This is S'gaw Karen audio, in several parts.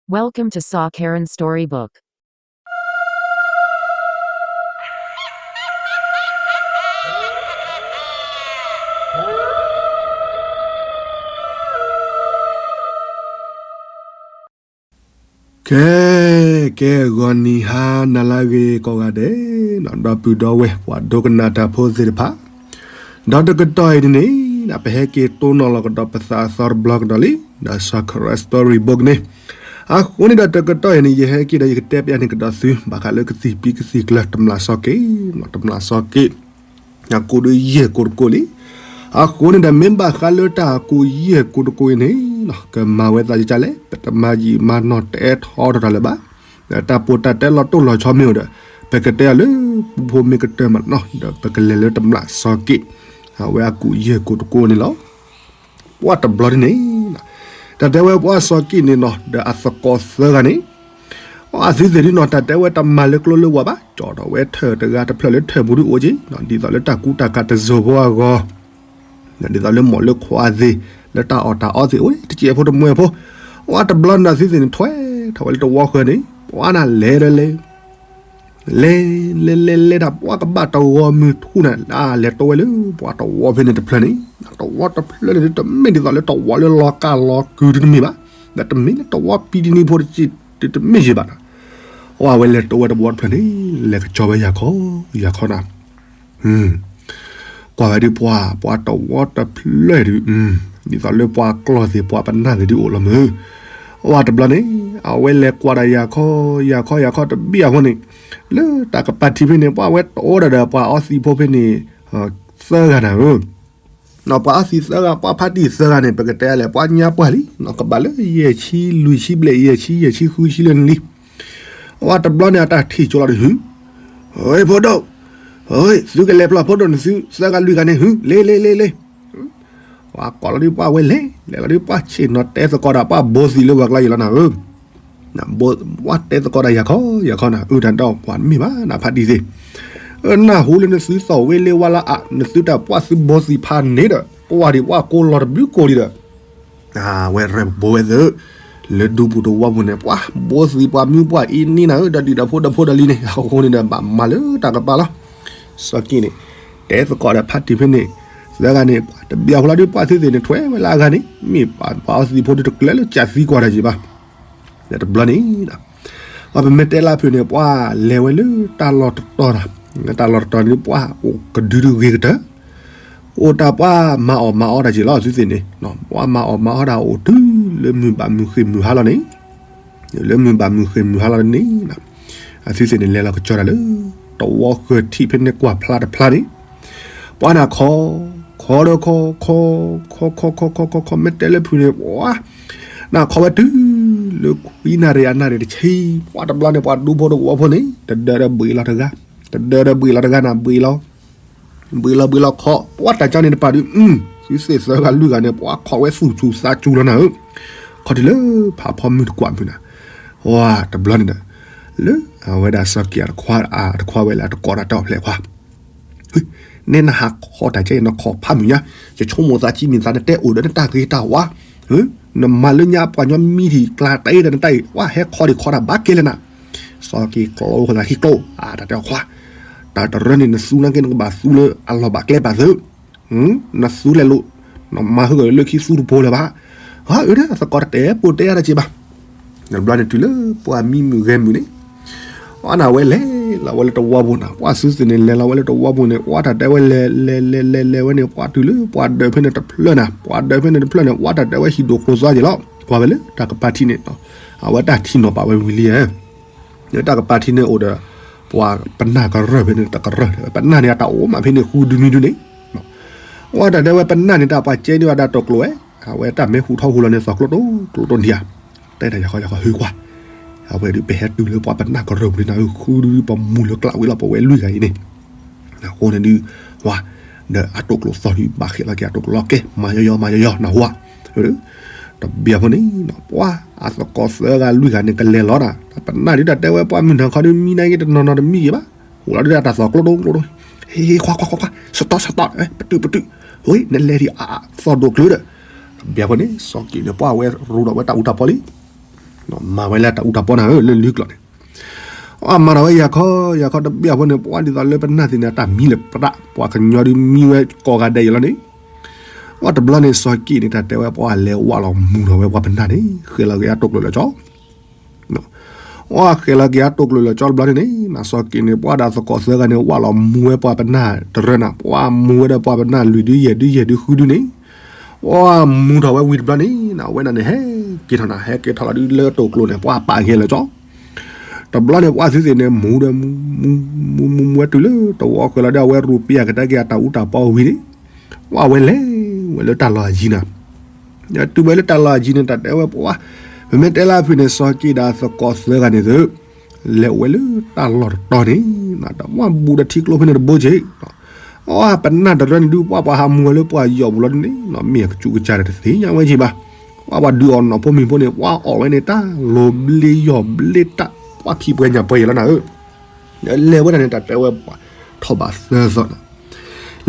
Welcome to Saw Karen Storybook. ကဲ, ကဲ ဂီၤနံၤဟါနၤလၢအဂ့ၤကိးဂၤဒဲး, ဒီပုၢ်ဒီဝဲၢ် ပှၤဒိကနၣ်တၢ်ဖိသ့ၣ်တဖၣ်, ဒီးတကတီၢ်အံၤန့ၣ်န့ၣ် ပဟဲက့ၤတိၢ်နီၣ်လီၤကဒီးပသးအသီတဘျီကဒီးလံ, ဒီး Saw Karen Storybook န့ၣ်, အဃိန့ၣ်ဒီးတကတီၢ်အံၤန့ၣ် ယဟဲက့ၤဒီးယကတဲပျးန့ၢ်ကဒီးသု ဘၣ်ဃးလၢကသံၣ်ပံကသံၣ်ကျၢၤ တမျးစီၤက့ၣ်, တမျးစီၤက့ၣ် အကိးဒုးယဲၢ်ကိးတကိးလံ. အဃိန့ၣ်ဒီး မ့ၢ်ဘၣ်ဃးလၢတၢ်ကိးယဲၢ်ကိးတကိးအံၤန့ၣ်, ကမၤဝဲသးယကလဲၣ်, ပတမၤယံာ်မၤနီၢ်တအဲၣ်ထီၣ်တၢ်လၢၤဘၣ်. တၢ်ပီးတၢ်တဲလီၤတိၢ်လီၤဆီမ့ၢ်အိၣ်ဒီး ပကတဲအီၤလၢပူဖိမ့ၢ်ကတၢၢ်မးနီၤ, ဒီးပကလဲၤလၢတမျးစီၤက့ၣ်, အဝဲအကိးယဲၢ်ကိးတကိးန့ၣ်လီၤ. ပှၢ်တဘျီဒ်န့ၣ်, တၢ်တဲဝဲပှၢ်စီၤက့ၣ်န့ၣ်နီၤ ဒီးအသကိးသၢဂၤန့ၣ်, အသုသ့ၣ်ဒ်နီၤ တၢ်တဲဝဲတမၤလၢကျိလၢဝၤဘၣ်, ကၠီထီၣ်ဝဲထၢၣ်တဂၤတဖျၢၣ်လၢထၢၣ်ပူၤဒ်အိၣ်က့ၤ, ဒ်သိးလၢတၢ်ကူတၢ်ကၤတစိၢ်ဖိအဂီၢ်, ဒ်သိးလၢမိၢ်လၢခွါသ့ၣ် လၢတၢ်အီၣ်တၢ်အီသ့ၣ်အိၣ် တစဲးဖိတမှဲၤဖိ, ပှၢ်တဘျီန့ၣ်အသုသ့ၣ်န့ၣ် ထွဲထီၣ်ဝဲလၢတဝီဃၢၤန့ၣ်, ပှၢ်နၤလဲၤဒီးလဲၤ လဲၤ လဲၤ လဲၤ လဲၤတၢ် ပှၢ်ကဘၣ်တဝီမုၢ်ထူၣ်န့ၣ် လဲၤတိဝဲလၢပှၢ်တဝီဖဲန့ၣ်တဖျၢၣ်န့ၣ်, တဝီတဖျၢၣ်န့ၣ် တမ့ၢ်ဒ်သိးလၢတဝီလၢလီၤကၢ်လီၤကုၤဒ်တမ့ၢ်ဘၣ်, ဒီးတမ့ၢ်လၢတဝီပံတနံၤဖိတစဲး တမ့ၢ်ယံၤဘၣ်နီၤ, ပှၢ်ဝဲလဲၤတိဝဲတဝီတဖျၢၣ်န့ၣ် လဲၤကစီဝဲယၤခီ ယၤခီနၤ ကွၢ်ဝဲဒ်ပှၢ် ပှၢ်တဝီတဖျၢၣ်ဒုး, ဒ်သိးလၢပှၢ်ကျီၢ်သ့ၣ် ပှၢ်ပနၢ်သ့ၣ်ဒုးအိၣ်လီၤမုၢ်, ပှၢ်တဘျီန့ၣ် အဝဲလဲၤကွၢ်ဒီးယၤခီ ယၤခီ ယၤခီတဘ့ၣ်အဃိန့ၣ်, လၢတၢ်ကပၤထံးဖဲန့ၣ် ပှၢ်ဝဲတအိၣ်ဒီးဒီးပှၤအီသံးဖိဖဲန့ၣ်, သၢဂၤနၤဧၢ ပှၤအီသံးသၢဂၤ ပှၢ်ဖါတံၢ်သၢဂၤန့ၣ် ပကတဲလဲၣ် ပှၢ်ညါပှၢ်လံ, ကဘၣ်လၢယဲၢ်ဆံလွံၢ်ဆံဘျဲၣ် ယဲၢ်ဆံ ယဲၢ်ဆံဃုဆံလၢနလံ, ပှၢ်တဘျီန့ၣ် အတၢ်ထံၣ်ကၠိလီၤဒုး ဟု, ဖိဒိၣ်, သုကလဲၤပျီၢ်ဖိဒိၣ်န့ၣ်သု သၢဂၤလွံၢ်ဂၤန့ၣ် ဟု လ့ လ့ လ့ လ့ ပှၤကိးလီၤဒုးပှၢ်ဝဲလဲၤ လဲၤလီၤဒုးပှၢ်ဆ့ၣ်နီၤတဲသကိးဒီးပှၢ်ဘိသံးလၢပှၤကျါယံၤလီၤနၤဧၢ, ပှၢ်တဲသကိးဒီးယၤခီ ယၤခီနၤ အုတၢ်ဒီးပှၤမ့ၢ်ဘၣ်နဖါတံၢ်သ့ၣ်, နၢ်ဟူလၢနသုသီၣ်ဝ့လ့ဝါလၢအ နသုတၢ်ပှၢ်သုဘိသံးဖးန့ၣ်ဒီး ကွၢ်ဒံးပှၢ်ကိးလီၤတဘျုးကိးဒံးဒီး ဝဲရဲၣ်ဘိဝဲသ့ၣ်, လၢဒူပူၤတဝီပူၤန့ၣ် ပှၢ်ဘိသံးပှၤမုၢ်ပှၢ်အံၤန့ၣ်နၤဧၢ ဒီးဒုၣ်ဒီးဖိဒီးဖိဒီးလံၤန့ၣ် အဃိန့ၣ်ဒီးဘၣ်မၤလၢတၢ်ကပၤလီၤ, စီၤက့ၣ်န့ၣ် တဲသကိးဒီးဖါတံၢ်ဖဲန့ၣ်, သၢဂၤန့ၣ် ပှၢ်တဘျီဖိလီၤဒုးပှၢ်သုသ့ၣ်န့ၣ် ထွဲဝဲလၢအဂၤန့ၣ် မ့ၢ်ပှၤအီသံးဖိဒုးတကျဲလၢကသံကွၢ်တၢ်ယံၤဘၣ် တဘျီန့ၣ်, ပှၢ်ပမ့ၢ်တဲလၢဖုးန့ၣ် ပှၢ်လဲၤဝဲလၢတၢ်လီၢ်တတီၤတၢ်, တၢ်လီၢ်တတီၤန့ၣ် ပှၢ်အိၣ်ကဒုဒုဂ့ၤကတၢၢ်, အိၣ်တၢ်ပှၢ်မၤအီၣ်မၤအီတၢ်က့ၤလီၤ သုသ့ၣ်န့ၣ်, ပှၢ်မၤအီၣ်မၤအီတၢ်အိၣ်တုၤလၢမုၢ်ဘၣ်မုၢ်ဃ့ၢ်မုၢ်ဟါလီၤန့ၣ်, လၢမုၢ်ဘၣ်မုၢ်ဃ့ၢ်မုၢ်ဟါလီၤန့ၣ်, အသုသ့ၣ်န့ၣ် လဲၤလီၤကစီၤတၢ်လၢ တဝီဃၢၤထံးဖဲန့ၣ်ကွၢ်ဖျါတဖျါန့ၣ်, ပှၢ်နၤခီ, ခီဒီးခီ, ခီ, ခီခီခီခီခီခီ မ့ၢ်တဲလၢဖုးန့ၣ် ပှၢ် နခီဝဲတုၤလၢခွံနၣ်ရံၣ်အနၣ်ရံၣ်တဆံ, ပှၢ်တဘျီန့ၣ် ပှၤဒူဖိတဝီဖိန့ၣ် တဒၢဒီးဘှံးလီၤတဂၤ, တဒၢဒီးဘှံးလီၤတဂၤနၤ ဘှံးလီၤ, ဘှံးလီၤဘှံးလီၤခီ, ပှၢ်တၢ်ကၠီန့ၣ်တပၤဒုး, သုသ့ၣ်သၢဂၤလွံၢ်ဂၤန့ၣ် ပှၢ်ခီဝဲသူၣ်ဆူၣ်သးစူၤလီၤနၤဧၢ, ခီတုၤလၢဖးဖီမုၢ်တကွၢ်မုၢ်နၤ, ပှၢ်တဘျီန့ၣ်ဒီး, လၢအဝဲဒၣ်စီၤက့ၣ်အတခွါ, အတခွါဝဲလၢအတကိးတၢ်တီၢ်ဖျဲးခွါ နဲနဟးခီတၢ်ကဲအံၤ နခီဖးမုၢ်ညါ, ယဆိကမိၣ်သးကံမံၤသးနတဲအိၣ်ဒီးနတၢ်ဂ့ၤတၢ်ဝါ, နမၤလၢညါပှၤညီမံထံၣ်ကျါတၢ်အံၤဒီးနတၢ်အံၤ ပှၢ်ဟဲခီဒံးခီတၢ်ဘၣ်ကဲလဲၣ်နၤ, စီၤက့ၣ်ကျိဃီသးခံကျိ, တၢ်တဲအီၤခွါ, တၢ်တရၢန့ၣ် နသူနာ်က့ နကဘၣ်သူလၢအလီၢ်ဘၣ်ကျဲဘၣ်သု, နသူလဲၤလိာ်, နမၤဟဂီၤလၢခံသူတဖိလၢၤဘၣ်, အၢ သကိးတတဲပိာ်တဲအါတက့ၢ်ဘၣ် တဘျီန့ၣ်တုၤလၢပှၢ်မံမုၢ်ဂဲၤမုၢ်န့ၣ်, အန့ၣ်ဝဲလဲၤလီၤဝဲလၢတဝီပူၤန့ၣ်, ပှၢ်သုသ့ၣ်န့ၣ် လဲၤလီၤဝဲလၢတဝီပူၤန့ၣ်, ပှၢ်တၢ်တဲဝဲလဲၤလဲၤလဲၤလဲၤလဲၤဝဲန့ၣ်, ပှၢ်တုၤလၢပှၢ်ဒၢးဖဲန့ၣ်တဖျၢၣ်န့ၣ်, ပှၢ်ဒၢးဖဲန့ၣ်တဖျၢၣ်န့ၣ် ပှၢ်တၢ်တဲဝဲဟံၣ်ဒိၣ်ကျိၤသွါက့ၤလီၤ, ကွၢ်ဝဲလၢတၢ်ကပၤထံးန့ၣ်, အဝဲတၢ်ထံၣ်နီၤပာ်ဝဲဝံၤလံဧါ လၢတၢ်ကပၤထံးန့ၣ်အိၣ်ဒီး ပှၤပနၢ်ကရၢၢ်ဖဲန့ၣ်တကရၢၢ်, ပနၢ်န့ၣ်အတၢ်အိၣ်မးဖဲန့ၣ်ဃုဒုနွံဒုန့ၣ်, ပှၢ်တၢ်တဲဝဲပနၢ်န့ၣ် တၢ်ပှၤကဲန့ၢ်ဝဲဒၣ်တိာ်ကျိၤဝဲ, အဝဲတၢ်မ့ၢ်ဟူးထီၣ်ဟူးလီၤန့ၣ် သီၣ်ကျိတိၢ်ကျိတိၢ်နံၤဧါ, တဲတၢ်ယၤဃီယၤဃီဟုကွၢ်, အဝဲဒုးပဟဲတုၤလၢပှၤပနၢ်ကရၢၢ်ပူၤန့ၣ် ဃုဒုဒုပမူလၢကျးဝံၤလီၤ ပဝဲလွံၢ်ဂၤအံၤန့ၣ် အဃိန့ၣ်ဒုး, ဝါ, ဒီးအတိာ်ကျိၤသီၣ်ဒုး ဘၣ်ဃဲးလီၤက့ၤအတိာ်ကျိၤလီၤကဲ မၤယီယီမၤယီယီနၢ်ဟူဧါ, တဘျီဖိန့ၣ်, ပှၢ်အသကိးသၢဂၤလွံၢ်ဂၤန့ၣ် ကလဲၤလီၤတၢ်, ပနၢ်ဒုးတၢ်တဲဝဲပှၢ်မုၢ်နၤခီဒုး မံနၤက့ၤတနီၤနီၤတမံက့ၤဘၣ်, ဟူးလီၤဒုးတၢ်သီၣ်ကျိတိၢ်ကျိတိၢ်, ဟ့ၣ်ဟ့ၣ်ခွါခွါခွါခွါ, စတီၢ်စတီၢ်, ပတုာ်ပတုာ်, ဝ့ နလဲၤဒံးအသီၣ်ဒိၣ်ကျၢၤဒီး, တဘျီဖိန့ၣ် စီၤက့ၣ်န့ၣ် ပှၢ်ဝဲရူဒီးဝဲတၢ်အူတၢ်ပီလံ တ မၤဝဲလၢတၢ်အူတၢ်ပီနၤဧၢ လၢလၢကျိာ်န့ၣ်, အမၤထီၣ်ဝဲယၤခီယၤခီတဘ့ၣ်အဃိန့ၣ် ပှၤဒ်သိးလၢပနၢ်သ့ၣ်န့ၣ် တၢ်မံလၢပတၢ် ပှၤကညီဒုးမံဝဲကိးဂၤဒဲးယံၤလီၤန့ၣ်, အတဘျီန့ၣ် စီၤက့ၣ်န့ၣ် တၢ်တဲဝဲပှၤလဲၤဝးလီၤမူထီၣ်ဝဲပှၤပနၢ်န့ၣ် ဃဲၤလီၤက့ၤအတိာ်ကျိာ်လၢကၠီ အဃဲၤလီၤက့ၤအတိာ်ကျိာ်လၢကၠီတဘျီန့ၣ်န့ၣ် စီၤက့ၣ်န့ၣ် ပှၤဒီးသကိးသၢဂၤန့ၣ် ဝးလီၤမူဝဲပှၤပနၢ်တရၢနၤ, ပှၤမူဝဲဒီးပှၤပနၢ်လွံၢ်ဒုယဲၢ်ဒုယဲၢ်ဒုဃုဒုန့ၣ်, ပှၤမူထီၣ်ဝဲဝံၤတဘျီန့ၣ် အဝဲဒၣ်န့ၣ် ဟဲက့ၤထီၣ်နၤ ဟဲက့ၤထီၣ်လီၤဒုလၢတိာ်ကျိာ်န့ၣ် ပှၤပာ်က့ၤလၢကၠီ တဘျီန့ၣ် ပှၤသုသ့ၣ်န့ၣ် မူဒီး မူမူမူဝဲတုၤလၢတဝီဃဲၤလီၤဒီး အဝဲရူးပံယၤကတၢၢ်က့ၤအတၢ်အူတၢ်ပီဝံၤန့ၣ်, ပှၤဝဲလဲၤဝဲလၢတၢ်လီၢ်အယံၤနၤ, တုၤဝဲလၢတၢ်လီၢ်အယံၤန့ၣ် တၢ်တဲဝဲပှၤ, ပမ့ၢ်တဲလၢအဖုၣ်န့ၣ် စီၤက့ၣ်ဒီးသကိးသၢဂၤန့ၣ်သု, လဲၤဝဲလၢတၢ်လီၢ်တတီၤန့ၣ်, ပှၤဘူးဒီးထံကျိဖဲန့ၣ်တဘိက့ၤ အပနၢ်တရၢန့ၣ်ဒုး ပှၤပှၤဟးမူဝဲလၢပှၤယီၢ်ပူၤလီၤန့ၣ် မ့ၢ်အကစူးကစၢ်ဒီးတသ့ၣ်ညါဝဲက့ၤဘၣ်, ပှၤပှၤဒုးအီၣ်နီၢ်ဖိမံၤဖိန့ၣ် ပှၤအီၣ်ဝဲန့ၣ် တၢ်လီၤဘျ့ယီၢ်ဘျ့တၢ် ပှၤဖံးပှဲၤညၣ်ပှဲၤယဲလီၤနၤဧၢ, လဲၤဝဲဒၣ်န့ၣ် တၢ်တဲဝဲပှၤ ထီၣ်ဘးသၢသီနၤ,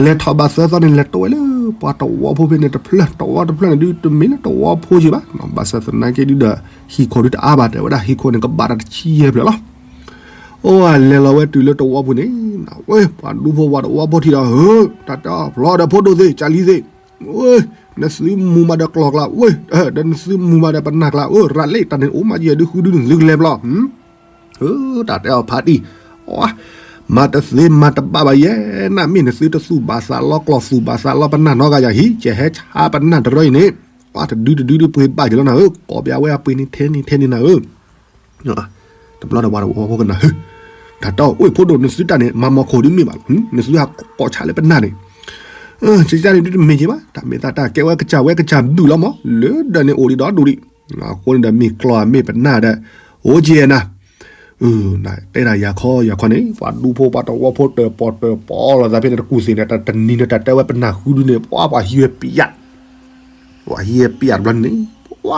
လဲၤထီၣ်ဘးသၢသီန့ၣ် လဲၤတိဝဲလၢပှၤတဝီဖိဖဲန့ၣ်တဖျၢၣ် တဝီတဖျၢၣ်န့ၣ်ဒုး တမ့ၢ်လၢတဝီဖိက့ၤဘၣ်, ဘၣ်ဆၣ်သနာ်က့ဒုးဒီး ဟံၣ်ခိၣ်ဒုးတအါဘၣ် တဲဝဲဒၣ် ဟံၣ်ခိၣ်န့ၣ် ကဘၣ်တၢ်တဆံယဲၢ်ဖျၢၣ်လီၤ အိၣ်အလဲၤလီၤဝဲတုၤလၢတဝီပူၤန့ၣ်, ဝဲ ပှၤဒူဖိပှၤတဝီဖိထံၣ်ဒီး ဧၢ, တၢ်တဲအီၤ ဖျီဒီးဖိဒိၣ်သ့ၣ် ကၢ်လံသ့ၣ်, ဝဲ နသုမူမးဒီးကျီၢ်ကျါ ဝဲ, ဒီးနသုမူမးဒီးပနၢ်ကျါ အၢ ရၤလံ တၢ်န့ၣ်အိၣ်မးယဲၢ်ဒုဃုဒုန့ၣ် သုကလဲၤဖျီ ဧၢ, တၢ်တဲအီၤဖးတံၢ်, မၤတသ့မၤတဘၣ်ဘၣ်ယဲ, နမ့ၢ်နသုတသူၣ်ဘၣ်သးလီကျီၢ် သူၣ်ဘၣ်သးလီပနၢ်နီတဂၤယၤဟံၣ် ကဟဲဆါပနၢ်တရၢအံၤန့ၣ်, ပှၤတဒုတဒုဒုပှ့ၤဘၣ်ယဲလီၤနၤဧၢ, ကိးပယၤဝဲအပှ့ၤန့ၣ်ထဲန့ၣ်ထဲန့ၣ်နၤဧၢ တဘျီဒီးပှၤတဝီဖိကနၣ် ဟၢ, တၢ်တဲအီၤ အိၣ် ဖိဒိၣ် နသုတၢ်န့ၣ် မၤမီၢ်ခိၣ်ဒုးမ့ၢ်ဘၣ်လီၤ, နသုဟးကိးဆါလၢပနၢ်န့ၣ်, ကကၢ်န့ၣ်ဒုးတမ့ၢ်က့ၤဘၣ်, တၢ်မ့ၢ်သးတၢ်ကဲဝဲကစၢ်ဝဲကစၢ်ဘုၣ်လီၤမး, လၢဒၢးန့ၣ်အိၣ်ဒံးဒီဒူၣ်ဒံး, အဃိန့ၣ်ဒီး မ့ၢ်ကျီၢ်မ့ၢ်ပနၢ်ဒီး အိၣ်က့ၤနၤ တဲဒၣ်ယၤခီယၤခီန့ၣ် ပှၤဒူဖိပှၤတဝီဖိတၢၣ်ပီၣ်တၢၣ်ပီၣ်လိာ်သးဖဲန့ၣ်တကူၢ်သ့ၣ်န့ၣ် တနံၤန့ၣ် တၢ်တဲဝဲပနၢ်ဃုဒုန့ၣ် ပှၤပှၤဟံးဝဲပံယၣ် ပှၤဟံးဝဲပံယၣ်တဘျီန့ၣ် ပှ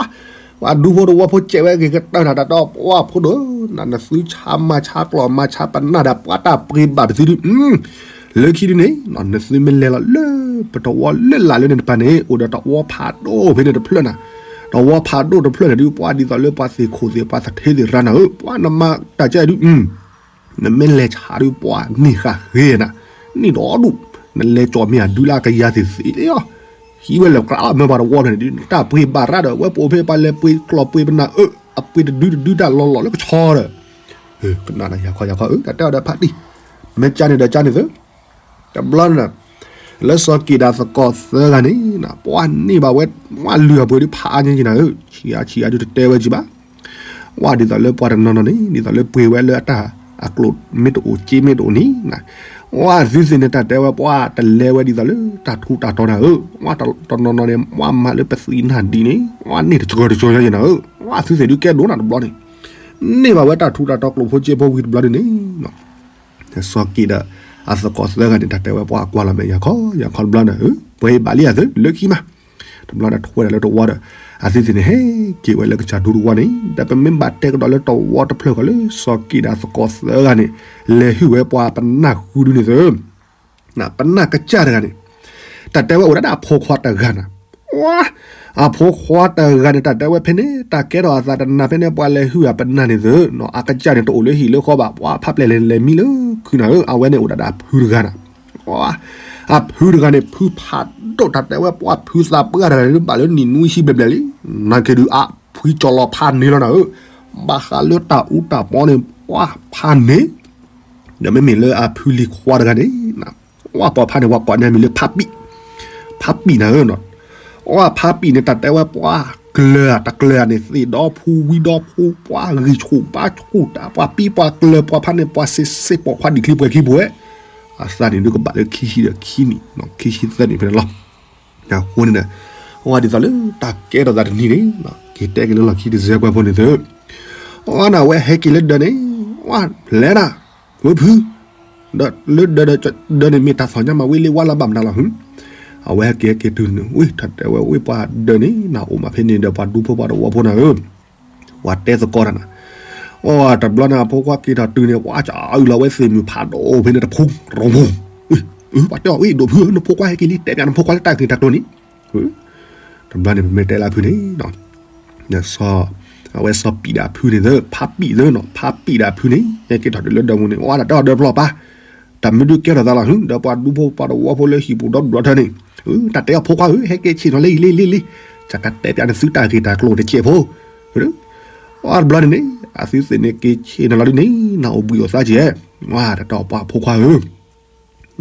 ၤဒူဖိတဝီဖိကဲဝဲက့ၤကတၢၢ်နၤ တၢ်တဲအီၤ ပှၤဖိဒိၣ် နသုဆါမၤဆါကျီၢ်မၤဆါပနၢ်ဒီး ပှၤတၢ်ပှ့ၤဘၣ်ပသုဒု လၢခံဒုန့ၣ် နသုမ့ၢ်လဲၤလီၤလၢပတဝီလၢလာ်လၢန့ၣ်တဖၣ်န့ၣ် အိၣ်ဒီးတဝီဖးဒိၣ်ဖဲန့ၣ်တဖျၢၣ်နၤ, တဝီဖးဒိၣ်တဖျၢၣ်န့ၣ်ဒုး ပှၤဒ်သိးလၢပှၤသ့ၣ်ခိၣ်သ့ၣ် ပှၤသထ့သ့ၣ်ရၤနၤဧၢ, ပှၤနမၤတၢ်ကဲဒုး နမ့ၢ်လဲၤဆါဒုးပှၤန့ၢ်ဃာ်ဃ့နၤ, န့ၢ်ဒီဒူၣ်, နလဲၤကၠီၣ်မ့ၢ်အဒုလၢအကယၤသ့ၣ်သ့ၣ်လီၤ, ဟံးဝဲလၢကျါလီၤ မ့ၢ်ပှၤတဝီဖဲန့ၣ်ဒုး တၢ်ပှ့ၤဘၣ်ရၣ်ဒီး ဝဲပအိၣ်ဖဲပှၤလဲၤပှ့ၤကျီၢ်ပှ့ၤပနၢ်အၢ အပှ့ၤတဒုတဒုတၢ်လီၤလီၤလၢကဆီဒီး ကနၣ်ဒီးယၤခီယၤခီအၢ တၢ်တဲအီၤဒီးဖးတံၢ်, မ့ၢ်ကၢ်န့ၣ်ဒီးကၢ်န့ၣ်သၢ တဘျီန့ၣ် လၢစီၤက့ၣ်ဒၣ်သကိးသၢဂၤန့ၣ် ပှၤန့ၢ်ဘၣ်ဝဲ မ့ၢ်လုၢ်အပှ့ၤဒုးဖးအါညါက့ၤနၤဧၢ, ဆံးအါဆံးအါဒုးတတဲဝဲက့ၤဘၣ်, ဝဲဒ်သိးလၢပှၤတနီၤနီၤန့ၣ် ဒ်သိးလၢပှ့ၤဝဲလၢအတၢ်အကျိာ်မ့ၢ်တအိၣ်စ့မ့ၢ်တအိၣ်န့ၣ်, ဝဲသုသ့ၣ်န့ၣ် တၢ်တဲဝဲပှၤတလဲဝဲဒ်သိးလၢတၢ်ထူးတၢ်တီၤနၤဧၢ, ဝဲတနီၤနီၤန့ၣ် ဝဲမၤလၢပသံနၢ်ဒံးန့ၣ် ဝဲန့ၢ်တကၢၤတကၢၤညါက့ၤနၤဧၢ, ဝဲသုသ့ၣ်ဒုးကဲဒိၣ်နၤတဘျီန့ၣ်, န့ၢ်ဘၣ်ဝဲတၢ်ထူးတၢ်တီၤကျိာ်ဖိစ့ဖိဝံၤတဘျီဒုးန့ၣ် စီၤက့ၣ်ဒီး အသကိးသၢဂၤန့ၣ် တၢ်တဲဝဲပှၤကွၢ်လီၤမဲာ်ယၤခီယၤခီတဘျီဒီး ပှ့ၤဘၣ်လံအသု လၢခံမး, တဘျီဒီးထဝဲဒၣ်လၢတဝီဒီး အသုသ့ၣ်န့ၣ် ဟဲက့ၤဝဲလၢကစၢ်ဒူတဝီန့ၣ် ဒီးပမ့ၢ်ဘၣ်တဲကဒီးလၢတဝီတဖျၢၣ်ဃီလၢ စီၤက့ၣ်ဒီးအသကိးသၢဂၤန့ၣ် လဲၤဟုၣ်ဝဲပှၤပနၢ်ဃုဒုန့ၣ်သု ပနၢ်ကစၢ်တဂၤန့ၣ် တၢ်တဲဝဲအိၣ်ဒၣ်ဒၣ်အဖိခွါတဂၤနၤ, အဖိခွါတဂၤန့ၣ် တၢ်တဲဝဲဖဲန့ၣ် တၢ်ကဲထီၣ်အသးတနၤဖဲန့ၣ် ပှၤလဲၤဟုၣ်အပနၢ်န့ၣ်သု, အကစၢ်န့ၣ်တအိၣ်လၢဟံၣ်လၢဃီဘၣ် ပှၤဖးပျဲၢ်လဲၤလဲၤမံလၢခုနၤဧၢ, အဝဲန့ၣ်အိၣ်ဒၣ်ဒၣ်အဖုတဂၤနၤ, အဖုတဂၤန့ၣ် ဖုဖးဒိၣ် တၢ်တဲဝဲပှၤဖုသးပှၢ်တဂၤန့ၣ် ဘၣ်လၢနံၣ်နွံဆံဘျဲၣ်ဘျဲၣ်လံ, နာ်က့ဒုးအဖုကၠီၤလီၤဖးန့ၢ်လီၤနၤဧၢ, ဘၣ်ဃးလၢတၢ်အူတၢ်ပီန့ၣ် ပှၤဖးန့ၢ် ဒီးမ့မ့ၢ်လၢအဖုလံၤခွါတဂၤန့ၣ်, ပှၤပိာ်ဖးန့ၣ် ပှၤကိးန့ၢ်မံၤလၢဖးပံာ်, ဖးပံာ်နၤဧၢ, ပှၤဖးပံာ်န့ၣ် တၢ်တဲဝဲပှၤကျၢၤတကျၢၤန့ၣ် သ့ၣ်ဒီဖူဝံဒီဖူ ပှၤဂံၢ်ဆူၣ်ဘါဆူၣ်တၢ် ပှၤပံပှၤကျၢၤ ပှၤဖးန့ၣ် ပှၤစ့စ့ပိာ်ခွါဒံၣ်ချံပှဲၤခံပှဲၤ, အသးန့ၣ်ဒုးကဘၣ်လၢခံဆံဒီးခံနံၣ် ခံဆံသၢနံၣ်ဖဲန့ၣ်လီၤ. အဃိန့ၣ်ဒီး အဝဲဒ်သိးလၢတၢ်ကဲထီၣ်သးတနံၤန့ၣ် က့ၤတဲက့ၤလၢလီၢ်ခံတစဲးပှဲၤဖိန့ၣ်သု, အဝဲန့ၣ် အဝဲဟဲက့ၤလၢဒၢးန့ၣ် ဝဲလဲၤနၤ ဝဲဖု ဒီးလၢဒၢးဒီး ဒၢးန့ၣ်မ့ၢ်တၢ်သီၣ်ညါမး ဝံၤလံဝဲလၢဘၣ်မနုၤလီၤဟု, အဝဲဟဲက့ၤဟဲက့ၤတုၤန့ၣ် ဝံၤ တၢ်တဲဝဲ ဝံၤပှၤဒၢးန့ၣ် နအိၣ်မးဖဲန့ၣ်ဒီး ပှၤဒူဖိပှၤတဝီဖိနၤဧၢ, ပှၤတဲသကိးတၢ်နၤ, အိ တဘျီန့ၣ် အဖိခွါက့ၤထီၣ်တုၤန့ၣ် ပှၤကအုၣ်လီၤဝဲသ့ၣ်မုၢ်ဖးဒိၣ်ဖဲန့ၣ်တဖု ရီၣ်မူ ပှၤတဲအီၤ ဝံၤဒိၣ်ဖုဧၢ နဖိခွါဟဲက့ၤလံ တဲပၠးနဖိခွါလၢတၢ်ဂ့ၢ်တၢ်ကျိၤန့ၣ်, တဘျီန့ၣ် ပမ့ၢ်တဲလၢဖုန့ၣ် စီၤ အဝဲစီၤပံးဒီးအဖုန့ၣ်သၢ ဖါပံးသၢနီၤ ဖါပံးဒီးအဖုန့ၣ် ဟဲက့ၤထီၣ်တုၤလၢဒၢးပူၤန့ၣ် ဝဲတၢ်တဲအီၤဒီးဖျီပၢ်, တၢ်မ့ၢ်ဒုးကဲထီၣ်သးလီၤ ဒီးပှၤဒူဖိပှၤတဝီဖိလၢဟံၣ်ပူၤဒီဒူၣ်ဒီထၢန့ၣ်, တၢ်တဲအီၤဖိခွါဧၢ ဟဲက့ၤဆ့ၣ်နီၤလၢအံၤလံလံလံ, ယကတဲပၠးနသုတၢ်ဂ့ၢ်တၢ်ကျိၤတစဲးဖိ, အီၤတဘျီန့ၣ်န့ၣ် အသုသ့ၣ်န့ၣ်က့ၤဆ့ၣ်နီၤလီၤဒ်န့ၣ် နအိၣ်ဘှံးအိၣ်သါကဲ, ဝဲတၢ်တဲအီၤပှၤဖိခွါဧၢ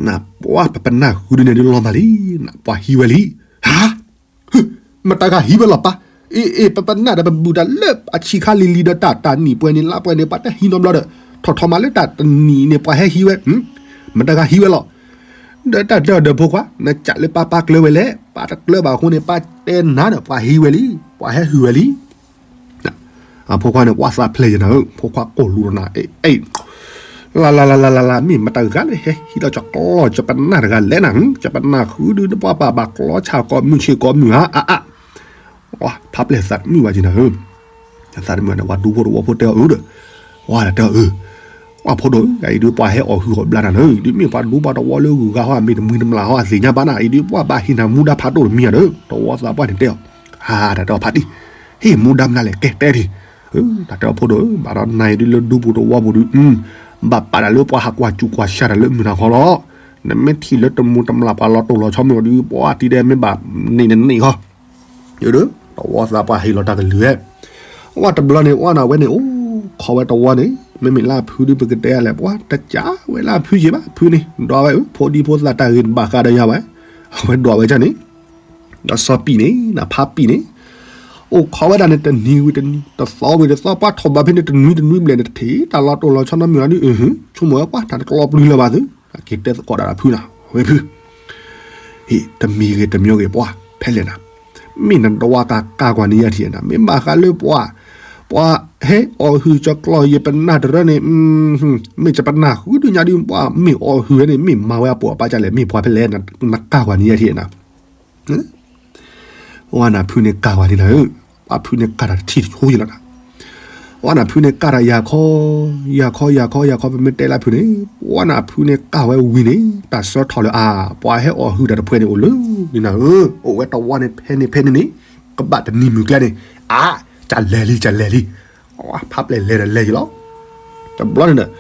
နပှၤပပနၢ်ဃုဒုန့ၣ်ဒုးလီၤမၢ်လံ, နပှၤဟံးဝဲလံ, ဟါ, မတၤဂၤဟံးဝဲလီၤပၢ်, အ့ အ့ ပပနၢ်ဒီးပဘူၣ်တၢ်လၢအဆံးခါလံၤလံၤဒီးတၢ်တၢ်နံၣ်ပှဲၤန့ၣ်လါပှဲၤန့ၣ် ပှၤတဟံးနီတဘျီဒီး ထီၣ်ထီၣ်မးလၢတၢ်တနံၣ်န့ၣ် ပှၤဟဲဟံးဝဲ, မတၤဂၤဟံးဝဲလီၤ, ဒီးတၢ်တဲအီၤဒီးဖိခွါ နကးလၢပၢ်ပၢ်ကျၢၤဝဲလဲၣ်, ပၢ်တကျၢၤဘၣ်အဃိန့ၣ် ပၢ်တဲနၤဒီးပှၤဟံးဝဲလံ, ပှၤဟဲဟုၣ်ဝဲလံ အဖိခွါန့ၣ် ပှၤသးဖျဲးယနၤဧၢ, ဖိခွါကိၢ်လူၤဒီးနၤ အ့ အ့ လၢ်လၢ်လၢ်လၢ်လၢ်လၢ် မ့ၢ်မတၤဂၤလၢဟဲဟံးထီၣ်ကၠီကျီၢ် ကၠီပနၢ်တဂၤလဲၣ်နၤ, ကၠီပနၢ်ဃုဒု နပှၤပာ်ဘၣ်ကျီၢ်ဆၣ်ကိးမုၢ်ဆ့ၣ်ကိးမုၢ်ဧါ အါအါ, ဖးပျဲၢ်သးတမုာ်ဘၣ်ကနၤဧၢ, သးတမုာ်န့ၣ် ပှၤဒူဖိတဝီဖိတဲအီၤအၢဒီး, ပှၤတဲအီၤအၢ ပှၤဖိဒိၣ်ဧၢ အံၤဒုးပှၤဟဲအီၣ်ဟုၣ်အီၣ်ဘျါနၤလၢ အံၤဒုးမ့ၢ်ပှၤဒူပှၤတဝီလၢဂုၤဂၤဟီ အမ့ၢ်တမှံၤတမျၢ်ဟီ အသ့ၣ်ညါဘၣ်နၤ အံၤဒုးပှၤဘၣ်ဟ့ၣ်နၤမူဒါဖးဒိၣ်တမံၤဧါဒီး တဝီသးပှၢ်န့ၣ်တဲအီၤ, ဟါ တၢ်တဲအီၤဖးတံၢ်, ဟ့ၣ်မူဒါမနုၤလဲၣ် ကဲတဲဒံး, တၢ်တဲအီၤဖိဒိၣ်ဧၢ ဘၣ်ဒီးနၤအံၤဒုးလၢဒူပူၤတဝီပူၤဒုး ဘၣ်ပာ်တၢ်လၢပှၤဟးကွၢ်စူၣ်ကွၢ်ဆါတၢ်လၢမုၢ်နၤခီလီၤ, နမ့ၢ်ထံၣ်လၢတမူၤတမျၢ်ပှၤလီၤတိၢ်လီၤဆီမ့ၢ်အီၤဒုး ပှၤတံၤဒဲးမ့ၢ်ဘၣ်န့ၣ်နန့ၣ်ဃီ တဝီသးပှၢ်ဟ့ၣ်လီၤတၢ်ကလုၢ်ဝဲ, ဝဲတဘျီန့ၣ် ဝဲနၤဝဲန့ၣ် အိၣ်ခိးဝဲတဝီန့ၣ် မ့မ့ၢ်လၢအဖုဒုးပကတဲလဲၣ် ပှၤတကးဝဲလၢအဖုက့ဘၣ် ဖုန့ၣ် ဒွးဝဲအၢ ဖိဒံဖိသၣ်တၢ်ဂ့ၤတဘၣ်ဃးဒီးယၤဝဲ, အဝဲဒွးဝဲဒ်န့ၣ်, ဒီးစီၤပံးန့ၣ် နဖးပံးန့ၣ် အိၣ်ခိးဝဲဒၣ်န့ၣ် တနံၤဝံၤတနံၤ တသီဝံၤတသီ ပှၤထီၣ်ဘးဖဲန့ၣ် တနွံတနွံဘျဲၣ်န့ၣ် တထံၣ်တၢ်လီၤတိၢ်လီၤဆီနီတမံၤလီၤဒုး ဆိကမိၣ်ဝဲပှၤတၢ်တကျီပျုၤလၢၤဘၣ်သု, က့ၤတဲသကိးဒၣ်ဒီးဖုနၤ ဝဲဖု ဟ့ၣ် တမံၤဂ့ၤတမံၤဂ့ၤ ပှၤဖဲလဲၣ်နၤ, မ့ၢ်နတဝီကါကၢ်ကွၢ်န့ၢ်ယၤထံၣ်နၤ မ့ၢ်ဘၣ်ဃးလၢပှၤ, ပှၤဟဲအီၣ်ဟုၣ်ကၠီကျီၢ်ယပနၢ်တရၢန့ၣ်, မ့ၢ်ကၠီပနၢ်ဃုဒုညါဒုး ပှၤမ့ၢ်အီၣ်ဟုၣ်ဝဲန့ၣ် မ့ၢ်မၤဝဲအပိာ်အပၢ်ကၢ်လဲၣ် မ့ၢ်ပှၤဖဲလဲၣ်နၤ နကၢ်ကွၢ်န့ၢ်ယၤထံၣ်နၤ ဝဲနၤဖုန့ၣ်ကၢ်ဝဲန့ၣ်နၤဧၢ, ပှၤဖုန့ၣ်ကၢ်တၢ်တထံၣ်တဆိယလီၤနၤ, ဝဲနၤဖုန့ၣ်ကၢ်တၢ်ယၤခီ, ယၤခီယၤခီယၤခီ ပမ့ၢ်တဲလၢဖုန့ၣ်, ဝဲနၤဖုန့ၣ်ကၢ်ဝဲဝံၤန့ၣ် တၢ်စၢထီၣ်လၢအါ, ပှၤဟဲအီၣ်ဟုၣ်တၢ်တဖှဲန့ၣ်အိၣ်လၢနၤဧၢ, အိၣ်ဝဲတဝီန့ၣ်ဖဲန့ၣ်ဖဲန့ၣ်န့ၣ်, ကဘၣ်တနံၤမုၢ်ကျဲန့ၣ်, အါ, ကလဲၤလံ ကလဲၤလံ, ဖးပျဲၢ်လဲၤဒီးလဲၤယလီၤ တဘျီန့ၣ်ဒီး,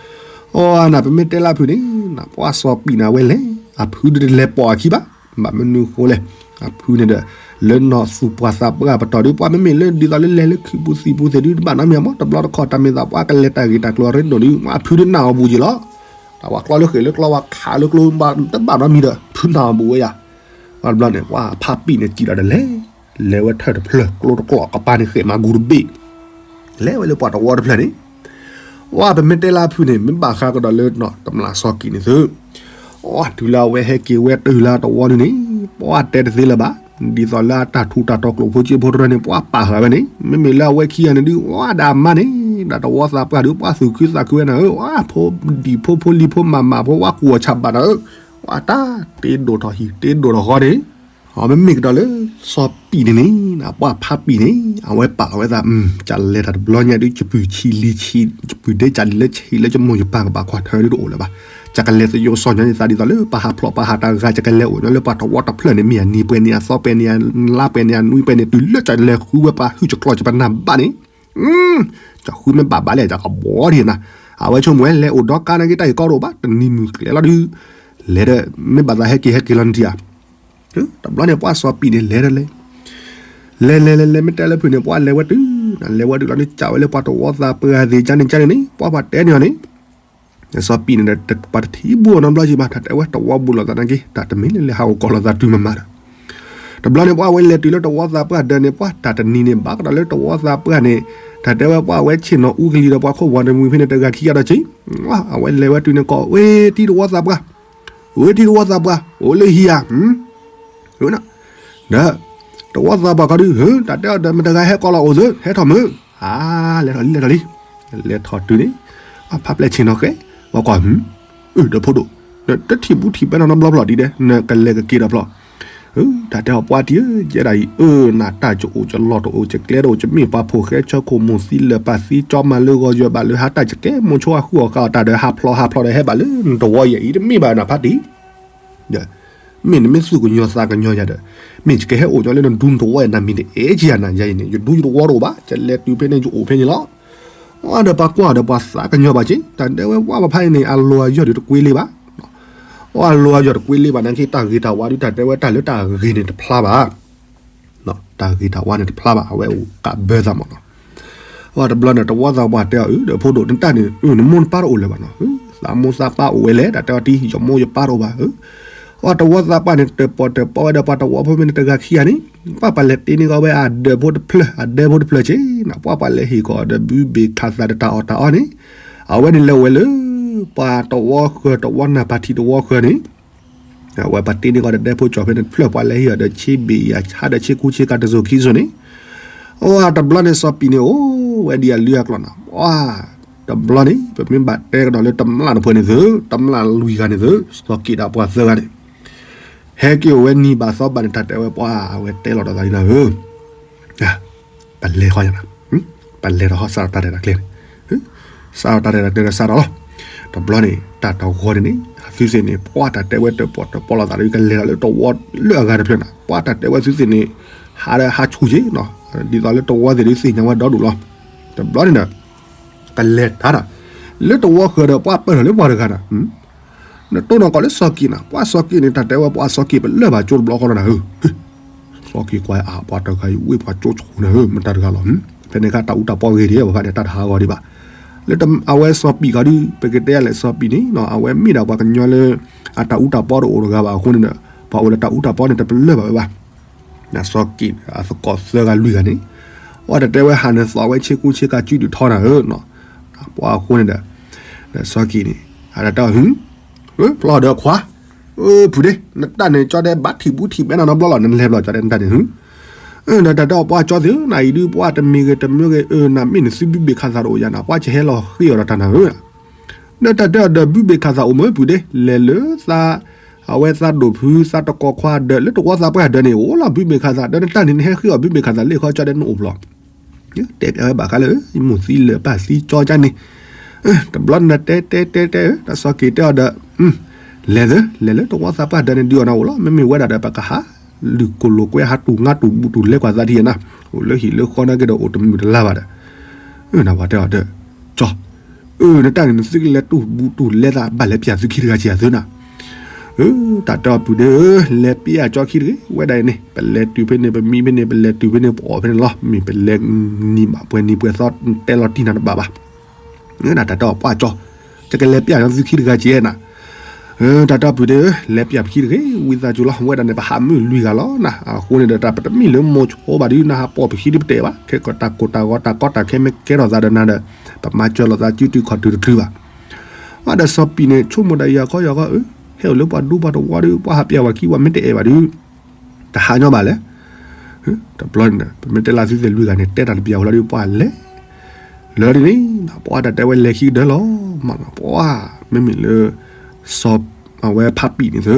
အနၤ ပမ့ၢ်တဲလၢဖုန့ၣ်, နပှၤစီၤပံးနၤဝဲလဲၣ်, အဖုဒုးတလဲၤပိာ်အခံဘၣ်, ဘၣ်မနုၤဃိလဲၣ်, အဖုန့ၣ်ဒီး, လၢနီၢ်သူၣ်ပှၢ်သးပှၢ်ပတီၢ်ဒုး ပှၤမ့မ့ၢ်လၢဒ်သိးလၢလဲၤလၢခံပူၤသံၣ်ပူၤသ့ၣ်ဒုး တဘၣ်နီတမံၤမး, တဘျီတခီၣ်တၢ်မ့ၢ်သးပှၢ်ကလဲၤတၢ်ဂ့ၢ်တၢ်ကျိၤအရ့ဒိၣ်ဒုး အဖုဒုးနၢ်အီၤဘူးက့ၤလီၤ, တၢ်ဝဲကျီလၢဃဲၤလၢကျီ ဝဲခးလၢကျိ တဘၣ်နီတမံၤဒီး ဖုနၢ်အီၤဘူးဝဲယၤ, တဘျီန့ၣ် ပှၤဖးပံးန့ၣ်စံးဒီးတလဲၤ လဲၤဝဲထၢၣ်တဖျၢၣ် ကျိတကျိာ် ကပၤန့ၣ်ဃဲးမၤဂူတဘ့ၣ်, လဲၤဝဲလၢပှၤတဝီတဖျၢၣ်န့ၣ်, ဝဲပမ့ၢ်တဲလၢဖုန့ၣ် မ့ၢ်ဘၣ်ဃးကဒီးလၢနီၢ်တမျၢ်စီၤကံးန့ၣ်သု, ဝဲတုၤလၢအဝဲဟဲက့ၤဝဲတုၤလၢတဝီဒုန့ၣ်, ပှၤတဲတသ့လၢၤဘၣ်, ဒ်သိးလၢအတၢ်ထူးတၢ်တီၤကျိာ်ဖိစ့ဖိတရၢန့ၣ် ပှၤပာ်ဃာ်ဝဲန့ၣ် မ့မ့ၢ်လၢအဝဲခံဂၤန့ၣ်ဒုး ဝဲဒၣ်အမါန့ၣ် ဒီးတဝီသးပှၢ်ဒုး ပှၤသူၣ်ခုသးခုဝဲနၤဧၢ, ဖိဒံဖိဖိလံၤဖိမၤမၤဖိ ဝဲကူၣ်အီၤဆးဘၣ်နၤဧၢ, ဝဲတၢ်တ့ဒိၣ်ထီၣ်ဟံၣ်တ့ဒိၣ်ထီၣ်ဃီန့ၣ် အမ့မ့ၢ်ကဒီးလၢ စီၤပံးန့ၣ်န့ၣ် ပှၤဖးပံးန့ၣ် အဝဲပာ်လီၤဝဲသး, ကလဲၤတၢ်တဘျီညါဒုး ယပုၢ်ဆံးလံၤဆံး ယပုၢ်ဒ့ကလံၤလၢဆံးလၢယမိၢ်ယပၢ်ကဘၣ်ကွၢ်ထွဲဒုးတအိၣ်လၢၤဘၣ်, ယကလဲၤသယိစီၤညီန့ၣ်သးဒ်သိးလၢပှၤဟးဖျိးပှၤဟးတၢ်ဂၤ ယကလဲၤအိၣ်ညီလၢပှၤတဝီတဖျၢၣ်န့ၣ် မ့ၢ်အနံၤပှဲၤန့ၣ် အသီပှဲၤန့ၣ် အလါပှဲၤန့ၣ် အနွံပှဲၤန့ၣ် တုၤလၢယလဲၤဃုဝဲပှၤဟုၣ်ယကျိာ်ယပနၢ်ဘၣ်န့ၣ် ယဃုမ့ၢ်ဘၣ်ဘၣ်လဲၣ် ယကဘှီဒံးနၤ, အဝဲဆိကမိၣ်ဝဲလဲၤအိၣ်ဒီးကါန့ၣ်က့ တၢ်ဂ့ၢ်ကီတအိၣ်ဘၣ် တနံၤမုၢ်ကျဲလီၤဒုး, လဲၤဒီး မ့ၢ်ဘၣ်သးဟဲက့ၤဟဲက့ၤလီၤနထံၣ်ဧါ, တဘျီန့ၣ် ပှၤစီၤပံးန့ၣ်လဲၤဒီးလဲၤ, လဲၤလဲၤလဲၤလဲၤ မ့ၢ်တဲလၢဖုန့ၣ် ပှၤလဲၤဝဲတုၤ, လဲၤဝဲတုၤလီၤန့ၣ် ကးဝဲလၢပှၤတဝီသးပှၢ်သ့ၣ်ကန့ၣ်ကန့ၣ်န့ၣ် ပှၤပှၤတဲန့ၢ်အီၤန့ၣ် စီၤပံးန့ၣ်ဒီး ပှၤတထံၣ်ဘူးအီၤနီတဘျီက့ဘၣ် တၢ်တဲဝဲတဝီဘူးလိာ်သးနာ်က့ တၢ်တမ့ၢ်လၢလဲၤဟးဂီၤကီၤလိာ်သးတုၤမးမးဒီး တဘျီန့ၣ် ပှၤဝဲလဲၤတုၤလၢတဝီသးပှၢ်ဒၢးန့ၣ် ပှၤတၢ်တနံၤန့ၣ် ဘၣ်ကဒီးလၢတဝီသးပှၢ်န့ၣ် တၢ်တဲဝဲပှၤဝဲဆ့ၣ်နီၤအူကလံၤဒီးပှၤခိၣ်ဝီၤတမှံၤဖဲန့ၣ် တဂၤခံဂၤဒီးက့ၤ, အဝဲလဲၤဝဲတုၤန့ၣ်ကီး ဝဲထံၣ်တဝီသးပှၢ်, ဝဲထံၣ်တဝီသးပှၢ် အိၣ်လၢဟံၣ်ဧါ ဒီး တဝီသးပှၢ်ခီဒုး တၢ်တဲအီၤဒီး မတၤဂၤဟဲကီးလီၤအိၣ်သု ဟဲထီၣ်မုာ်, ဟါ လဲၤထီၣ်လံ လဲၤထီၣ်လံ, လဲၤထီၣ်တုၤန့ၣ် အဖးပျဲၢ်ဆ့ၣ်နီၤဃဲ ပှၤကွၢ် အၢ ဒီးဖိဒိၣ်, တထံၣ်ဘူးထံၣ်ဘဲနီတဘျီဖျီၣ်ဒ်ဒဲး နကလဲၤကက့ၤဒီးဖျီၣ်, တၢ်တဲအီၤပှၤတံၢ်ဧၢ ယဲဒၣ်အံၤ အၢ နတၢ်ကအိၣ်ကလီၢ်တအိၣ် ကကျဲတအိၣ် ကမ့ၢ်ပှၤဖိၣ်ဃဲဆၢခိၣ်မိၢ်သံလၢာ်ပာ်သံကၠီမၤလၢဂီၤယွဲၢ်ဘၣ်လၢဟါတၢ်ကကဲမိၢ်ဆိအဃုအီၣ်ဃာ်အီၣ်တၢ်ဒီး ဟးဖျိးဟးဖျိးဒီးဟဲဘၣ်လၢနတဝီယဲၢ်အံၤ တမ့ၢ်ဘၣ်နဖးတံၢ် ဒီး မ့ၢ်နမ့ၢ်သူၣ်ကညီၤသးကညီၤယၤဒီး, မ့ၢ်ယကဟဲအိၣ်ညီလၢနဒူနတဝီအံၤ နမံၤတအဲၣ်ကယၤနၤယၤအံၤန့ၣ် ယဒူယတဝီတအိၣ်ဘၣ်, ယလဲၤတုၤဖဲန့ၣ် ယအိၣ်ဖဲန့ၣ်လီၤ. အဒီးပှၤကွၢ်ဒီးပှၤသးကညီၤဘၣ်က့, တၢ်တဲဝဲပှၤဖါအံၤန့ၣ် အလီၤအယီၢ်ဒီးတကွ့လံဘၣ်. အလီၤအယီၢ်တကွ့လံဘၣ်နာ်က့ တၢ်ဂ့ၤတၢ်ဝါဒုး တၢ်တဲဝဲတၢ်လၢတၢ်ဂ့ၤန့ၣ်တဖျါဘၣ်. တၢ်ဂ့ၤတၢ်ဝါန့ၣ်တဖျါဘၣ်, အဝဲအိၣ်ကးဘၢသးမးနီၤ. အတဘျီန့ၣ် တဝီသးပှၢ်တဲအီၤ အၢ ဒီးဖိဒိၣ် နတၢ်န့ၣ် နမိၢ်နပၢ်တအိၣ်လၢၤဘၣ်နီၤ, သးမိၢ်သးပၢ်အိၣ်ဝဲလဲၣ်, တၢ်တဲအီၤတံၢ် ယမိၢ်ယပၢ်တအိၣ်ဘၣ်. အတဝီသးပှၢ်န့ၣ် တၢၣ်ပီၣ်တၢၣ်ပီဝဲဒီးပှၤတဝီဖိမ့ၢ်န့ၣ် တဂၤခံဂၤန့ၣ်, ပှၤပှၤလဲၤတ့န့ၢ်ကီးဝဲအဒၢးဖိတဖျၢၣ် အဒၢးဖိတဖျၢၣ်ဆ့နီၤ, ပှၤပှၤလဲၤဟ့ၣ်ကီးအီၤဒီးဘုဘ့ၣ်ခးသးဒီးတၢ်အီၣ်တၢ်အီန့ၣ်, အဝဲန့ၣ်လဲၤအိၣ်ဝဲလၢ ပှၤတဝီဃၢၤ တဝီနၢ်ပၢၢ်ထံးတဝီဃၢၤန့ၣ် အဝဲပှၤတ့န့ၢ်ကီးဒီးဒၢးဖိကၠီၣ်ဖဲန့ၣ်တဖျၢၣ် ပှၤလဲၤဟ့ၣ်အီၤဒီးဆ့ဘ့ၣ်ယၤဆါဒီးဆ့ကူဆ့ကၤတစိၤခံစိၤန့ၣ်, အတဘျီန့ၣ် စီၤပံးန့ၣ်အိၣ်ဝဲဒ်အလုၢ်အကျိၤနီၤ, ပှၤတဘျီန့ၣ် ပမ့ၢ်ဘၣ်တဲကဒီးလၢတမျၢ်တဖုန့ၣ်သု, တမျၢ်လွံၢ်ဂၤန့ၣ်သု, စီၤကံးဒီးပှၤသၢဂၤန့ၣ် ဟဲက့ၤအိၣ်ဝဲနံၤဘၣ်သီဘၣ်န့ၣ် တၢ်တဲဝဲပှၤ အဝဲတဲလီၤဒီးသးဒ်န့ၣ်ဧၢ ပလဲၤဃီယၤနၤ, ပလဲၤဒီးဟီၣ်စးထီၣ်တၢ်ရဲၣ်တၢ်ကျဲၤန့ၣ်, စးထီၣ်တၢ်ရဲၣ်တၢ်ကျဲၤဒီးစးထီၣ်လီၤ. တဘျီန့ၣ် တၢ်တဂီၤန့ၣ်န့ၣ် အသုသ့ၣ်န့ၣ် ပှၤတၢ်တဲဝဲတၢၣ်ပီၣ်တၢၣ်ပီလိာ်သးဒီး ကလဲၤဒီးလၢတဝီလၢအဂၤတဖျၢၣ်နၤ, ပှၤတၢ်တဲဝဲသုသ့ၣ်န့ၣ် ဟးဒီးဟးဆူၣ်က့ၤနီၤ, ဒ်သိးလၢတဝီသ့ၣ်ဒုးသ့ၣ်ညါဝဲဒီဒူၣ်လီၤ. တဘျီန့ၣ်ဒီး ကလဲၤတၢ်ဒီး လၢတဝီဃၢၤဒီး ပှၤပၢၢ်ထီၣ်လၢပှၤတဂၤနၤ နတိၢ်နီၣ်ကီးလၢစီၤကံးနၤ, ပှၤစီၤကံးန့ၣ် တၢ်တဲဝဲပှၤစီၤကံးပလၢၢ်ဘၣ်ကၠိတဘျီဃီလီၤနၤဧၢ, စီၤကံးကွၢ်အါ ပှၤတဂၤအံၤဝ့ၢ်ပှၤကၠိဆူၣ်နၤဧၢ မတၤတဂၤလီၤ, ဖဲန့ၣ်အခါတၢ်အူတၢ်ပီဂ့ၤဒံး ပဖါန့ၣ် တၢ်တဟးဂီၤဒံးဘၣ်, လၢအဝဲစီၤပံးခီဒုး ပကတဲယၤလဲၣ်စီၤပံးန့ၣ် အဝဲမ့ၢ်ဒၣ်ပှၤကညီလၢ အတၢ်အူတၢ်ပီတအိၣ်တဂၤဘၣ်အဃိန့ၣ်ဒီး ပှၤအိၣ်လၢတၢ်အူတၢ်ပီန့ၣ် တပလၢၢ်ဘၣ်ဝဲဘၣ် စီၤကံးအသကိးသၢဂၤလွံၢ်ဂၤန့ၣ်, အတၢ်တဲဝဲဟးနသီဝဲဆ့ကူဆ့ကၤစုဒုၣ်ထီနၤဧၢ, ပှၤအဃိန့ၣ်ဒီး စီၤကံးန့ၣ် အတၢ်တဲအီၤ ဖျီဒီးခွါ, ဖုဒ့ နတၢ်န့ၣ် ကၠီဒဲးဘၣ်ထံၣ်ဘူးထံၣ်ဘဲနၤနီတဘျီလီၤ, နလဲၤဘျီကၠီဒဲးနတၢ်န့ၣ်, ဒီးတၢ်တဲအီၤပှၤကၠီသ့ၣ်ဧၢ နအံၤဒုးပှၤတမံၤဂ့ၤတမံၤဂ့ၤ အၢ နမ့ၢ်နသုဘုဘ့ၣ်ခးသးတအိၣ်ယၤနၤ ပှၤကဟဲလီၤဃ့အီၤဒီးတၢ်နၤဧၢ, ဒီးတၢ်တဲအီၤဒီးဘုဘ့ၣ်ခးသးအိၣ်မ့ၢ်ဖုဒ့ လဲၤလၢသး အဝဲသးဒိၣ်ဖုသးတကီခွါဒီး လၢတဝီသးပှၢ်ဒီးန့ၣ် အိၣ်လီၤဘုဘ့ၣ်ခးသး ဒီးနတၢ်န့ၣ် နဟဲဃ့အီၤဘုဘ့ၣ်ခးသးလၢခီကၠီဒဲးနအိၣ်ဖျီ တဲဝဲဘၣ်ဃးလၢ မိၢ်သံလၢာ်ပၢ်သံကၠီကၠါန့ၣ်, တဘျီန့ၣ်တဲတဲတဲတဲ တၢ်စီၤက့ၤတဲအီၤဒီး လဲၤသၢ လဲၤလၢတဝီသးပှၢ်ဒီးန့ၣ် ဒုးအီၤနၤအိၣ်လီၤ မ့မ့ၢ်ဝဲဒၣ်ဒီး ပကဟးလုၢ်ကိၢ်လိာ်ကွဲ ဟးတူၢ်ငါတူၢ်ဘူးတူၢ်လဲၤကွၢ်သးထံၣ်နၤ, အိၣ်လၢဟံၣ်လၢဃီနာ်က့ဒီး အိၣ်တမုာ်တလၤဘၣ်ဒီး နပှၤတဲအီၤဒီး ကၠီ အၢ နတၢ်န့ၣ် နသုကလဲၤတူၢ်ဘူးတူၢ်လဲၤသး ဘၣ်လဲၤပျၢ်သုခံတဂၤက့ၤအသုနၤ, တၢ်တဲအီၤပုၢ်ဒ့ဧၢ လဲၤပျၢ်ကၠီခံတဂ့ၤ ဝဲဒၣ်အံၤန့ၣ် ပလဲၤတုၤဖဲန့ၣ် ပမံဖဲန့ၣ် ပလဲၤတုၤဖဲန့ၣ် ပအီၣ်ဖဲန့ၣ်လီၤ မ့ၢ်ပလဲၤနံၤဘၣ်ပှဲၤနံၤပှဲၤသီ တဲလီၤတံၢ်နၤတဘၣ်ဘၣ်, တၢ်တဲအီၤပှၢ်ကၠီ ယကလဲၤပျၢ်သုခံတဂၤက့ၤနၤ တၢ်တဲအီၤပုၢ်ဒ့ဧၢ လဲၤပျၢ်ပခံတဂ့ၤ ဝံသးစူၤလီၤ ဝဲဒၣ်န့ၣ် ပဟးမုၢ်လွံၢ်ဂၤလီၤနၤ အဃိန့ၣ်ဒီး တၢ်ပတမံၤလၢမိၢ်ဆိဘၣ်ဒုး နဟးပိာ်ပခံဒုးပတဲဘၣ် ခဲကတၢၢ်ကိၢ်တၢ်ဂီၤတၢ်ကီတၢ်ခဲမ့ၢ်ကဲထီၣ်သးဒီးနၤဒီး ပမၤစၢၤလိာ်သးစုတုၤခီၣ်တုၤတချုးဘၣ်, အဒီးစီၤပံးန့ၣ် ဆိကမိၣ်ဒီးယၤခီယၤခီ အၢ ဟဲအိၣ်လၢပှၤဒူပှၤတဝီဒီး ပှၤဟးပျၢ်ဝဲခံဝဲမ့ၢ်တအဲၣ်ဘၣ်ဒုး တဟးညီဘၣ်လဲၣ် တဘျီန့ၣ် ပမ့ၢ်တဲလၢသုသ့ၣ်လွံၢ်ဂၤန့ၣ် တဲတၢ်တဘျီဝဲလီၤဒုး ပှၤလဲၤ လၢဒ်န့ၣ် ပှၤတၢ်တဲဝဲလဲၤခံကတၢၢ်လီၤမးနီၤ ပှၤမ့မ့ၢ်လၢ စီၤ အဝဲဖးပံာ်န့ၣ်သု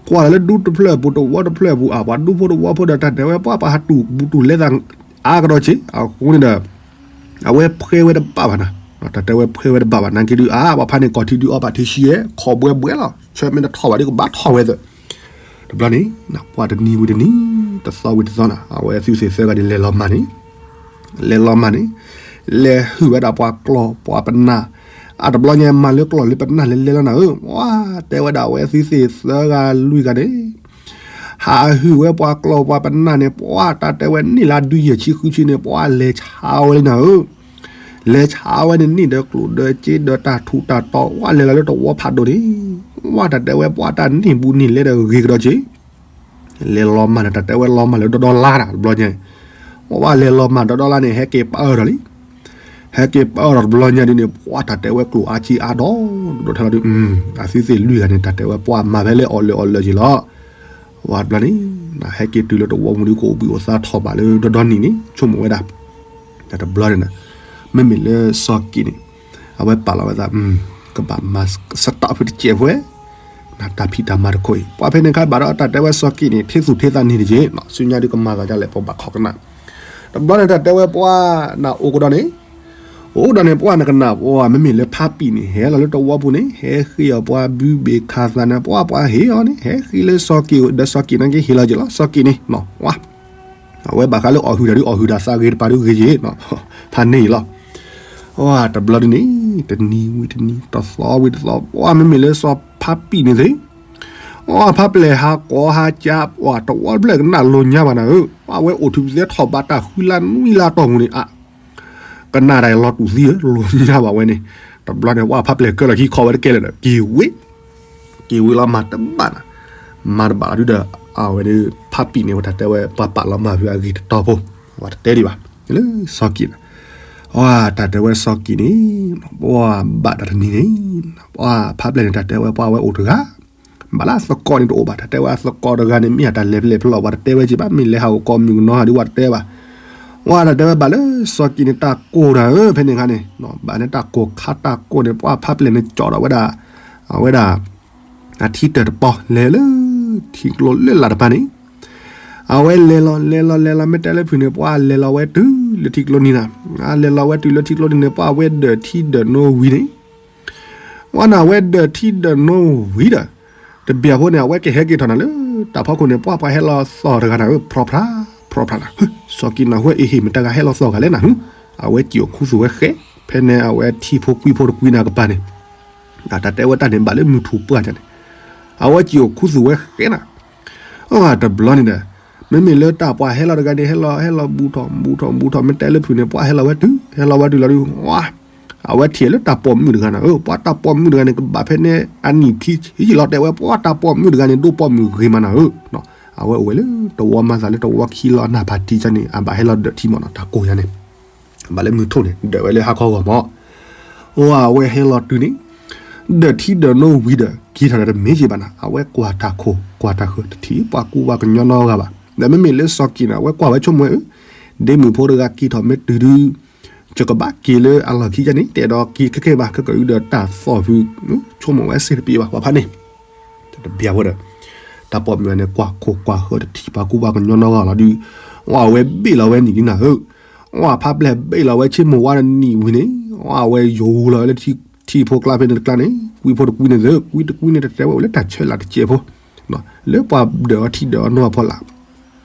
ကွၢ်လၢဒူတဖျၢၣ်အပူၤ တဝီတဖျၢၣ်အပူၤ အပှၤဒူဖိတဝီဖိဒီး တၢ်တဲဝဲပှၤပှၤဟးတူၢ်ဘူးတူၢ်လဲၤသးအါကဒီးက့ အဃိန့ၣ်ဒီး အဝဲဖှဲဝဲတဘၣ်ဘၣ်နၤ တၢ်တဲဝဲဖှဲဝဲတဘၣ်ဘၣ် နာ်က့ဒုး အါ ပှၤဖးန့ၣ် ကီၢ်ထံဒုးအီၣ်ဘၣ်ထံဆံးယဲ ခီၣ်ဘှဲဘှဲလီၤ ဆၢမ့ၢ်တထီၣ်ဘၣ်ဒုး ကဘၣ်ထီၣ်ဝဲသၢ တဘျီန့ၣ် ပှၤတနံၤဝံၤတနံၤ တသီဝံၤတသီနၤ အဝဲသုသ့ၣ်သၢဂၤန့ၣ် လဲၤလီၤမၢ်န့ၣ် လဲၤလီၤမၢ်န့ၣ် လဲၤဟုၣ်ဝဲဒၣ်ပှၤကျီၢ်ပှၤပနၢ် အတဘျီညါမၤလၢကျီၢ်လၢပနၢ်လဲၤလဲၤလီၤနၤဧၢ ပှၤတဲဝဲဒၣ်အဝဲသုသ့ၣ်သၢဂၤလွံၢ်ဂၤန့ၣ် ဟးဟုၣ်ဝဲပှၤကျီၢ်ပှၤပနၢ်န့ၣ် ပှၤတၢ်တဲဝဲန့ၢ်လၢဒုးယဲၢ်ဆံဃုဆံန့ၣ် ပှၤလဲၤဆါဝဲလံနၤဧၢ လဲၤဆါဝဲန့ၣ် န့ၢ်ဒီးကျိၣ်ဒီးစ့ဒီးတၢ်ထူးတၢ်တီၤ ဝဲလဲၤလီၤလၢတဝီဖးဒိၣ်န့ၣ် ဝဲတၢ်တဲဝဲပှၤတၢ်န့ၢ်ဘူးန့ၢ်လဲဒီးဂ့ၤကဒီးက့ လဲၤလီၤမၢ်န့ၣ် တၢ်တဲဝဲလီၤမၢ်လၢဒီဒီလါတၢ်တဘျီညါ ဝဲလဲၤလီၤမၢ်ဒီဒီလါန့ၣ် ဟဲက့ၤပၢၢ်ထီၣ်လံ ဟဲက့ၤပၢၢ်ထီၣ်တဘျီညါဒ်န့ၣ် ပှၤတၢ်တဲဝဲကျိၣ်အါစ့အါဒီး ဒိၣ်ထဲလီၤဒုး အသုသ့ၣ်လွံၢ်ဂၤန့ၣ် တၢ်တဲဝဲပှၤမၤဖဲလဲၣ် အီၣ်လၢအီၣ်လၢက့ၤလီၤ ဝဲတဘျီန့ၣ် ဟဲက့ၤတုၤလၢတဝီပူၤဒုး ကအိၣ်ဘှံးအိၣ်သါထီၣ်ဘးလၢဒီဒီနံၤန့ၣ် ဆိကမိၣ်ဝဲဒၣ် တဘျီန့ၣ် မ့မ့ၢ်လၢစီၤက့ၤန့ၣ် အဝဲပာ်လီၤဝဲသး ကဘၣ်မၤစတးဖုတစဲးဖဲ နတၢ်ဖံးတၢ်မၤတခိၣ်အံၤ ပှၤဖဲန့ၣ်ခါဘၣ်ဒီးတၢ်တဲဝဲစီၤက့ၤန့ၣ် ထ့သူၣ်ထ့သးန့ၢ်တက့ၢ် ဆူညါဒုးကမၤသးဒ်လဲၣ် ပဘၣ်ခိးကနၣ် တဘျီန့ၣ်တၢ်တဲဝဲပှၤနၢ်အိၣ်ကဒီးန့ၣ် အိၣ်ဒီးန့ၣ် ပှၢ်နကနၣ်ပှၢ် မ့မ့ၢ်လၢဖါပံာ်န့ၣ် ဟဲလီၤလၢတဝီပူၤန့ၣ် ဟဲဃ့အီၤပှၤဘုဘ့ၣ်ခးသးန့ၣ် ပှၢ်ပှၢ်ဟ့ၣ်အီၤန့ၣ် ဟဲဃ့လၢစီၤက့ၤဒီးစီၤက့ၤန့ၣ်က့ၤဟ့ၣ်လီၤက့ၤလီၤ စီၤက့ၤန့ၣ် ဝါ အဝဲဘၣ်ဃးလၢအီၣ်ဟုၣ်တၢ်ဒုးအီၣ်ဟုၣ်တၢ်သးဂ့ၤတပၤဒုးဂ့ၤက့ၤ ဖးန့ၢ်အံၤလီၤ ဝါ တဘျီဒ်န့ၣ် တနံၤဝံၤတနံၤ တသီဝံၤတသီ ပှၢ်မ့မ့ၢ်လၢ စီၤဖါပံာ်န့ၣ်သ့ၣ် အဖါပျဲၢ်ဟးကိးဟးကၠး ပှၢ်တဝီတဖျၢၣ်ကနၣ်လိၤညါဘၣ်နၤဧၢ, ပှၢ်ဝဲအိၣ်ထူၣ်ပသဲထီၣ်ဘးတၢ်ဃုလါနွံလါတီၢ်ပူၤန့ၣ်အါ, ကနၣ်တၢ်လီၤတူာ်သံဧၢ လိၤညါဘၣ်ဝဲန့ၣ်, တဘျီန့ၣ် ပှၢ်ဖါပျဲၢ်ကၢလီၤခံခီဝဲတကဲလၢာ်ဒီး က့ၤဝ့, က့ၤဝ့လီၤမၤတဘၣ်နၤ, မၤတဘၣ်လီၤဒုဒီး အဝဲဒၣ် ဖါပံာ်န့ၣ် ဝဲတၢ်တဲဝဲ ပှၤပာ်လီၤမၢ်ဖုအဂ့ၢ်တတီၤဖိ, ဝဲတတဲဒံးဘၣ်, လၢစီၤက့ၤန့ၣ်, အတၢ်တဲဝဲစီၤက့ၤန့ၣ်, ပှၢ်ဘၣ်တၢ်တနံၤန့ၣ်, ပှၢ်ဖါပျဲၢ်န့ၣ် တၢ်တဲဝဲပှၢ်ဝဲအိၣ်တဂၤ ဘၣ်လၢအသကိးန့ၣ်တအိၣ်ဘၣ်, တၢ်တဲဝဲအသကိးတဂၤန့ၣ် မ့ၢ်အတၢ်လဲၤဖဲလဲၣ်ဖဲလဲၣ် ပှၤတတဲဝဲက့ၤဘၣ်, မ့ၢ်လဲၤဟးအိၣ်ကိးမုၣ်ကနီၤဟးဒုး ပှၤတတဲဘၣ်, ဝဲတၢ်တဲဝဲဘၣ်လၢစီၤက့ၤန့ၣ်တၢ်ကိၢ်တၢ်ဧၢ, ဖဲန့ၣ်အခါန့ၣ်, ဘၣ်န့ၣ်တၢ်ကိၢ်ခါတၢ်ကိၢ်န့ၣ် ပှၢ်ဖါပျဲၢ်န့ၣ် ကၠီၣ်ဒီးဝဲဒၣ်, အဝဲဒၣ်, အထံတၢၢ်တပီၤလဲၤလၢ, ထံကျိလၢလာ်တဖၣ်န့ၣ်, အဝဲလဲၤလီၤလဲၤလီၤလဲၤလီၤ မ့ၢ်တဲလၢဖုၣ်န့ၣ် ပှၢ်လဲၤလီၤဝဲတုၤလၢထံကျိနံၤနၤ, လဲၤလီၤဝဲတုၤလၢထံကျိနံၤန့ၣ် ပှၢ်ဝဲဒၢးထံဒၢးနိဝံၤန့ၣ် ဝဲနၤဝဲဒၢးထံဒၢးနိဝံၤဒီး, တဘျီဖိန့ၣ် အဝဲကဟဲက့ၤထီၣ်နၤလၢ, တၢ်ဖီခိၣ်န့ၣ် ပှၢ်ပှၢ်ဟဲလီၤသီၣ်တဂၤနၤဧၢ ဖြီဖြါ, ဖြီဖြါနၤ, စီၤက့ၤနၢ်ဟူအဟ့ၣ်မတၤဂၤဟဲလီၤသီၣ်ဂၤလဲၣ်နၤဧၢ, အဝဲစံၣ်အိၣ်ခူသူၣ်ဝဲဃဲ, ဖဲန့ၣ်အဝဲထံဖိကွံဖိတကွံနၤကပၤန့ၣ်, တၢ်တဲဝဲတၢ်န့ၣ်ဘၣ်လၢမုၢ်ထူၣ်ပှၢ်န့ၣ်, အဝဲစံၣ်အိၣ်ခူသူၣ်ဝဲဃဲနၤ အတဘျီန့ၣ်ဒီး, မ့မ့ၢ်လၢတၢ်ပှၢ်ဟဲလီၤတဂၤန့ၣ် ဟဲလီၤဟဲလီၤဘူးထီၣ်ဘူးထီၣ်ဘူးထီၣ် မ့ၢ်တဲလၢဖုၣ်န့ၣ် ပှၢ်ဟဲလီၤဝဲတုၤ ဟဲလီၤဝဲတုၤလီၤဒုး, အဝဲထံၣ်လၢတၢ်ပိာ်မုၣ်တဂၤနၤဧၢ, ပှၢ်တၢ်ပိာ်မုၣ်တဂၤန့ၣ် ကဘၣ်ဖဲန့ၣ်အနံၣ်ခံဆံလီၤ တဲဝဲ ပှၢ်တၢ်ပိာ်မုၣ်တဂၤန့ၣ် ဒိၣ်ပိာ်မုၣ်ဂ့ၤမးနၤဧၢ, အဝဲအိၣ်ဝဲလၢတဝီမၤသးလၢတဝီခံလီၤ အနၢ်ဖးထံကန့ၣ် အဘၣ်ဟဲလီၤဒၢးထံမးနီၤ တၢ်ကိၢ်ညါန့ၣ်, ဘၣ်လၢမုၢ်ထူၣ်န့ၣ် ဒၢးဝဲလၢဟါခီဂီၢ်မး, အိၣ်အဝဲဟဲလီၤတုၤန့ၣ်, ဒၢးထံဒၢးနိဝံၤဒီး က့ၤထီၣ်ဒီးတမ့ၢ်က့ၤဘၣ်နၤ အဝဲကွၢ်တၢ်ခိၣ်ကွၢ်တၢ်ဃၢၤ တထံၣ်ပှၤကူပှၤကညီနီတဂၤဘၣ်, ဒီးမ့မ့ၢ်လၢစီၤက့ၤန့ၣ် အဝဲကွၢ်ဝဲဆိကမိၣ်ဝဲအၢ, ဒ့မုၣ်ဖိတဂၤက့ၤထီၣ်မ့ၢ်တုၤဒုး, ယကဘၣ်က့ၤလၢအလီၢ်ခံကန့ၣ် တဲဒီးက့ၤခဲကဲဘၣ် ခဲကဒုဒီးတၢ်သီၣ်ဖု, ဆိကမိၣ်ဝဲစ့ၢ်တပ့ၤဘၣ် ပှၤဖးန့ၣ်, တဘျီဖိဒီး, တၢ်ပိာ်မုၣ်န့ၣ် ကွၢ်ခိၣ်ကွၢ်ဃၢၤတထံၣ်ပှၤကူပှၤကညီနီတဂၤလီၤဒုး, အဝဲဘ့ၣ်လီၤဝဲနံၣ်ဒုနၤဧၢ, အဝဲဖးပျဲၢ်ဘ့ၣ်လီၤဝဲဆ့မိၢ်ဝါနံၣ်ဝံၤန့ၣ်, အဝဲယိၤလီၤဝဲလၢထံဖိကျါဖဲန့ၣ်တကျါန့ၣ် ကွံဖိတကွံန့ၣ်သ့ ကွံတကွံန့ၣ် တတဲဝဲအိၣ်လၢတၢ်ဆၢလၢ်တစဲးဖိ, လၢပှၤဒၢးအီထံဒၢးအီနိအဖီလာ်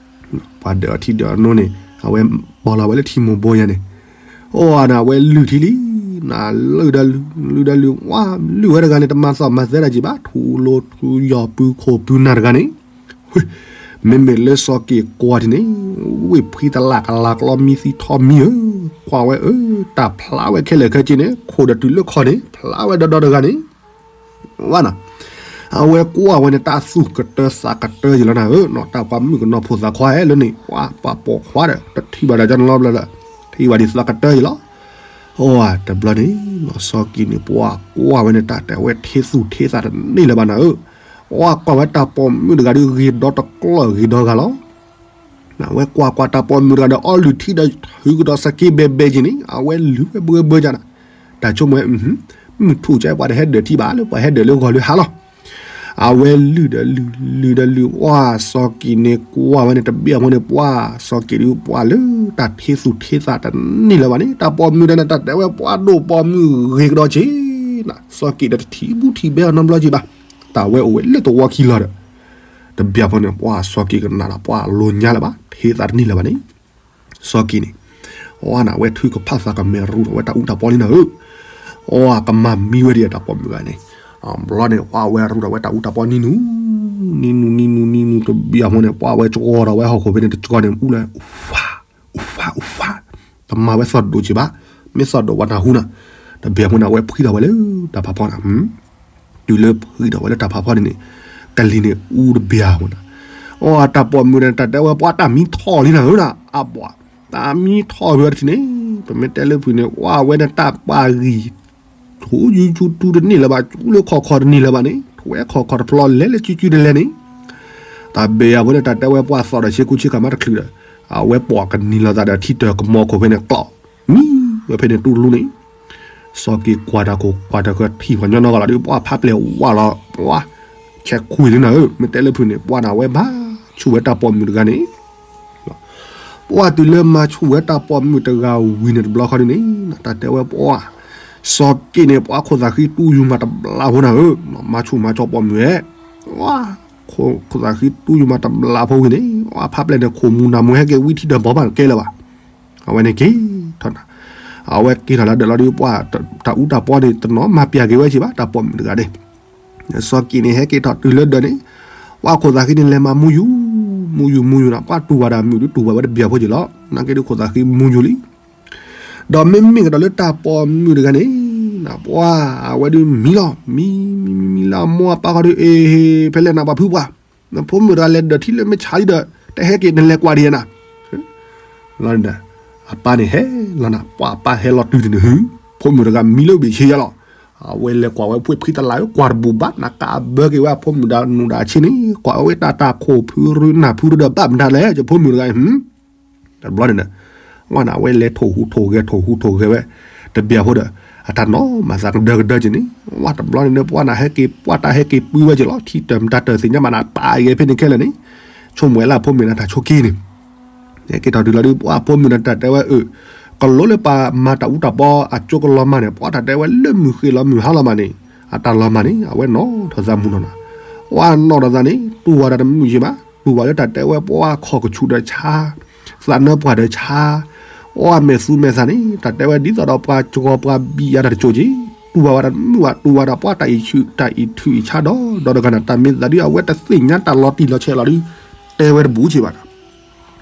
ပှၤဒၢးအီထံဒၢးအီနိန့ၣ် အဝဲပီၤလီၤဝဲလၢထံမိၢ်ဘိယါန့ၣ်, အိၣ်နၤဝဲလုၢ်ထံလံ, နလုၢ်ဒီးလုၢ်, လုၢ်ဒီးလုၢ်, ဝါ, လုၢ်ဝဲတဂၤန့ၣ် တမၤသီၣ်မၤသဲဒၣ်က့ၤဘၣ် ထူးလိထူးယီၢ်ပုၢ်ခိၣ်ပုၢ်နၤတဂၤန့ၣ်, မ့မ့ၢ်လၢစီၤက့ၤကွၢ်ထံန့ၣ်, ဝ့ၢ်ဖှံတလၢ်ကလၤကျီမံသံထီမံဧၢ, ကွၢ်ဝဲအၢ, တၢ်ဖျါဝဲခဲလၢာ်ခဲဆ့န့ၣ် ခိၣ်ဒီးတုၤလၢခီၣ်န့ၣ် ဖျါဝဲဒီဒီတဂၤန့ၣ် ဝါနီၤ, အဝဲကွၢ်ဝဲန့ၣ် တၢ်သူၣ်ကတၢသးကတၢယံၤလီၤနၤဧၢ, တၢ်ပှၤမုၣ်ကနီၤဖိသးခွါဟဲလၢန့ၣ် ပှၤပှၤပိာ်ခွါဒီး တထံၣ်ဘၣ်ဒီးကၠီနလီဘျီလၢ, ထံၣ်ဘၣ်ဒ်သးကတၢယံၤလီၤ, အိၣ်တဘျီန့ၣ်, စီၤက့ၤန့ၣ် ပှၤကွၢ်ဝဲန့ၣ် တၢ်တဲဝဲထဲသူၣ်ထဲသးတန့ၢ်လၢၤဘၣ်နၤဧၢ, ပှၤကွၢ်ဝဲတၢ်ပိာ်မုၣ်တဂၤဒီးဂ့ၤဒီတကျီၢ်ဂ့ၤဒီဂၤလီၤ အဝဲကွၢ်ကွၢ်တၢ်ပိာ်မုၣ်တဂၤဒီး အီလုၢ်ထံဒီးထုးကဒီးစက့ဘဲဘဲက့ၤန့ၣ် အဝဲလုၢ်ဝဲဘှဲဘှဲကနၤ, တၢ်ဆိကမိၣ်ဝဲ, မုၢ်ထူၣ်ကဲပှၤတဟဲဒၢးထံဘၣ်လၢပှၤဟဲဒၢးလၢဂီၤလၢဟါလီၤ, အဝဲလုၢ်ဒီးလုၢ်, လုၢ်ဒီးလုၢ်, ဝါစီၤက့ၤန့ၣ်ကွၢ်ဝဲန့ၣ် တဘ့ၣ်အဖိန့ၣ် ပှၤစီၤက့ၤဒုးပှၤလၢတၢ်ထဲသူၣ်ထဲသးတန့ၢ်လၢၤဘၣ်န့ၣ် တၢ်ပိာ်မုၣ်တဂၤန့ၣ် တၢ်တဲဝဲပှၤဒိၣ်ပိာ်မုၣ်ဂ့ၤကဒီးက့ၤနၤ, စီၤက့ၤဒီးတထံၣ်ဘူးထံၣ်ဘဲအီၤနီတဘျီက့ၤဘၣ်, တၢ်ဝဲအိၣ်ဝဲလၢတဝီခံလီၤဒီး တဘျီဖိန့ၣ် ပှၤစီၤက့ၤကနၣ်ဒီး ပှၤလိၤညါလၢၤဘၣ် ထဲသးတန့ၢ်လၢၤဘၣ်န့ၣ်, စီၤက့ၤန့ၣ်, အဝဲန့ၣ်ဝဲထုကဖၣ်သးကမဲာ်ရူထီၣ်ဝဲတၢ်အူတၢ်ပီလံနၤဧၢ, အဝဲကမၤမံဝဲဒ်အတၢ်ပိာ်မုၣ်တဂၤန့ၣ်, ဘျီန့ၣ် ပှၤဝဲရူထီၣ်ဝဲတၢ်အူတၢ်ပီနံၤနူၤ, နံၤနူၤနံၤနူၤနံၤနူၤတဘျီဖိန့ၣ် ပှၤဝဲကီထီၣ်ဝဲဟီၣ်ခိၣ်ဖဲန့ၣ်တကီန့ၣ် အူလၢ အူဖး အူဖး အူဖး, တမၤဝဲသီၣ်ဒိၣ်က့ၤဘၣ်, မ့ၢ်သီၣ်ဒိၣ်ဝဲနၢ်ဟူနၤ, တဘျီဖိန့ၣ် အဝဲဖှံထီၣ်ဝဲလၢတၢ်ဖးဖီနၤ တုၤလၢဖှံထီၣ်ဝဲလၢတၢ်ဖးဖီန့ၣ်န့ၣ်, ကလံၤန့ၣ်အူတဘျီဝဲနၤ, အတၢ်ပိာ်မုၣ်န့ၣ် တၢ်တဲဝဲပှၤတၢ်မံထီၣ်လံနၤဧၢနၤ, အပှၤ, တၢ်မံထီၣ်ဖဲအီၤတထံၣ်န့ၣ်, ပမ့ၢ်တဲလၢဖုၣ်န့ၣ် ပှၤဝဲန့ၣ်တၢ်ပာ်ဂံၢ် ထိၣ်ယူၤယူၤတူတန့ၢ်လၢၤဘၣ်, ကူလၢခီၣ်ခီၣ်တန့ၢ်လၢၤဘၣ်န့ၣ်, ထွဲခီၣ်ခီၣ်တဖျီလဲၤလၢစုစုတလဲၤန့ၣ်, တၢ်ဘဲယၤဖိန့ၣ် တၢ်တဲဝဲပှၤသီၣ်ဒီးဆ့ကူဆ့ကၤမးတချုးဒီး, အဝဲပိာ်ကနံၤလီၤသးဒီးထံတၢၢ်ကမီၤခိၣ်ဖဲန့ၣ်ကျီၣ်, မံဝဲဖဲန့ၣ်တူၢ်လူန့ၣ်, စီၤက့ၤကွၢ်တၢ်ခိၣ်ကွၢ်တၢ်ဃၢၤထံၣ်ပှၤညီနီၢ်ဂၤလီၤဒီး ပှၤဖးပျဲၢ်ဝါလီၤ, ပှၤ, ဆဲးခွံလံနၤဧၢ, မ့ၢ်တဲလၢဖုၣ်န့ၣ် ပှၤနၤဝဲဘၣ်, ဆူၣ်ဝဲတၢ်ပိာ်မုၣ်တဂၤန့ၣ် ပှၢ်တုၤလၢမၤဆူၣ်ဝဲတၢ်ပိာ်မုၣ်တဂၤဝံၤန့ၣ်တဘျီဃီဒ်န့ၣ် တၢ်တဲဝဲပှၢ် စီၤက့န့ၣ် ပှၢ်ခိၣ်သးဃံတူၢ်ယူၤမးတဘျီဖိနၤဧၢ, မၤဆူၣ်မၤကၠီပိာ်မုၣ်ဧဲ, ပှၢ်ခိၣ်သးဃံတူၢ်ယူၤမးတဘျီဖိဝံၤန့ၣ် ပှၢ်ဖးပျဲၢ်န့ၣ် ခိၣ်မူနၢ်မူဟဲက့ၤဝံထံဒီးဘီဘၣ်တကဲလၢၤဘၣ်. အဝဲန့ၣ်က့ၤထီၣ်နၤ, အဝဲက့ၤထီၣ်လၢဒၢးလီၤဒီး ပှၢ်တၢ်အူတၢ်ပီန့ၣ် တနီၤမၤပျဲၢ်က့ၤဝဲစ့ၢ်ဘၣ် တၢ်ပိာ်မုၣ်တဂၤန့ၣ် စီၤက့န့ၣ် ဟဲက့ၤထီၣ်တုၤလၢဒၢးန့ၣ် ပှၢ်ခိၣ်သးဃံန့ၣ် လဲၤမၤမူယူၤ, မူယူၤမူယူၤနၤ ပှၢ်တူၢ်ဝဲဒၣ်မုၣ်ဒုး တူၢ်ဝဲဒၣ်တဘျီဖိက့ၤလီၤ. နာ်က့ဒုးခိၣ်သးဃံမူယူၤလံ. ဒီးမ့မ့ၢ်ကဒီးလၢတၢ်ပိာ်မုၣ်တဂၤန့ၣ် ပှၢ်အဝဲဒုးမံလီၤ, မံမံမံမံလၢအမိၢ်အပၢ်ဃီဒီး အ့ ဖဲလဲၣ်နၤပှၤဖုပှၢ်, နဖိမုၣ်တဂၤလဲၤဒၢးထံလၢမ့ၢ်ဆါလံဒီး တဟဲက့ၤနလဲၤကွၢ်ဒံးနၤ အပၢ်န့ၣ်ဟဲလီၤနၤ, ပှၢ်အပၢ်ဟဲလီၤတုၤန့ၣ် ဖိမုၣ်တဂၤမံလၢဘ့ၣ်ဆ့ယါလီၤ. အဝဲလဲၤကွၢ်ဝဲဖှ့ဖှံတလးဧၢ ကွၢ်တဘူၣ်ဘၣ် နကဘၢက့ၤဝဲအဖိမုၣ်ဒီးနူၢ်ဒီးဆ့န့ၣ် ကွၢ်ဝဲတၢ်တၢ်ခိၣ်ဖုရူနၢ်ဖုရူဒီးဘၣ်မတၤလဲၣ် ယဖိမုၣ်တဂၤအံၤ တဘျီန့ၣ်ဒီး ဝဲနၤအဝဲလဲၤထိၣ်ဟူးထိၣ်ဂဲၤထိၣ်ဟူးထိၣ်ဂဲၤဝဲ တဘျီဖိဒီး အတၢ်နီၢ်မၤသးကဒၢကဒၢက့ၤန့ၣ် ဝဲတဘျီန့ၣ်ဒီး ပှၢ်နၤဟဲက့ၤ ပှၢ်တၢ်ဟဲက့ၤပုၢ်ဝဲက့ၤလီၤ ထံတၢ်မတၤတၢ်သ့ၣ်ညါဘၣ်နၤ ပာ်ဂဲၤဖဲန့ၣ်ခဲလၢာ်န့ၣ် ဆိကမိၣ်ဝဲလၢအဖိမုၣ်နၤတၢ်ဆိက့န့ၣ် က့ၤထီၣ်တုၤလီၤဒုး ပှၢ်အဖိမုၣ်နၤတၢ်တဲဝဲအၢ ကလိလၢပှၤမၤတၢ်အူတၢ်ပီအကၠိကလီၤမၢ်န့ၣ် ပှၢ်တၢ်တဲဝဲလၢမုၢ်ဃ့လီၤမုၢ်ဟါလီၤမၢ်န့ၣ် အတၢ်လီၤမၢ်န့ၣ် အဝဲနီၣ်ထီၣ်သးမုၢ်နီၣ်နၤ ပှၢ်နီၣ်ထီၣ်သးန့ၣ် တူၢ်ဝဲဒၣ်တမုာ်ယံၤဘၣ် တူၢ်ဝဲလၢတၢ်တဲဝဲပှၢ်ခီၣ်ကဆူၣ်ဒီးဆါ သးနၢပှၢ်ဒီးဆါ အီၣ်မဲာ်သူမဲာ်သးန့ၣ် တၢ်တဲဝဲဒ်သိးဒီးပှၤကှီၤပှၤဘံၣ်ယၤတၢ်တကၠိၣ်က့ၤ တူၢ်ဝဲဒၣ်မုာ်ဘၣ် တူၢ်ဝဲဒၣ်ပှၢ်တၢ်အံးဆူၣ်တၢ်အံးထုးအံးဆါဒီး ဒီးတဂၤန့ၣ် တၢ်မ့ၢ်သးဒုးအဝဲတသ့ၣ်ညါတၢ်လီၤတံၢ်လီၤဆဲးလီၤဒုး တဲဝဲတဘူးက့ၤဘၣ်ဒီး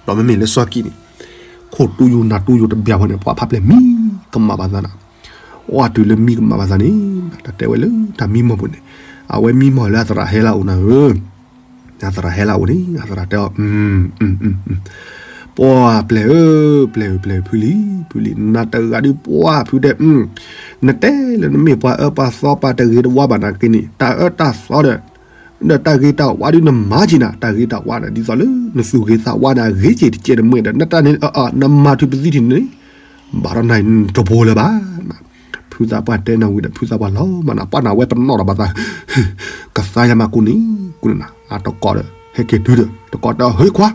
ဒီးမ့မ့ၢ်လၢစီၤက့န့ၣ် ခိၣ်တူၢ်ယူၤနၢ်တူၢ်ယူၤတဘျီဖိန့ၣ် ပှၢ်ဖးပျဲၢ်မံကမၣ်ဘၣ်သးနၤ အီၣ်တုၤလၢမံကမၣ်ဘၣ်သးန့ၣ် တၢ်တဲဝဲလၢတၢ်မံမီၢ်ပူၤန့ၣ် အဝဲမံမီၢ်လၢအသရၣ်ဟဲလၢအအိၣ်နၤဧၢ အသရၣ်ဟဲလၢအအိၣ်န့ၣ် အသရၣ်တဲအီၤ ပှၢ်ပျဲၢ်ဧၢ ပျဲၢ်ဧၢ ပျဲၢ်ဧၢ ဖုလံ ဖုလံ နၤတဂၤဒုးပှၢ်ဖုတဲ နတဲလၢနမ့ၢ်ပှၤအၢပှၤသီပှၤတဂ့ၤတဝါဘၣ်နာ်က့န့ၣ် တၢ်အၢတၢ်သီဒီး ဒီးတၢ်ဂ့ၤတၢ်ဝါဒုးနမၤက့ၤနၤ တၢ်ဂ့ၤတၢ်ဝါန့ၣ် ဒ်သိးလၢနသူၣ်ဂ့ၤသးဝါန့ၣ် အဂ့ၤက့ၤတကဲးတမှဲဒီး နတၢ်န့ၣ် နမၤထုးပသံထံၣ်န့ၣ် ဘၣ်ဒီးနၤတဘိလၢၤဘၣ် ဖုသးပှၢ်တဲနၤဝံၤဒီး ဖုသးပှၢ်လီၤမးနၤ ပှၢ်နၤဝဲပနီၣ်ဒီးဘၣ်သး ကသါယၤမးကူန့ၣ် ကူန့ၣ်နၤ အတကိးဒီး ဟဲက့ၤတုၤဒီး တကိးတဲအီၤ ဟ့ခွါ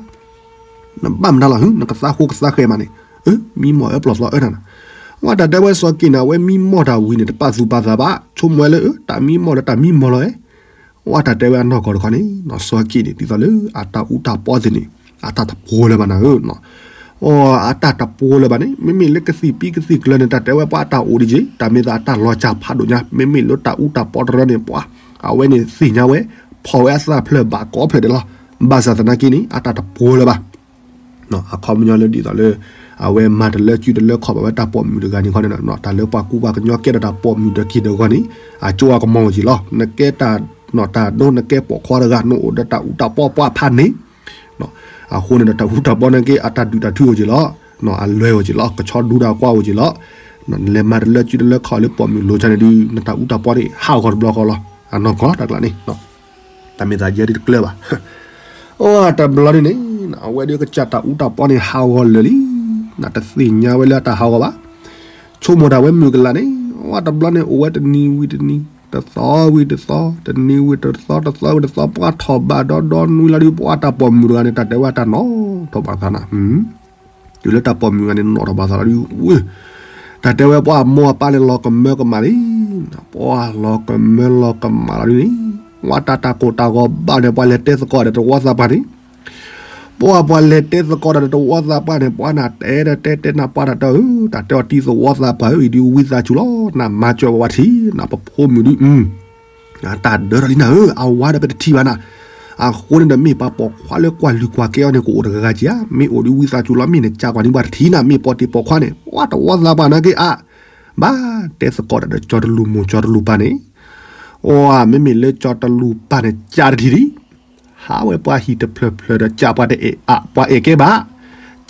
နဘၣ်မတၤလီၤဟု နကသါဃိကသါဃဲမးန့ၣ် အၢ မံမီၢ်အၢပျီၢ်သီအၢနၤနၤ ဝဲတၢ်တဲဝဲစီၤက့ၤန့ၣ် အဝဲမံမီၢ်တၢ်ဝံၤန့ၣ် တပာ်သူၣ်ပာ်သးဘၣ် ဆိကမိၣ်ဝဲလၢ တၢ်မံမီၢ်လၢတၢ်မံမီၢ်လီၤ ဝဲတၢ်တဲဝဲအနီၢ်ကီၢ်တခီန့ၣ် စီၤက့ၤန့ၣ် ဒ်သိးလၢအတၢ်အူတၢ်ပီသ့ၣ်န့ၣ် အတၢ်တပှိၤလၢၤဘၣ်နၤဧၢ အတၢ်တပှိၤလၢၤဘၣ်န့ၣ် မ့မ့ၢ်လၢကသံၣ်ပံကသံၣ်ကျၢၤန့ၣ် တၢ်တဲဝဲပှၤအတၢ်အိၣ်ဒံးက့ၤ တၢ်မ့ၢ်သးအတၢ်လီၤစၢ်ဖးဒိၣ်ညါ မ့မ့ၢ်လၢတၢ်အူတၢ်ပီတရၢန့ၣ် ပှၤ အဝဲန့ၣ်သ့ၣ်ညါဝဲ ဖီၣ်ဝဲအသးဖျၢၣ်ဘၣ်ကိးဖျၢၣ်ဒဲးလီၤ ဘၣ်ဆၣ်သနာ်က့န့ၣ် အတၢ်တပှိၤလၢၤဘၣ် အခီပညီလၢဒ်သိးလၢ အဝဲမၤတလၢစုတလၢခီၣ်ဘၣ်ဝဲတၢ်ပိာ်မုၣ်တဂၤန့ၣ်ခီန့ၣ် တၢ်လၢပှၤကူပှၤကညီကဲဒီးတၢ်ပိာ်မုၣ်တက့ၢ်တဂီၢ်န့ၣ် အကၠိအကမီၤအိၣ်က့ၤလီၤ နကဲတၢ် တၢ်ဒိ နကဲပိာ်ခွါတဂၤ နအိၣ်ဒီးတၢ်အူတၢ်ပီပှၢ်ဖးန့ၣ် အဃိန့ၣ်ဒီးတၢ်အူတၢ်ပီန့ၣ်က့ အတၢ်ဒုၣ်တၢ်ထုအိၣ်က့ၤလီၤ အလွဲၢ်အိၣ်က့ၤလီၤ ကဆီဒူတၢ်ကွၢ်အိၣ်က့ၤလီၤ နလဲၤမၤတလၢစုတလၢခီၣ်လၢပိာ်မုၣ်လိၤဆါန့ၣ်ဒုး နတၢ်အူတၢ်ပီန့ၣ် ဟးဂီၤတဘျီဃီလီၤ အနီၢ်ကီၢ်တၢ်ကျါန့ၣ် တၢ်မ့ၢ်သးယဲဒ်တကျၢၤဘၣ် အိၣ်တဘျီဒ်န့ၣ် အဝဲဒုးကစၢ်တၢ်အူတၢ်ပီန့ၣ်ဟးဂီၤလၢာ်လံ နတသ့ၣ်ညါဝဲလၢအတၢ်ဟးဂီၤဘၣ် ဆိကမိၣ်ဒၣ်ဝဲမုၢ်ကလးန့ၣ် ဝဲတဘျီန့ၣ်အိၣ်ဝဲတနံၤဝံၤတနံၤ တသီဝံၤတသီ တနံၤဝံၤတသီ တသီဝံၤတသီ ပှၢ်ထီၣ်ဘးဒီဒီနွံလီၤဒုး ပှၢ်တၢ်ပိာ်မုၣ်တဂၤန့ၣ် တၢ်တဲဝဲအတၢ်နီၣ်ထီၣ်ဘၣ်သးနၤ တုၤလၢတၢ်ပိာ်မုၣ်တဂၤန့ၣ်နီၣ်ထီၣ်ဘၣ်သးလီၤဒုး ဝ့ၢ် တၢ်တဲဝဲပှၢ်အမိၢ်အပၢ်န့ၣ်လီၤကမၢကမၣ်လံ ပှၢ်လီၤကမၢလီၤကမၣ်လီၤဒုးန့ၣ် ဝဲတၢ်တၢ်ကိၢ်တၢ်ဂီၤဘၣ်န့ၣ် ပှၤလဲၤတဲသကိးဒီးတဝီသးပှၢ်န့ၣ် ပှၢ်ပှၤလဲၤတဲသကိးဒီးတဝီသးပှၢ်န့ၣ် ပှၢ်နၤတဲဒီးတဲတဲနၤပှၢ်တၢ်တၢ်ဧၢ တၢ်တဲအီၤတံၤသဝီသးပှၢ်ဧၢ အံၤဒုးဝံသးစူၤလီၤ နမၤစၢၤဝဲဝဲထံ နပဖိမုၣ်ဒုး တၢ်ဒၢထီၣ်လံနၤဧၢ အဝၤဒီးပတထံၣ်ဘၣ်နၤ အဃိန့ၣ်ဒီးမ့ၢ်ပှၤပိာ်ခွါလၢကွၢ်လုၢ်ကွၢ်ကဲအီၤန့ၣ် ကအိၣ်တဂၤဂၤက့ၤဧါ မ့ၢ်အိၣ်ဒုးဝံသးစူၤလီၤ မ့ၢ်နကးကွၢ်န့ၢ်ပှၤတထံၣ်နၤ မ့ၢ်ပိာ်တ့ၢ်ပိာ်ခွါန့ၣ် ပှၢ်တဝီသးပှၢ်နာ်က့အါ ဘၣ်တဲသကိးဒီးကၠီတလူၢ်မိၢ်ကၠီတလူၢ်ပၢ်န့ၣ် အိၣ် မ့မ့ၢ်လၢကၠီတလူၢ်ပၢ်န့ၣ် ကးတထံၣ်ဒံး ဟးဝဲပှၤဟံၣ်တဖျၢၣ်ဖျၢၣ်ဒီး ကးပှၤတအဲၣ်အါ ပှၤအဲၣ်ကဲဘၣ်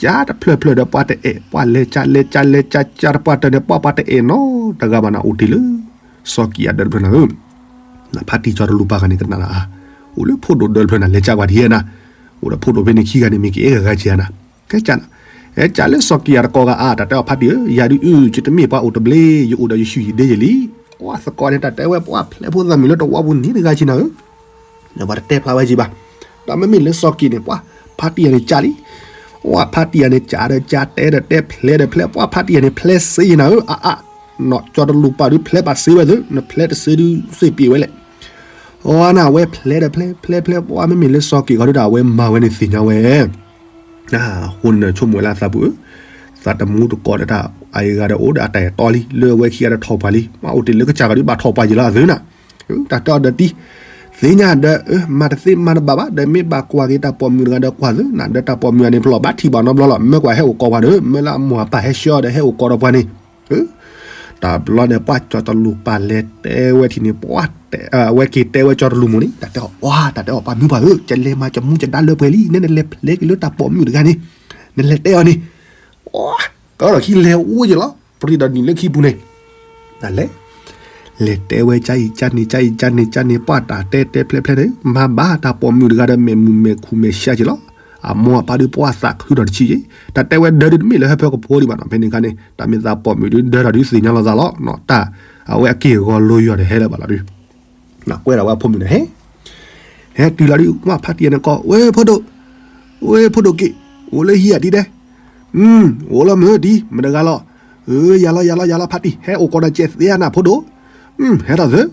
ကးတဖျၢၣ်ဖျၢၣ်ဒီး ပှၤတအဲၣ် ပှၤလဲၤကးလဲၤကးလဲၤကးကးတပှၢ်တၢၢ်န့ၣ် ပှၢ်ပှၤတအဲၣ်နီတဂၤဘၣ်နၤ အိၣ်တ့ၢ်လၢ စီၤကံအဒၢးတဖျၢၣ်နၤဧၢ နဖါတံၢ်ကၠီတလူၢ်ပၢ်ဂၤန့ၣ် ကနၣ်လၢအါ အိၣ်လၢဖိဒိၣ်ဒၢးတဖျၢၣ်နၤ လဲၤကးပှၤတဟဲနၤ အိၣ်ဒီးဖိဒိၣ်ဖဲန့ၣ်ခံဂၤန့ၣ် မ့ၢ်ကအဲၣ်ဂၤဂၤက့ၤနၤ ကဲကးနၤ အဲကးလၢစီၤကံအတကိးဂၤအါ တၢ်တဲအီၤဖါတံၢ်ဧၢ ယၤဒုးအု ယတမ့ၢ်ပှၤအိၣ်တဘျ့ ယအိၣ်ဒီးယဆူၣ်ယဒ့ယလံ ပှၢ်သကိးန့ၣ် တၢ်တဲဝဲပှၢ်ဖျဲးဖိသၣ်မုၣ်လၢတဝီပူၤန့ၣ်တဂၤက့ၤနၤဧၢ နဘၣ်တတဲဖျါဝဲက့ၤဘၣ် ဒီးမ့မ့ၢ်လၢစီၤကံန့ၣ် ပှၢ်ဖါတံၢ်အန့ၣ်ကးလံ ပှၢ်ဖါတံၢ်ယၤန့ၣ် ကးဒီးကး တဲဒီးတဲ ဖျဲးဒီးဖျဲး ပှၢ်ဖါတံၢ်ယၤန့ၣ် ဖျဲးစ့ယံၤနၤဧၢ အါအါ, နီၢ်ကၠီတလူၤပာ်ဒုး ဖျဲးပာ်စ့ဝဲသု နဖျဲးတစ့ဒုး စ့ပ့ၤဝဲလဲၣ်. အီနၤ အဝဲဖျဲးဒီးဖျဲး ဖျဲးဖျဲး ပှၢ်မ့မ့ၢ်လၢစီၤက့ၤခီဒုးဒီး အဝဲမၤဝဲန့ၣ်သ့ၣ်ညါဝဲ အဃိန့ၣ်ဒီး ဆိကမိၣ်ဝဲလၢအသးပူၤဧၢ, သးတမူတကိးဒီးတၢ် အအံၤဂၤဒီးအိၣ်ဒီးအတၢ်အဲၣ်တီလံ လၢအဝဲခံဂၤဒီးထီၣ်ပှၢ်လံ မ့ၢ်အိၣ်တ့ၢ်လၢကစၢ်ဂၤဒုး ဘၣ်ထီၣ်ပှၢ်ယံၤလီၤအသုနၤ, တၢ်တဲအီၤဒီးတံၢ် သ့ၣ်ညါဒီး မၤတသ့မၤတဘၣ်ဘၣ် ဒီးမ့ၢ်ဘၣ်ကွၢ်က့ၤတၢ်ပိာ်မုၣ်တဂၤဒီးကွၢ်သုနၤ ဒီးတၢ်ပိာ်မုၣ်အန့ၣ် ပလီၢ်ဘၣ်ထံၣ်ဘၣ်နီတဘျီလီၤ မ့ၢ်ကွၢ်ဟဲအိၣ်ကိးပှၤဒီး မ့ၢ်လၢအမိၢ်အပၢ်ဟဲဆှၢအီၤဒီးဟဲအိၣ်ကိးဒီးပှၤန့ၣ် တဘျီန့ၣ် ပှၢ်ကၠီတလူၤပာ်လဲၤတဲဝဲထံၣ်န့ၣ် ပှၢ် အဝဲက့ၤတဲဝဲကၠီတလူၤမိၢ်န့ၣ် တၢ်တဲအီၤ ပှၢ် တၢ်တဲအီၤ ပှၢ်မုၢ်ပှၢ်ဧၢ ကလဲၤမၤကမူကဒါလၢပှဲၤလံ နဲနလဲၤဖျဲးက့ၤလၢတၢ်ပိာ်မုၣ်တဂၤန့ၣ် နလဲၤတဲအီၤန့ၣ် ကဒီးခံလဲၤအိၣ်က့ၤလီၤ ပရံးဒီးနံၤလၢခံပူၤန့ၣ် တၢ်လဲၤ လဲၤတဲဝဲကၢ်အံၤကၢ်န့ၣ် ကၢ်အံၤကၢ်န့ၣ် ကၢ်န့ၣ် ပှၢ်တၢ်တဲတဲဖျဲးဖျဲးန့ၣ် မၤဘၣ်တၢ်ပိာ်မုၣ်တဂၤဒီး မဲာ်မုာ်မဲာ်ခုၣ်မဲာ်ဆှးက့ၤလီၤ. အမိၢ်အပၢ်ဒုးပှၢ်သးခုထီၣ်တဆံးက့ၤ တၢ်တဲဝဲဒၢဒုးတမ့ၢ်လၢဟၢဖၢကဖိဒံးဘၣ်နီၤ ဖဲန့ၣ်အခါန့ၣ် တၢ်မ့ၢ်သးပိာ်မုၣ်ဒုးဒၢထီၣ်ဒုးသ့ၣ်ညါလီၤသးလီၤ တၢ် အဝဲအက့ၢ်အဂီၤလိၤယီၤတဟဲလၢၤဘၣ်လီၤဒုး ကွဲးဒီးဝဲအဖိမုၣ်န့ၣ် ဟဲ ဟဲတုၤလီၤဒုး ဝဲဖါတံၢ်ယၤန့ၣ်ကိး ဝဲဖိဒိၣ် ဝဲဖိဒိၣ်က့ၤ အိၣ်လၢဟံၣ်ဧါဒ်ဒဲး အိၣ်လီၤမုၢ်ဒ် မတဂၤလီၤ ယၤလီၤ ယၤလီၤ ယၤလီၤ ဖါတံၢ် ဟဲအိၣ်ကိးဒီးကဲးသ့ဧါနၤဖိဒိၣ် ဟဲထီၣ်သၢ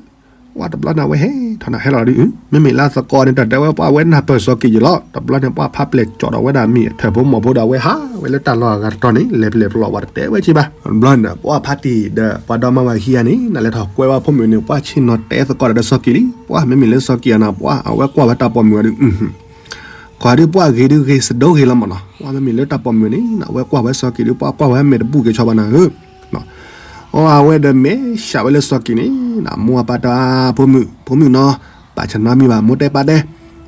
ဝဲတဘျီန့ၣ် အဝဲဟဲထီၣ်နၤဟဲလီၤဒုး မ့မ့ၢ်လၢသကိးန့ၣ် တၢ်တဲဝဲပှၢ်ဝဲနၢ်ပၢၢ်စီၤက့ၤယံၤလီၤ တဘျီန့ၣ် ပှၢ်ဖါပျဲၢ်ကၠီၣ်ဒီးဝဲဒၣ်မ့ၢ်ထၢၣ်ဖိမီၤဖိဒီး အဝဲဟးဝဲလၢတၢ်လီၢ်အဂၤတတီၤန့ၣ် လဲၤပျဲၢ်ပျီဝဲတတဲဝဲက့ၤဘၣ် တဘျီန့ၣ် ပှၢ်ဖါတံၢ်ဒီးပှၤဒီမါဝၤခံဂၤန့ၣ် နလဲၤထီၣ်ကွဲဝဲဖိမုၣ်န့ၣ် ပှၢ်ဆ့ၣ်နီၤတဲသကိးဒီးစီၤက့ၤလံ ပှၢ်မ့မ့ၢ်လၢစီၤက့ၤယၤန့ၣ် ပှၢ်အဝဲကွၢ်ဝဲတၢ်ပိာ်မုၣ်အီၤဒုး ကွၢ်ဒုးပှၢ်ဂ့ၤဒုးဂ့ၤစဒိဂ့ၤလီၤမးနီၤ ပှၢ်မ့မ့ၢ်လၢတၢ်ပိာ်မုၣ်န့ၣ် အဝဲကွၢ်ဝဲစီၤက့ၤဒုး ပှၢ်ကွၢ်ဝဲမဲာ်တဘူၣ်က့ၤဆီဘၣ်နၤဧၢ အဝဲဒီးမဲာ်ဆှးဝဲလၢစီၤက့ၤန့ၣ် မိၢ်အပၢ်တၢ် ဖိမုၣ် ဖိမုၣ်နီၤ ပာ်ဆနါမံၤဘၣ် မိၢ်တဲပၢ်တဲ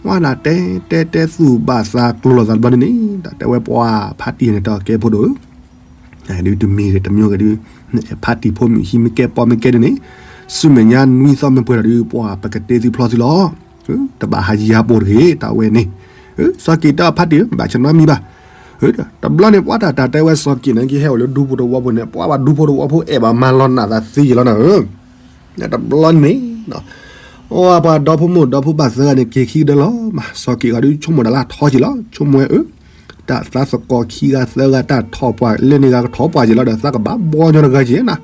ဝဲဒၣ်တဲတဲတဲသူၣ်ဘၣ်သးကျိၤလိာ်သးတဘျီန့ၣ်န့ၣ် တၢ်တဲဝဲပှၢ်ဖါတံၢ်န့ၣ် တၢ်ကဲဖိဒိၣ်ဧၢ ဒုးတမံၤဂ့ၤတမံၤဂ့ၤဒုး ဖါတံၢ်ဖိမုၣ်ဟံးမ့ၢ်ကဲပီမ့ၢ်ကဲဒုးန့ၣ် ဆူမဲာ်ညါနွံသီမ့ၢ်ပှဲၤထီၣ်ဒုး ပှၢ်ပကတဲသုဖျီသုလီၤ တဘၣ်ဟးယံၤဟးပိာ်တဂ့ၤ တၢ်ဝဲန့ၣ် စီၤက့ၤတဲအီၤဖါတံၢ်ဧၢ ဘၣ်ဆနါမံၤဘၣ် တဘျီန့ၣ် ပှၢ်တၢ်တၢ်တဲဝဲစီၤက့ၤန့ၣ် ကဟဲအိၣ်လၢဒူဖိတဝီဖိန့ၣ် ပှၢ်ဘၣ်ဒူဖိတဝီဖိအဲၣ်ဘၣ်မၤလီၤနးသးသ့ယံၤလီၤနၤဧၢ တဘျီန့ၣ် အပှၤဒီဖိမိၢ်ဒီဖိပၢ်သၢဂၤန့ၣ် က့ၤခံကဒၢလီၤမး စီၤက့ၤဂၤဒုးဆိကမိၣ်တၢ်လၢထီက့ၤလီၤ ဆိကမိၣ်ဝဲဧၢ တၢ်သးသကိးခံဂၤသၢဂၤတၢ်ထီၣ်ပှၢ်လၢန့ၣ်ဂၤကထီၣ်ပှၢ်က့ၤလီၤဒီး သးကဘၣ်ဘီညီတဂၤက့ၤနၤ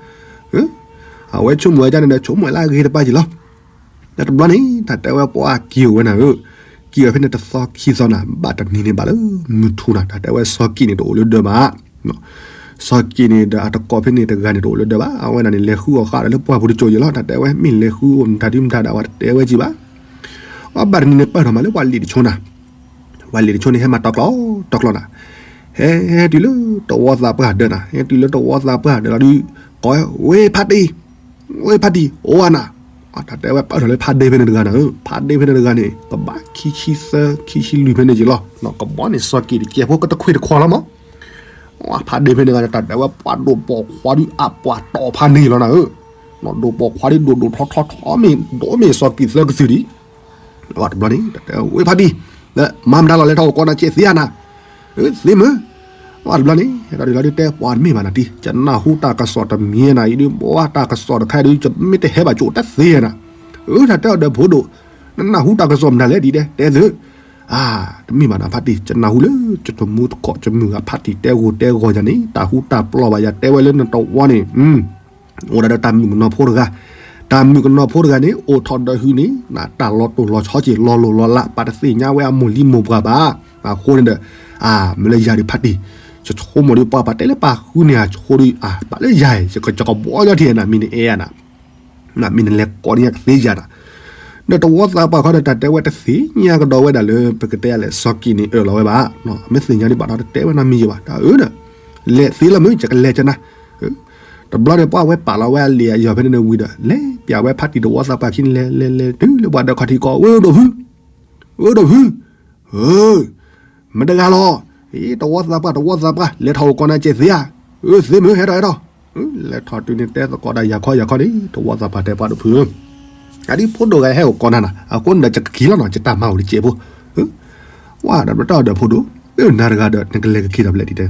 အဝဲဆိကမိၣ်ဝဲဒၣ်န့ၣ်ဒီး ဆိကမိၣ်ဝဲလၢအဂ့ၤတပၢ်က့ၤလီၤ တဘျီန့ၣ် တၢ်တဲဝဲပှၢ်က့ၤအိၣ်ဝဲနၤဧၢ က့ၤအိၣ်ဖဲန့ၣ်တသီခံသီနၤ ဘၣ်တနံၤန့ၣ်ဘၣ်လၢမုၢ်ထူၣ်နၤ တၢ်တဲဝဲစီၤက့ၤန့ၣ်တအိၣ်လၢဒၢးဘၣ် စီၤက့ၤန့ၣ်ဒီးအတကိးဖဲန့ၣ်တဂၤန့ၣ် တအိၣ်လၢဒၢးဘၣ် အဝဲဒၣ်န့ၣ် လဲၤဃုအီၣ်ဃာ်ဒီးလၢပှၢ်ပူၤတစိၤက့ၤလီၤ တၢ်တဲဝဲမ့ၢ်လဲၤဃုအိၣ်မတၤဒုမတၤဒီး အဝဲတတဲဝဲက့ၤဘၣ် အဘၣ်တနံၤန့ၣ် ပၢၢ်ထီၣ်မးလၢပှၤလံာ်တဆိနၤ ပှၤလံာ်တဆိန့ၣ် ဟဲမၤတီကျိၤတီကျိၤနၤ ဟဲ ဟဲတုၤလၢတဝီသးပှၢ်ဒၢးနၤ ဟဲတုၤလၢတဝီသးပှၢ်ဒၢးလီၤဒုး ကိးဝဲ ဝဲဖါတံၢ် ဝဲဖါတံၢ် အိၣ်ဧါနၤ တၢ်တဲဝဲပၢၢ်ထီၣ်လၢဖါဒ့ဖဲန့ၣ်တဂၤနၤဧၢ ဖါဒ့ဖဲန့ၣ်တဂၤန့ၣ် ကဘၣ်ခံဆံသၢ ခံဆံလွံၢ်ဖဲန့ၣ်က့ၤလီၤ ကဘီန့ၣ်စီၤက့ၤတကဲဖိကတခွ့တခွါလီၤမး ဖါဒ့ဖဲန့ၣ်တဂၤန့ၣ် တၢ်တဲဝဲပှၢ်ဒိၣ်ပိာ်ခွါဒုး အပှၤတီၢ်ဖါန့ၣ်လီၤနၤဧၢ ဒိၣ်ပိာ်ခွါဒုး ဒိၣ်ဒိၣ်ထီထီထီမ့ၢ် ဒိၣ်မ့ၢ်စီၤက့ၤသၢကသုၣ်ဒံး တဘျီန့ၣ် တၢ်တဲဝဲဖါတံၢ် မၤမတၤလီၤ လဲၤထီၣ်အိၣ်ကိးနၤကဲးသ့ဧါနၤ သ့မုၢ် တဘျီန့ၣ် ဟဲထီၣ်ဒုးလီၤဒုးတဲ ပှၤတမ့ၢ်ဘၣ်နၤတံၢ် ကနၢ်ဟူတၢ်ကစီၣ်တမံၤနၤအံၤဒုး ဘၣ်တၢ်ကစီၣ်တခါဒုး ကမ့ၢ်တဟဲဘၣ်ကၠိတသ့နၤ အၢ တၢ်တဲအီၤဒီးဖိဒိၣ် နနၢ်ဟူတၢ်ကစီၣ်မတၤလဲၣ်ဒ်ဒဲး တဲသု အါ တမ့ၢ်ဘၣ်နၤဖါတံၢ် ကနၢ်ဟူလၢကတမူတကိးကမုာ်ဂၤဖါတံၢ်တဲဂိၢ်တဲဂီၤယၤန့ၣ် တၢ်ဟူတၢ်ပျီၢ်ဘၣ်ယၤတဲဝဲလၢနတဝီန့ၣ် အိၣ်ဒၣ်ဒီးတၢ်မုၣ်ကနီၤဖိတဂၤ, တၢ်မုၣ်ကနီၤဖိတဂၤန့ၣ် အိၣ်ထီၣ်ဒီးဟုန့ၣ် တၢ်လီၤတိၢ်လီၤဆီက့ၤ လီၤလိၢ်လီၤလး ပာ်တသ့ၣ်ညါဝဲအမိၢ်လံမိၢ်ပှၢ်ဘၣ်. အဃိန့ၣ်ဒီး အါ မ့ၢ်လၢယၤဒုးဖါတံၢ် ယဆိကမိၣ်ဒုး ပှၤပာ်တဲလၢပာ်ဃုန့ၢ်အဆိဒုး အါ ဘၣ်လၢယၤ ယကဘီညီထံၣ်နၤ မ့ၢ်နအဲၣ်ယၤနၤ မ့ၢ်နလဲၤကိးန့ၢ်ယၤကသ့ယၤနၤ, ဒီးတဝီသးပှၢ်ခီဒီး တၢ်တဲဝဲတသ့ၣ်ညါကဒီးဝဲဒၣ်လၢ ပကတဲလဲၣ် စီၤကံးန့ၣ်အၢၣ်လီၤဝဲဘၣ်, မ့ၢ်သ့ၣ်ညါဒံးဘၣ်ဒီး တတဲဝဲနီတမံၤယံၤဘၣ်, တၢ်အၢဒီး လဲၤသ့လီၤမ့ၢ် ယကလဲၤကနၤ, တဘျီန့ၣ် ပှၢ်ဝဲပာ်လီၤဝဲအလံာ်အယီၢ်ဖဲန့ၣ်ဝံၤဒီး လဲၤပျးဝဲဖါတံၢ်တဝီသးပှၢ်ခံန့ၣ် လဲၤလဲၤလဲၤတုၤလၢပှၤဒီးခီၣ်ထံးကီး ဝဲဒိၣ်ဖု ဝဲဒိၣ်ဖု ဧၢ, မတဂၤလီၤ, အ့ တဝီသးပှၢ် တဝီသးပှၢ် လဲၤထီၣ်အိၣ်ကိးနၤကဲးသ့ဧါ, အၢ သ့မ့ၢ် ဟဲထီၣ်ဟဲထီၣ်, လဲၤထီၣ်တုၤန့ၣ် တဲသကိးဒၣ်ယၤခီယၤခီန့ၣ် တဝီသးပှၢ်တဲပှၤဒိၣ်ဖုဧၢ, အဒ်ဖိဒိၣ်ဂၤဟဲအိၣ်ကိးနၤနၤ အဃိန့ၣ်ဒီး ယကက့ၤလီၤနီၤ ယတၢ်မၤအိၣ်တစဲးဖိ, ဝဲဒီးပတၢ်ဒီးဖိဒိၣ်, နၤတဂၤဒီး နကလဲၤကက့ၤဒီးဖျဲၣ်ဒ်တဲ,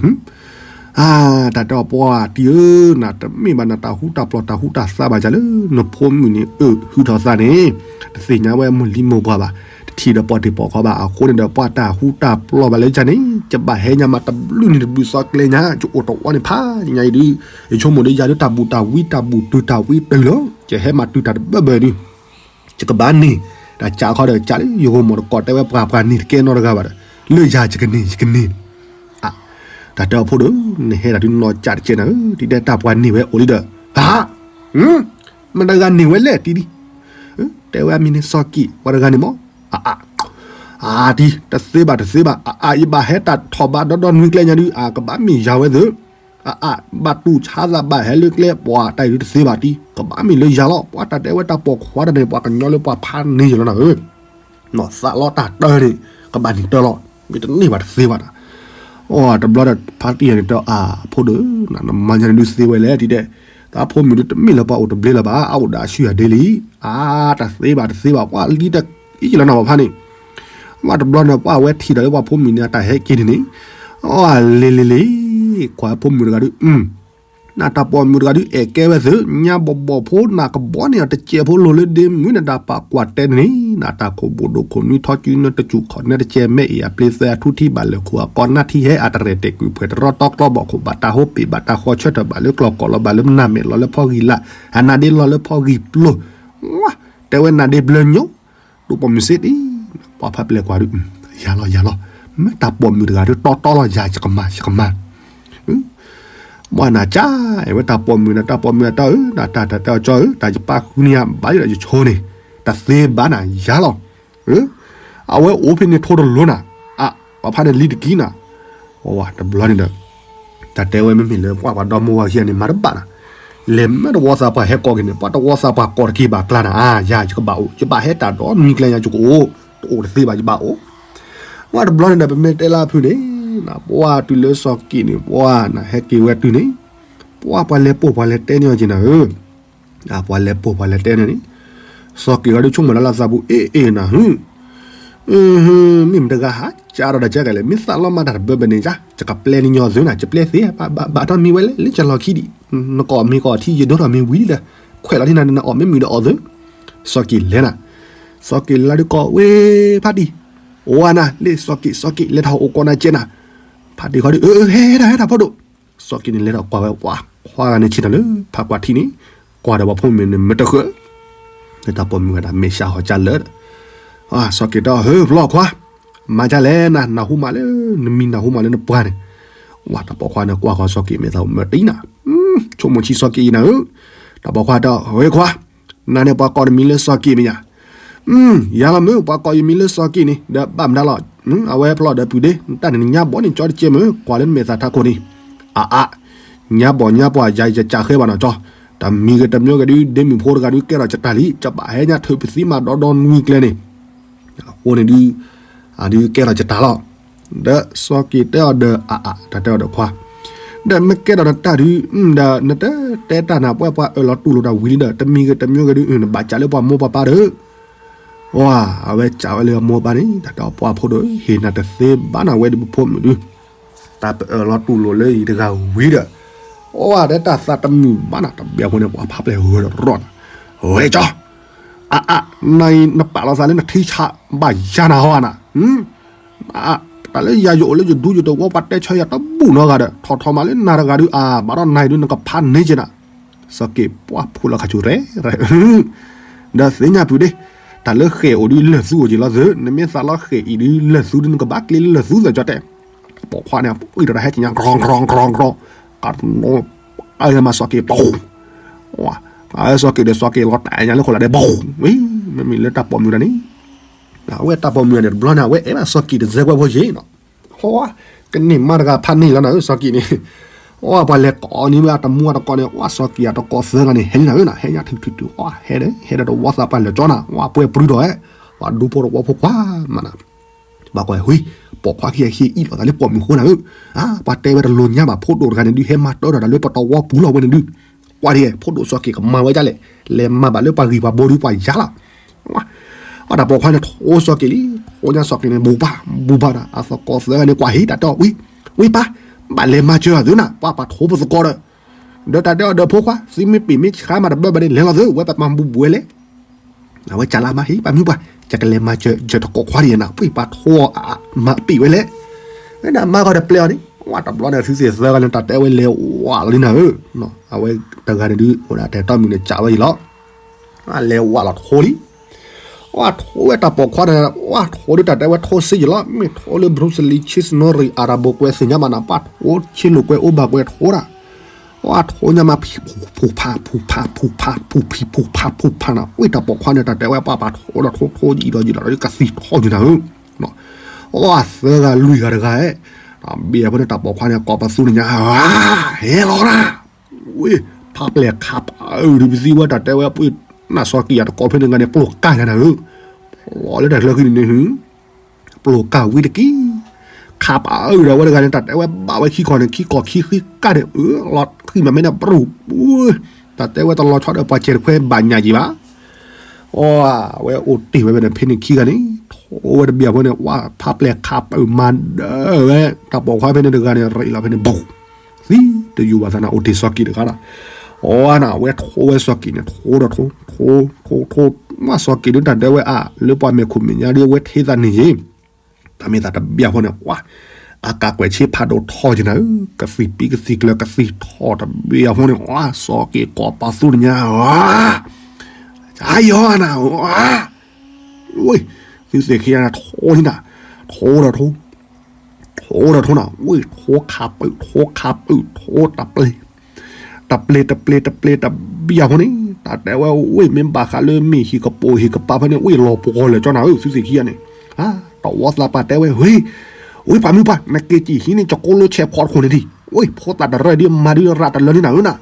အါ တၢ်တဲအီၤပှၢ်တံၢ်ဧၢ, နတမ့ၢ်ဘၣ်နၤ တၢ်ဟူတၢ်ပျီၢ် တၢ်ဟူတၢ်သါဘၣ်ယၤလၢ နဖိမုၣ်န့ၣ် အၢ ဟုထီၣ်သးန့ၣ်, တသ့ၣ်ညါဝဲမိၢ်လံမိၢ်ပှၢ်ဘၣ်, တထံၣ်ဒီးပီၢ်တ့ၢ်ပီၢ်ခီဘၣ်, အဃိန့ၣ်ဒီး ပှၢ်တၢ်ဟူတၢ်ပျီၢ်ဘၣ်လၢယၤန့ၣ် ယဘၣ်ဟဲညါမးတဘျုးနံၤတဘျုးသီကျဲညါ ယအိၣ်တဝီန့ၣ်ဖးညါအံၤဒုး ယဆိကမိၣ်ဒုးယၤဒုးတၢ်ဘူၣ်တၢ်ဝံတၢ်ဘူၣ်တုၤတၢ်ဝံတုၤလီၤ ယဟဲမၤတုၤတၢ်တဘၢဘၢဒုး ယကဘၣ်န့ၢ် တၢ်ကးခီဒီးကးလၢယဂီၢ်မီၢ်တကိးတဲဝဲပှၤပှၤန့ၢ်တကဲနီတဂၤဘၣ်ဒီး လၢယၤယကန့ၢ်ယကန့ၢ် တၢ်တဲအီၤဖိဒိၣ် နဟဲဒၣ်ဒုးနီၢ်ကးတကဲနၤဧၢ ဒ်တဲတၢ်ပှၤန့ၢ်ဝဲအိၣ်လံဒီး ဟါ မတဂၤန့ၢ်ဝဲလဲၣ်တံဒံ တဲဝဲအမံၤန့ၣ်စီၤကံး ပှၤတဂၤန့ၣ်မး အအါ အါတံ တသ့ဘၣ်တသ့ဘၣ် အအါ ယဘၣ်ဟဲတၢ်ထီၣ်ဘးဒီဒီနွံကျဲညါဒုး အကဘၣ်မ့ၢ်ယၤဝဲသ့ၣ် အအါ ဘၣ်တူၢ်ဆါသးဘၣ်ဟဲလၢကျဲ ပှၤတၢ်အံၤဒုးတသ့ဘၣ်တံ ကဘၣ်မ့ၢ်လၢယၤလီၤ ပှၤတၢ်တဲဝဲတၢ်ပိာ်ခွါတၢ်န့ၣ် ပှၤကညီလၢပှၤဖးန့ၢ်ယလီၤနၤဧၢ နီၢ်သးလီတၢ်တၢန့ၣ် ကဘၣ်န့ၢ်တၢလီၤ မ့ၢ်တန့ၢ်ဘၣ်တသ့ဘၣ်နၤ အိၣ်တဘျီဒီးဖါတံၢ်ယၤန့ၣ်တဲအီၤ အဖိဒိၣ် နမၤညါန့ၣ်ဒုးသ့ဝဲလဲၣ် ဒ်တဲ သးဖိမုၣ်ဒုးတမ့ၢ်လၢပှၤအိၣ်တဘျ့လၢၤဘၣ် အအိၣ်ဒီးအဆူၣ်အဒ့လံ အါ တသ့ဘၣ်တသ့ဘၣ် ပှၤလံတအံၤလီၤနၤဘၣ်ဖါန့ၣ် ဝဲတဘျီန့ၣ် ပှၤဝဲထံၣ်ဒီးလၢပှၤဖိမုၣ်န့ၣ် အတၢ်ဟဲက့ၤန့ၣ်န့ၣ် အလ့လ့လ့ ကွၢ်ဖိမုၣ်တဂၤဒုး နတၢ်ပိာ်မုၣ်တဂၤဒုး အဲၣ်ကဲဝဲသုး ညါဘီၣ်ဘီၣ်ဖိ နကဘီန့ၣ် တစဲးဖိလိၤလၢဒ့မုၣ် နတၢ်ပာ်ကွၢ်တဲန့ၣ် နတၢ်ခိၣ်ဘိၣ်ဒိၣ်ခိၣ်နွံထီၣ်စု နတစူၢ်ခီၣ် နတစဲးမဲအ့ၣ် အပျ့ၤသၢအထူထံး ဘၣ်လၢခိၣ်အကီ နထံဟဲအတရဲၣ်တဲာ်ကွံာ် ဖှဲးတရီတီကျီဘီၣ်ခိၣ် ဘၣ်တၢ်ဟိပ့ၤ ဘၣ်တၢ်ဃီဆၢထၢၣ် ဘၣ်လၢကျီၢ်ကီၢ်လီၤ ဘၣ်လၢနၢ်မဲာ်လီၤလၢဖီဂံၢ်လၢ် အနါဒ့လီၤလၢဖီဂံၢ်ပျိၤ တဲဝဲနါဒ့ဘျၢညိ ဒိၣ်ပိာ်မုၣ်စ့တံၢ် ပှၤဖးပျဲၢ်ကွၢ်ဒုး ယၤလီၤယၤလီၤ မ့ၢ်တၢ်ပိာ်မုၣ်တဂၤဒုး တီတီလီၤယၤ ယကမၤ ယကမၤ မ့ၢ်နၤကၠါ အဲၣ်ဝဲတၢ်ပိာ်မုၣ်နၤ တၢ်ပိာ်မုၣ်အတၢ်အၢ နတၢ်တၢ်တဲအီၤကၠီဧၢ တၢ်ယပၢ်ဃုန့ၢ်ယၤ ဘၣ်ယဒီးယဆိန့ၣ် တသ့ဘၣ်နၤ ယၤလီၤ အဝဲအိၣ်ဖဲန့ၣ်ထိတလိၤနၤ အ ပှၤဖးန့ၣ်လံတကံနၤ ဝဲတဘျီန့ၣ်ဒီး တၢ်တဲဝဲမ့မ့ၢ်လၢပှၤပှၤဒီမိၢ်ဝၤခံဂၤန့ၣ် မၤတဘၣ်နၤ လဲၤမ့ၢ်တဝီသးပှၢ်ဟဲကိးက့ၤန့ၣ် ပှၤတဝီသးပှၢ်ကိးတက့ၤဘၣ်ကျါနၤ အါ ယၤယကဘၣ်အိၣ် ယဘၣ်ဟဲတၢ်ဒီနွံကျဲညါယကအိၣ် တအိၣ်တသ့ဘၣ်ယဘၣ်အိၣ် ဝဲတဘျီန့ၣ်ဒီး ပမ့ၢ်တဲလၢအဖုန့ၣ် နပှၤတုၤလၢစီၤက့းန့ၣ် ပှၤနဟဲက့ၤဝဲတုၤန့ၣ် ပှၤပှၤလဲၤပိာ်ပှၤလဲၤတဲန့ၢ်အီၤက့ၤနၤဧၢ ပှၤလဲၤပိာ်ပှၤလဲၤတဲန့ၢ်န့ၣ် စီၤက့းဂီၤဒုးဆိကမိၣ်လၢလၢသးပူၤ အ့ၣ်အ့ၣ်နၤဟူ မ့ၢ်မတဂၤဟးကၢ်ဒီးတၢ်ကဲကဲလဲၣ် မ့ၢ်သးလီၤမၤတၢ်တဘၢဘၢန့ၣ်ယါ ယကပျဲန့ၢ်ညီသုနၤ ယပျဲသ့ ဘၣ်ဘၣ်ထီၣ်မံဝဲလဲၣ် လၢယလီၢ်ခံဒံး နကိးမ့ၢ်ကိးထံၣ်ယဒိၣ်ထီၣ်မ့ၢ်ဝံၤလံဒီး ခွဲးလီၤဒ်နၤ နအီၣ်မ့ၢ်မုာ်ဒီးအီၣ်သု စီၤက့းလဲၤနၤ စီၤက့းလၢဒုးကိးဝဲဖးတံၢ် အိၣ်ဝဲနၤ လ့ၣ်စီၤက့း စီၤက့း လဲၤထီၣ်အိၣ်ကိးနၤကဲနၤ ဖးတံၢ်ဃီဒုး အၢ ဟဲဒၣ်ဟဲဒၣ်ဖိဒိၣ် စီၤက့းန့ၣ်လဲၤထီၣ်ကွၢ်ဝဲပှၤခွါဂၤန့ၣ်ဆ့ၣ်နီၤလၢ ဖးကွၢ်ထံန့ၣ် ကွၢ်ဒီးပှၤဖိမုၣ်န့ၣ် မ့ၢ်တဃၢ လၢတၢ်ပိာ်မုၣ်ဝဲဒၣ်မဲာ်ဆှးဟီၣ်ကၢ်လၢာ် စီၤက့းတဲ ဟၢဖျီခွါ မၤဒ်လဲၣ်နၤ နၢ်ဟူမးလၢ နမံၤနၢ်ဟူမးလၢနပှၤန့ၣ် ဝဲတၢ်ပိာ်ခွါန့ၣ် ကွၢ်ဃီၤစီၤက့းမဲာ်သးမၢတံၢ်နၤ ဆိကမိၣ်ဆံးစီၤက့းအံၤနၤဧၢ တၢ်ပိာ်ခွါတဲ ဟဲခွါ နၤန့ၣ်ပှၤကိးနမံၤလၢစီၤက့းမ့ၢ်ယါ ယၤလီၤမ့ၢ် ပှၤကိးယမံၤလၢစီၤက့းန့ၣ် ဒီးဘၣ်မတၤလီၤ အဝဲဖျီဒီးပုၢ်ဒ့ နတၢ်န့ၣ်ညါဘီန့ၣ် ကၠီတကဲမ့ၢ် ကွၢ်လၢနမဲာ်သးထးခိၣ်န့ၣ် အအါ ညါဘီညါပှၢ်ယၤယကၢ်ဃဲဘၣ်နီၢ်ကၠီ တမံၤဂ့ၤတမံၤဂ့ၤဒုး ဒ့မုၣ်ဖိတဂၤဒုးကဲထီၣ်ယတၢ်လံ ယဘၣ်ဟဲညါထုးပသံမးဒီဒီနွံကျဲန့ၣ် အဃိန့ၣ်ဒုး အဒုးကဲထီၣ်ယတၢ်လီၤ ဒီးစီၤက့းတဲအီၤဒီး အအါ တၢ်တဲအီၤဒီးခွါ ဒီးမ့ၢ်ကဲထီၣ်နတၢ်ဒုး ဒီး နတတဲတၢ်နၤပှဲၤပှၤအၢၣ်လီၤတူၢ်လိာ်တၢ်ဝံၤလံဒီး တမံၤဂ့ၤတမံၤဂ့ၤဒုး နဘၣ်ကးလၢပှၤမိၢ်ပှၤပၢ်ဒီး ဝဲ အဝဲကးဝဲလၢအမိၢ်အပၢ်န့ၣ် တၢ်တဲအီၤပှၤဖိဒိၣ် ဟ့ၣ်နၤတသ့ဘၣ်နၤ ဝဲဒုးပဖိမုၣ်ဒုး တၢ်ပအၢၣ်လီၤတူၢ်လိာ်လၢအံၤတဂၤဝံၤဒီး အိၣ်ဝဲဒီးတၢ်သးတမုာ်ဘၣ်နၤ တဘျီဖိန့ၣ် ပှၤဖးပျဲၢ်ဂၢၢ်ဒီးရီၣ်နၤ ဝဲကၠီ အအါ နၤအံၤနပာ်လီၤသးလၢနထံဆး ဘၣ်ယၤနၤဟီနၤ တၢ်လၢယၤယအိၣ်လၢယဒူယတဝီ ပှၤတဲဆၢယၤတဘူၣ်နီတဂၤဒီး ထီၣ်ထီၣ်မးလၢနၤတဂၤဒုး အါ ဘၣ်ဒီးနၤအံၤဒုးနကဖးန့ၢ်က့ၤနၤ စီၤက့းပှၢ်ဖူလီၤခါဆူၣ်ရဲၣ်ရဲၣ် ဒီးသ့ၣ်ညါပုၢ်ဒ့ တၢ်လၢဃဲၣ်အိၣ်ဒုးလၢၢ်သူအိၣ်က့ၤလီၤသု နမ့ၢ်သးလီၤဃဲၣ်အံၤဒုးလၢၢ်သူဒုး နကဘၣ်ကျ့လၢၢ်သူသၢကၠီတဲ ပိာ်ခွါန့ၣ် အံၤဒီးတၢ်ဟဲက့ၤညါ ကြီကြီကြီကြီ ကနီၤ အၢမၤစီၤက့ၤ ပူၤ အၢစီၤက့ၤဒီးစီၤက့ၤလီၤတၢ်ညါလၢခိၣ်လၢဒဲး ပူၤ ဝံၤ မ့မ့ၢ်လၢတၢ်ပိာ်မုၣ်တၢ်န့ၣ် အဝဲတၢ်ပိာ်မုၣ်န့ၣ်တဘျီန့ၣ် အဝဲအဲၣ်ဘၣ်စီၤက့ၤတစဲးကွဲးဖိယ့ၣ်နီၤ ဟီ ကန့ၢ်မါတဂၤဖးန့ၢ်လီၤနၤဧၢ စီၤက့ၤန့ၣ် အီ ပှၤလဲၤကိးန့ၢ်ဝဲအတမူအတကိးန့ၣ် အီ စီၤက့ၤအတကိးသၢဂၤန့ၣ် ဟဲလံနၤဧၢနၤ ဟဲညါထုးထုးထုး အီ ဟဲဒီး ဟဲဒီးတဝီသးပှၢ်လၢာ်ကၠီနၤ အီ ပှဲၤပြုဒီး ပှၤဒူဖိတဝီဖိခွါမးနၤ ဘၣ်ကွၢ်ဝဲ ပိာ်ခွါခံဂၤဟ့ၣ်အံၣ်လိာ်သးလၢပိာ်မုၣ်အဃိနၤဧၢ အါ ပှၤတဲဝဲတလိၤညါဘၣ် ဖိဒိၣ်တဂၤန့ၣ်ဒုး ဟဲမၤတၢ်ဒီးတၢ်လၢပတဝီပူၤလီၤဝဲန့ၣ်ဒုး ကွၢ်ဒ် ဖိဒိၣ်စီၤက့ၤကမၤဝဲဒ်လဲၣ် လဲၤမၤဘၣ်လၢပှၤဂံၢ်ပှၤဘိဒုးပှၤယၤလီၤ အတၢ်ပိာ်ခွါန့ၣ် ထိစီၤက့ၤလံ ထိညါစီၤက့ၤန့ၣ် ဘူၣ်ဘၣ် ဘူၣ်ဘၣ်ဒီး အသကိးသၢဂၤန့ၣ် ကွၢ်ဟ့ၣ်တၢ်တဲအီၤ ဝံ ဝံပၢ် ဘၣ်လဲၤမၤစၢၤအသုနၤ ပှၤပှၤထိပသကိးဒီး ဒီးတၢ်တဲအီၤဒီးဖိခွါ သုမ့ၢ်ပ့ၢ်မ့ၢ်ဆါမးတဘၢဘၢန့ၣ် လဲၤလီၤသု ဝဲပမၤဘူၣ်ဘူၣ်ဝဲလဲၣ် အဝဲကလါမၤဟ့ၣ်ပှၤမုၢ်ပှၢ် ယကလဲၤမၤစၢၤတကိးခွါဒ်နၤ ပှၤပှၤထိအမၤပ့ၢ်ဝဲလဲၣ် မါဃီဒီးပျဲအီၤန့ၣ် ဝဲတဘျီန့ၣ် သုသ့ၣ်သၢဂၤန့ၣ် တၢ်တဲဝဲလဲၤဝးလီၤလံနၤဧၢ, အဝဲတဂၤန့ၣ်ဒုး အိၣ်ဒၣ်တဲာ်တီမုၣ်န့ၣ် ကးဝဲအံၤလီၤ, လဲၤဝးလီၤထိလံ, ဝဲထိဝဲတၢ်ပိာ်ခွါန့ၣ် ဝဲထိဒုးတၢ်တဲဝဲထိစ့ယံၤလီၤ, မ့ၢ်ထိလၢ Bruce Lee ဆ့စနီရံၣ် အၤရဘိကွဲသ့ၣ်ညါမးနၤ ပှၤထိဆ့လိာ်ကွဲအိၣ်ဘၣ်ကွဲထိဒၣ်, ဝဲထိညါမး ဖံဖူဖူဖးဖူဖးဖူဖးဖူဖံဖူဖးဖူဖးနၤ, ဝဲတၢ်ပိာ်ခွါန့ၣ် တၢ်တဲဝဲပှၤပှၤထိဒီးထိထိယံၤဒီးယံၤလီၤ ကသံၣ်ထီၣ်ယံၤနၤဧၢ အသၢဂၤလွံၢ်ဂၤတဂၤဧဲ, ဘၣ်ဖိန့ၣ်တၢ်ပိာ်ခွါန့ၣ် ကိးပသူန့ၣ်ညါ, ဟဲလီၤဒၣ်, ဝဲ ဖးပျဲၢ်ခးပအုၣ်ဒုးပသံဝဲတၢ်တဲဝဲပှၤ နၢ်စီၤကံၣ်အတကိးဖဲန့ၣ်ဂၤန့ၣ် ပျိၢ်ကၢ်ယၤနၤဧၢ, ဖျိးလၢတၢ်ချၢဃံန့ၣ်န့ၣ် ပျိၢ်ကၢ်ဝံတကံၢ်, ခးပအုၣ်ဒီးဝဲတဂၤန့ၣ် တၢ်တဲဝဲဘၣ်ဝဲခံခီန့ၣ် ခံခီခံဃံကၢ်န့ၣ် အၢ လီၤဃံမးမ့ၢ်န့ၣ် ပရူၢ်, တၢ်တဲဝဲတလီၤဆီဒီးပှၤစဲးတခွဲဘၣ်ညၣ်က့ၤဘၣ် အဝဲအိၣ်တ့ၢ်ဝဲဖဲန့ၣ်ဖဲန့ၣ်ခံဂၤန့ၣ် ထိဝဲတဘျီဖိန့ၣ် ဝဲဖးပျဲၢ်ခးပအုၣ်မၤဒၢဝဲ တၢ်ပိာ်ခွါဖဲန့ၣ်တဂၤန့ၣ် ရ့းလီၤဖဲန့ၣ် ဘူး, သံတယိာ်ဘၣ်သးနၤ အိၣ်တ့ၢ်စီၤကံၣ်တဂၤဒီး, အဝဲနၤ ဝဲထိဝဲစီၤကံၣ်န့ၣ် ထိဒီးထိ, ထိ, ထိ, ထိ, မးစီၤကံၣ်ဒုးတၢ်တဲဝဲအါ လၢပှၤမဲာ်ခိၣ်မဲာ်ညါဒုး အဝဲထံသးန့ၣ်ယ့ၣ် တၢ်မ့ၢ်သးတဘျီဖိန့ၣ် အကးကွဲးဆ့ဖးဒိၣ်ထီၣ်က့ၤနၤဧၢ, ကသံၣ်ပံကသံၣ်ကျၢၤ ကသံၣ်ထီၣ်တဘျီဖိန့ၣ် စီၤကံၣ်ကိးပသူန့ၣ်ညါ, အါယီၤနၤ, ဝဲ, သုသ့ၣ်ခံဂၤန့ၣ် ထိန့ၣ်နၤ, ထိဒီးထိ, ထိဒီးထိနၤ, ဝဲထိခးပအုၣ် ထိခးပအုၣ် ထိတပျ့ၤ တပျ့ၤ တပျ့ၤ တပျ့ၤ တဘျီဖိန့ၣ် တၢ်တဲဝဲဝဲ မ့ၢ်ဘၣ်ဃးလၢမ့ၢ်ဟံၣ်ကပိာ်ဟံၣ်ကပၤဖဲန့ၣ် ဝဲလီၤပှီၤလၢာ်ကၠီနၤဧၢ သုသ့ၣ်ခံဂၤန့ၣ်, တဝီသးပှၢ်တဲဝဲ ဝဲ, ဝဲပှၤမုၢ်ပှၢ် နက့ၤကံၣ်ဟံးန့ၢ်ကကိးလၢဆဲးဖီတခိၣ်န့ၣ်ဒံး, ဝဲဖိသၣ်တရၢၢ်ဒ်မၤဒ်ရၣ်တလၢန့ၣ်နၤဧၢနၤ,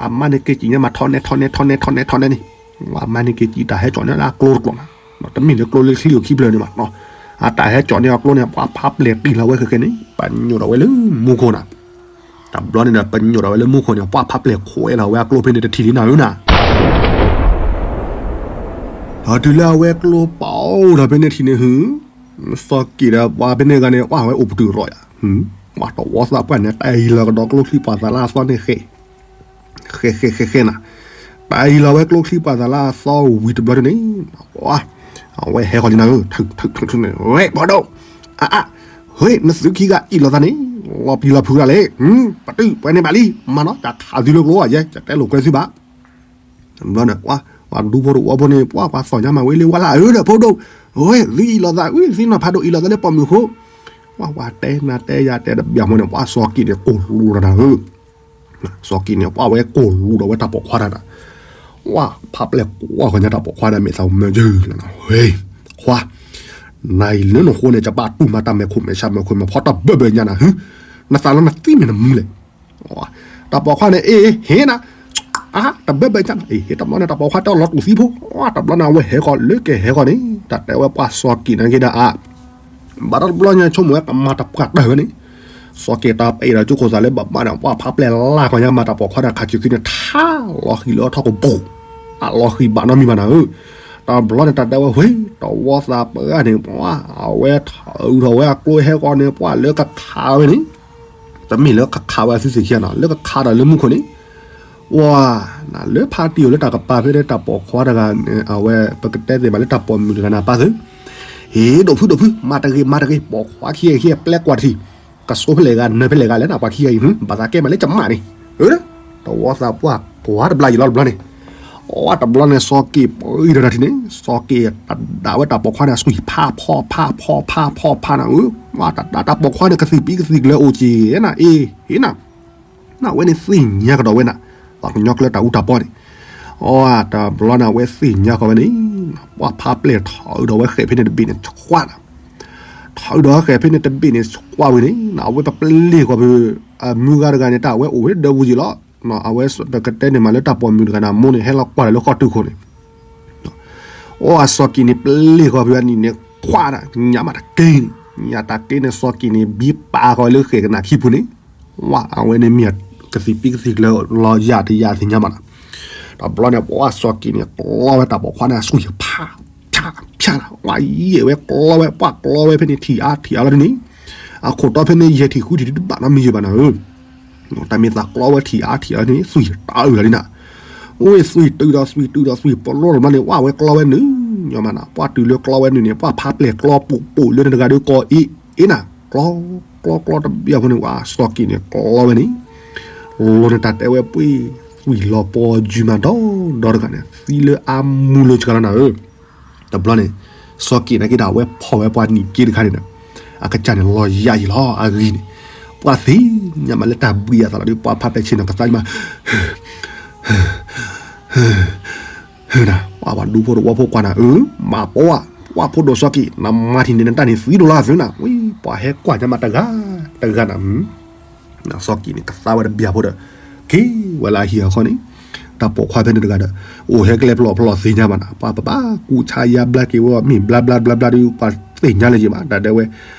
အမါန့ၣ်က့ၤကံၣ်ညါမးထီၣ်နဲထီၣ်နဲထီၣ်နဲထီၣ်နဲထီၣ်နဲန့ၣ်, အမါန့ၣ်က့ၤကံၣ်တၢ်ဟဲကၠီၣ်န့ၢ်လၢအကျိတကျိာ်မး, တမ့ၢ်လၢကျိလၢချံအိၣ်ခံဖျၢၣ်န့ၣ်ဘၣ်, အတၢ်ဟဲကၠီၣ်န့ၢ်အကျိန့ၣ် ပှၤဖးပျဲၢ်တံၢ်လီၤဝဲဃဲဃဲန့ၣ် ပညိၣ်ဒီးဝဲလၢမူခိၣ်နၤ, တဘျီန့ၣ်ဒီး ပညိၣ်ဒီးဝဲလၢမူခိၣ်န့ၣ် ပှၤဖးပျဲၢ်ခိးလီၤဝဲအကျိဖဲန့ၣ်တထံၣ်လံနၤဧၢနၤ ဒီးတုၤလၢအဝဲကျိပာ်အိၣ်ဒီးဖဲန့ၣ်ထံၣ်န့ၣ်ဟု, စီၤက့ၤဒီးပှၤဖဲန့ၣ်ဂၤန့ၣ် ပှၤဝဲအိၣ်ပတုာ်ရီၣ်ယၤ, ပှၤတဝီသးပှၢ်န့ၣ် တၢ်အံၤလီၤကဒီးကျိချံပှၤသးလၢအသီန့ၣ်ဃဲ, ဃဲဃဲဃဲဃဲနၤ, တၢ်အံၤလီၤဝဲကျိချံပှၤသးလၢအသီဝံၤတဘျီန့ၣ်, အဝဲဟဲဃီၤလံနၤဧၢ, ဝဲဘီဒိၣ်, အအ, ဟဲ နသုခံဂၤအ့ၣ်လိာ်သးန့ၣ်, လီၤပျံၤလီၤဖုးဒၣ်လဲၣ်, ပတုာ်ပှဲၤန့ၣ်ဘၣ်လံ, မၤနီၤ တၢ်ခးသုလၢကျိယဲ ယတဲလိာ်ကွဲသုဘၣ် ဘျီန့ၣ် ပှၤဒူဖိတဝီဖိန့ၣ် ပှၤ ပှၤသီၣ်ညါမၤဝဲလၢဝဲလၢအအၢဒီးဖိဒိၣ်, ဝဲ သုအ့ၣ်လိာ်သး ဝဲ သုနီၢ်ဖးဒိၣ်အ့ၣ်လိာ်သးလၢပိာ်မုၣ်ဖိ, ပှၤ ပှၤတဲနၤတဲယၤတဲတဘျီဖိန့ၣ် ပှၤစီၤက့ၤန့ၣ် ကိၢ်လူၤဒီးနၤဧၢ, စီၤက့ၤန့ၣ် ပှၤဝဲကိၢ်လူၤဒီးဝဲတၢ်ပိာ်ခွါတၢ်ဒီး, ပှၤ ဖးပျဲၢ်ကွၢ်ဃီၤညါတၢ်ပိာ်ခွါဒီး မ့ၢ်သးမၢယုၢ်လီၤနၤ, ဝဲ ခွါ နၤအံၤလၢနဃိန့ၣ် ယဘၣ်တူၢ်မၤတၢ်မဲာ်ခိၣ်မဲာ်ဆါမဲာ်ခိၣ်မဲာ်ဖီတဘၢၣ်ဘၢၣ်ညါနၤ, နသးလီနသံမ့ၢ်နမူလဲၣ် တၢ်ပိာ်ခွါန့ၣ် အ့ၣ် ဟ့ၣ်နၤ, အါ တဘၢၣ်ဘၢၣ်ညါနၤ, အ့ၣ် ဟ့ၣ်တဘျီန့ၣ် တၢ်ပိာ်ခွါတဲအီၤလီၤတူၢ်သံဖိ, တဘျီန့ၣ် အဝဲဟဲဃီၤလၢက့ၤဟဲဃီၤန့ၣ် တၢ်တဲဝဲပှၤစီၤက့ၤန့ၣ်က့ၤဒီးအါ, ဘၣ်တဘျီညါဆိကမိၣ်ဝဲကမၤတပှၢ်တၢၢ်ဝဲန့ၣ်, စီၤက့ၤတၢ်ပအဲၣ်ဒီးကၠိခိၣ်သးလၢဘၣ်ဘၣ်ဒီး ပှၤဖးပျဲၢ်လၢ်ကွၢ်ညါမၤတၢ်ပိာ်ခွါန့ၣ် ခးစုၤခံန့ၣ် ထါလီၤဃံၤလၢအထီၣ်ကပူၤ, အလီၤဃံၤဘၣ်နီတမံၤဘၣ်နၤဧၢ, တဘျီန့ၣ် တၢ်တဲဝဲဝဲ တဝီသးပှၢ်န့ၣ် ပှၤ အဝဲထီၣ်အုးထီၣ်ဝဲအကျိဟဲဃီၤန့ၣ် ပှၤလၢကခးဝဲန့ၣ်, တမ့ၢ်လၢကခးဝဲအသုသ့ၣ်ခံဂၤနီၤ လၢကခးဒီးလၢမူခိၣ်န့ၣ်, ဝါ နၤလၢဖါတံၢ်အိၣ်လၢတၢ်ကပၤဖဲန့ၣ် တၢ်ပိာ်ခွါတဂၤန့ၣ် အဝဲ ပကတဲသ့ဘၣ်လၢတၢ်ပိာ်မုၣ်တဂၤန့ၣ် ပၢ်သု, ဟ့ၣ် ဒိၣ်ဖုဒိၣ်ဖု မၤတဂ့ၤမၤတဂ့ၤ ပိာ်ခွါခံဂၤခံဂၤပျဲကွၢ်တထံၣ်, ကစိဖဲလဲၣ်ဂၤနၢၤဖဲလဲၣ်ဂၤလဲၣ်နၤ ပှၤခံဂၤအံၤ ဘၣ်သးကဲမးလၢကမၣ်န့ၣ်, တဝီသးပှၢ်ကွၢ်တဘျီယံၤလီၤတဘျီန့ၣ်, အတဘျီန့ၣ် စီၤက့ၤပှၤအံၤဒီးတၢ်ထံၣ်န့ၣ် စီၤက့ၤတဒၣ်ဝဲတၢ်ပိာ်ခွါန့ၣ် အဆွံၣ်ဖးဖီဖးဖီဖးဖီဖးနၤဧၢ, တၢ်ပိာ်ခွါန့ၣ် ကသံၣ်ပံကသံၣ်ကျၢၤအိၣ်က့ၤနၤ အ့ၣ် ဟ့ၣ်နၤ နဝဲန့ၣ်သ့ၣ်ညါကဒီးဝဲနၤ, ပှၤကညီကျၢၤတၢ်အူတၢ်ပီန့ၣ်, အတဘျီန့ၣ် အဝဲသ့ၣ်ညါဃီၤဝဲန့ၣ်, ပှၤဖးပျဲၢ်ထီၣ်အုးဒီးဝဲဃဲးဖဲန့ၣ်တဘ့ၣ်န့ၣ် ဆှးနၤ, ထီၣ်အုးဒီးဝဲဃဲးဖဲန့ၣ်တဘ့ၣ်န့ၣ် ဆှးဝံၤန့ၣ် အဝဲပပျ့ၢ်ဃီၤဖဲ အမုၢ်ဂၤတဂၤန့ၣ် တၢ်ဝဲအိၣ်ဝဲဒၢဝူၤယံၤလီၤ, အဝဲပကတဲန့ၣ်မးလၢတၢ်ပိာ်မုၣ်တဂၤန့ၣ် အမိၢ်န့ၣ် ဟဲလီၤကွၢ်လၢဃီတုၢ်ခိၣ်န့ၣ် အစီၤက့ၤန့ၣ် ပျ့ၢ်ဃီၤဖဲအနံၤန့ၣ် ခွးဒၣ် ညၣ်မးတက့ၢ်န့ၣ်, ညၣ်တက့ၢ်န့ၣ် စီၤက့ၤန့ၣ် ဘံပာ်ဃီၤလၢဃဲးကနၣ်ခံပူၤန့ၣ်, ဝါ အဝဲန့ၣ်မ့ၢ်ကသံၣ်ပံကသံၣ်ကျၢၤလီၤယၤတယၤသ့ၣ်ညါမးနီၤ, တဘျီန့ၣ် ပှၤစီၤက့ၤန့ၣ် ကျီဝဲတၢ်ပိာ်ခွါန့ၣ် အဆွံၣ်ဖး ဖၠၣ် ဖၠၣ် ဝါယဲၢ်ဝဲကျီဝဲ ပှၤကျီဝဲဖဲန့ၣ် ထံၣ်အါထံၣ်အါလီၤဒ်န့ၣ်, အခိၣ်တီဖဲန့ၣ် ယဲၢ်ထံၣ်ဃုထံၣ်ဒ်တဘၣ်နီတမံၤယံၤဘၣ်နၤဧၢ တၢ်မ့ၢ်သးကျီဝဲထံၣ်အါထံၣ်အါန့ၣ် သွံၣ်တအုၣ်လီၤဒ်နၤ, အိၣ်သွံၣ်တုၤဒီးသွံၣ်တုၤဒီးသွံၣ်ပလိၣ်တဘျီန့ၣ် ဝဲဝဲကျီဝဲနုာ်ညီမးနၤ, ပှၤတုၤလၢကျီဝဲနုာ်န့ၣ် ပှၤဖးပျဲၢ်ကျီပူၤပူၤလၢန့ၣ်တဂၤဒီးကိးအ့ၣ်အ့ၣ်နၤ, ကျီ ကျီ ကျီတဘျီဖိန့ၣ် ဝဲစီၤက့းန့ၣ် ကျီဝဲန့ၣ် လီၤန့ၣ် တၢ်တဲဝဲပှ့ၤ ဝံၤလီၤပီယူၤမးဒီဒီတဂၤန့ၣ် သံလၢအမူလၢစှၤလီၤနၤဧၢ. တဘျီန့ၣ် စီၤက့းနာ်က့ဒီး အဝဲဖီၣ်ဝဲပှၤနံၣ်က့တခါန့ၣ်ဒီး အကစၢ်န့ၣ်လီၤယၤယံာ်လီၤ အဂံၢ်န့ၣ် ပှၤသ့ၣ်ညါမးလၢတၢ်ဘှံးအသးလီၤဒီး ပှၤဖးပဲာ်ဆ့ၣ်နီၤ ကသါယံာ်မး နၤ ပှၤပှၤဒူဖိတဝီဖိကွၢ်နၤ အၢ မၤပိာ်ဝဲ ပှၤဖိဒိၣ်စီၤက့း နမၤထံၣ်န့ၣ် နတၢ်န့ၣ်သံဒိၣ်လီၤသုနၤ ဝံၤ ပှၤဟဲကွၢ်ညါမးတဂၤ တဂၤနၤ စီၤက့းန့ၣ် ကသါဝဲတဘျီဖိဒီး က့ၤဝဲလၢအဟံၣ်အဃီန့ၣ် တၢ်ပိာ်ခွါဖဲန့ၣ်တဂၤဒီး အိၣ်ဟဲကျဲဖျိဖျိသ့ၣ်ညါဘၣ်နၤ ပှၤပဘၣ်ကူးဆါယါဘျါက့ၤဝဲ မ့ၢ်ဘျါဘျါဘျါဘျါဒီး ပှၤသ့ၣ်ညါလၢၤယံၤဘၣ် တၢ်တဲဝဲ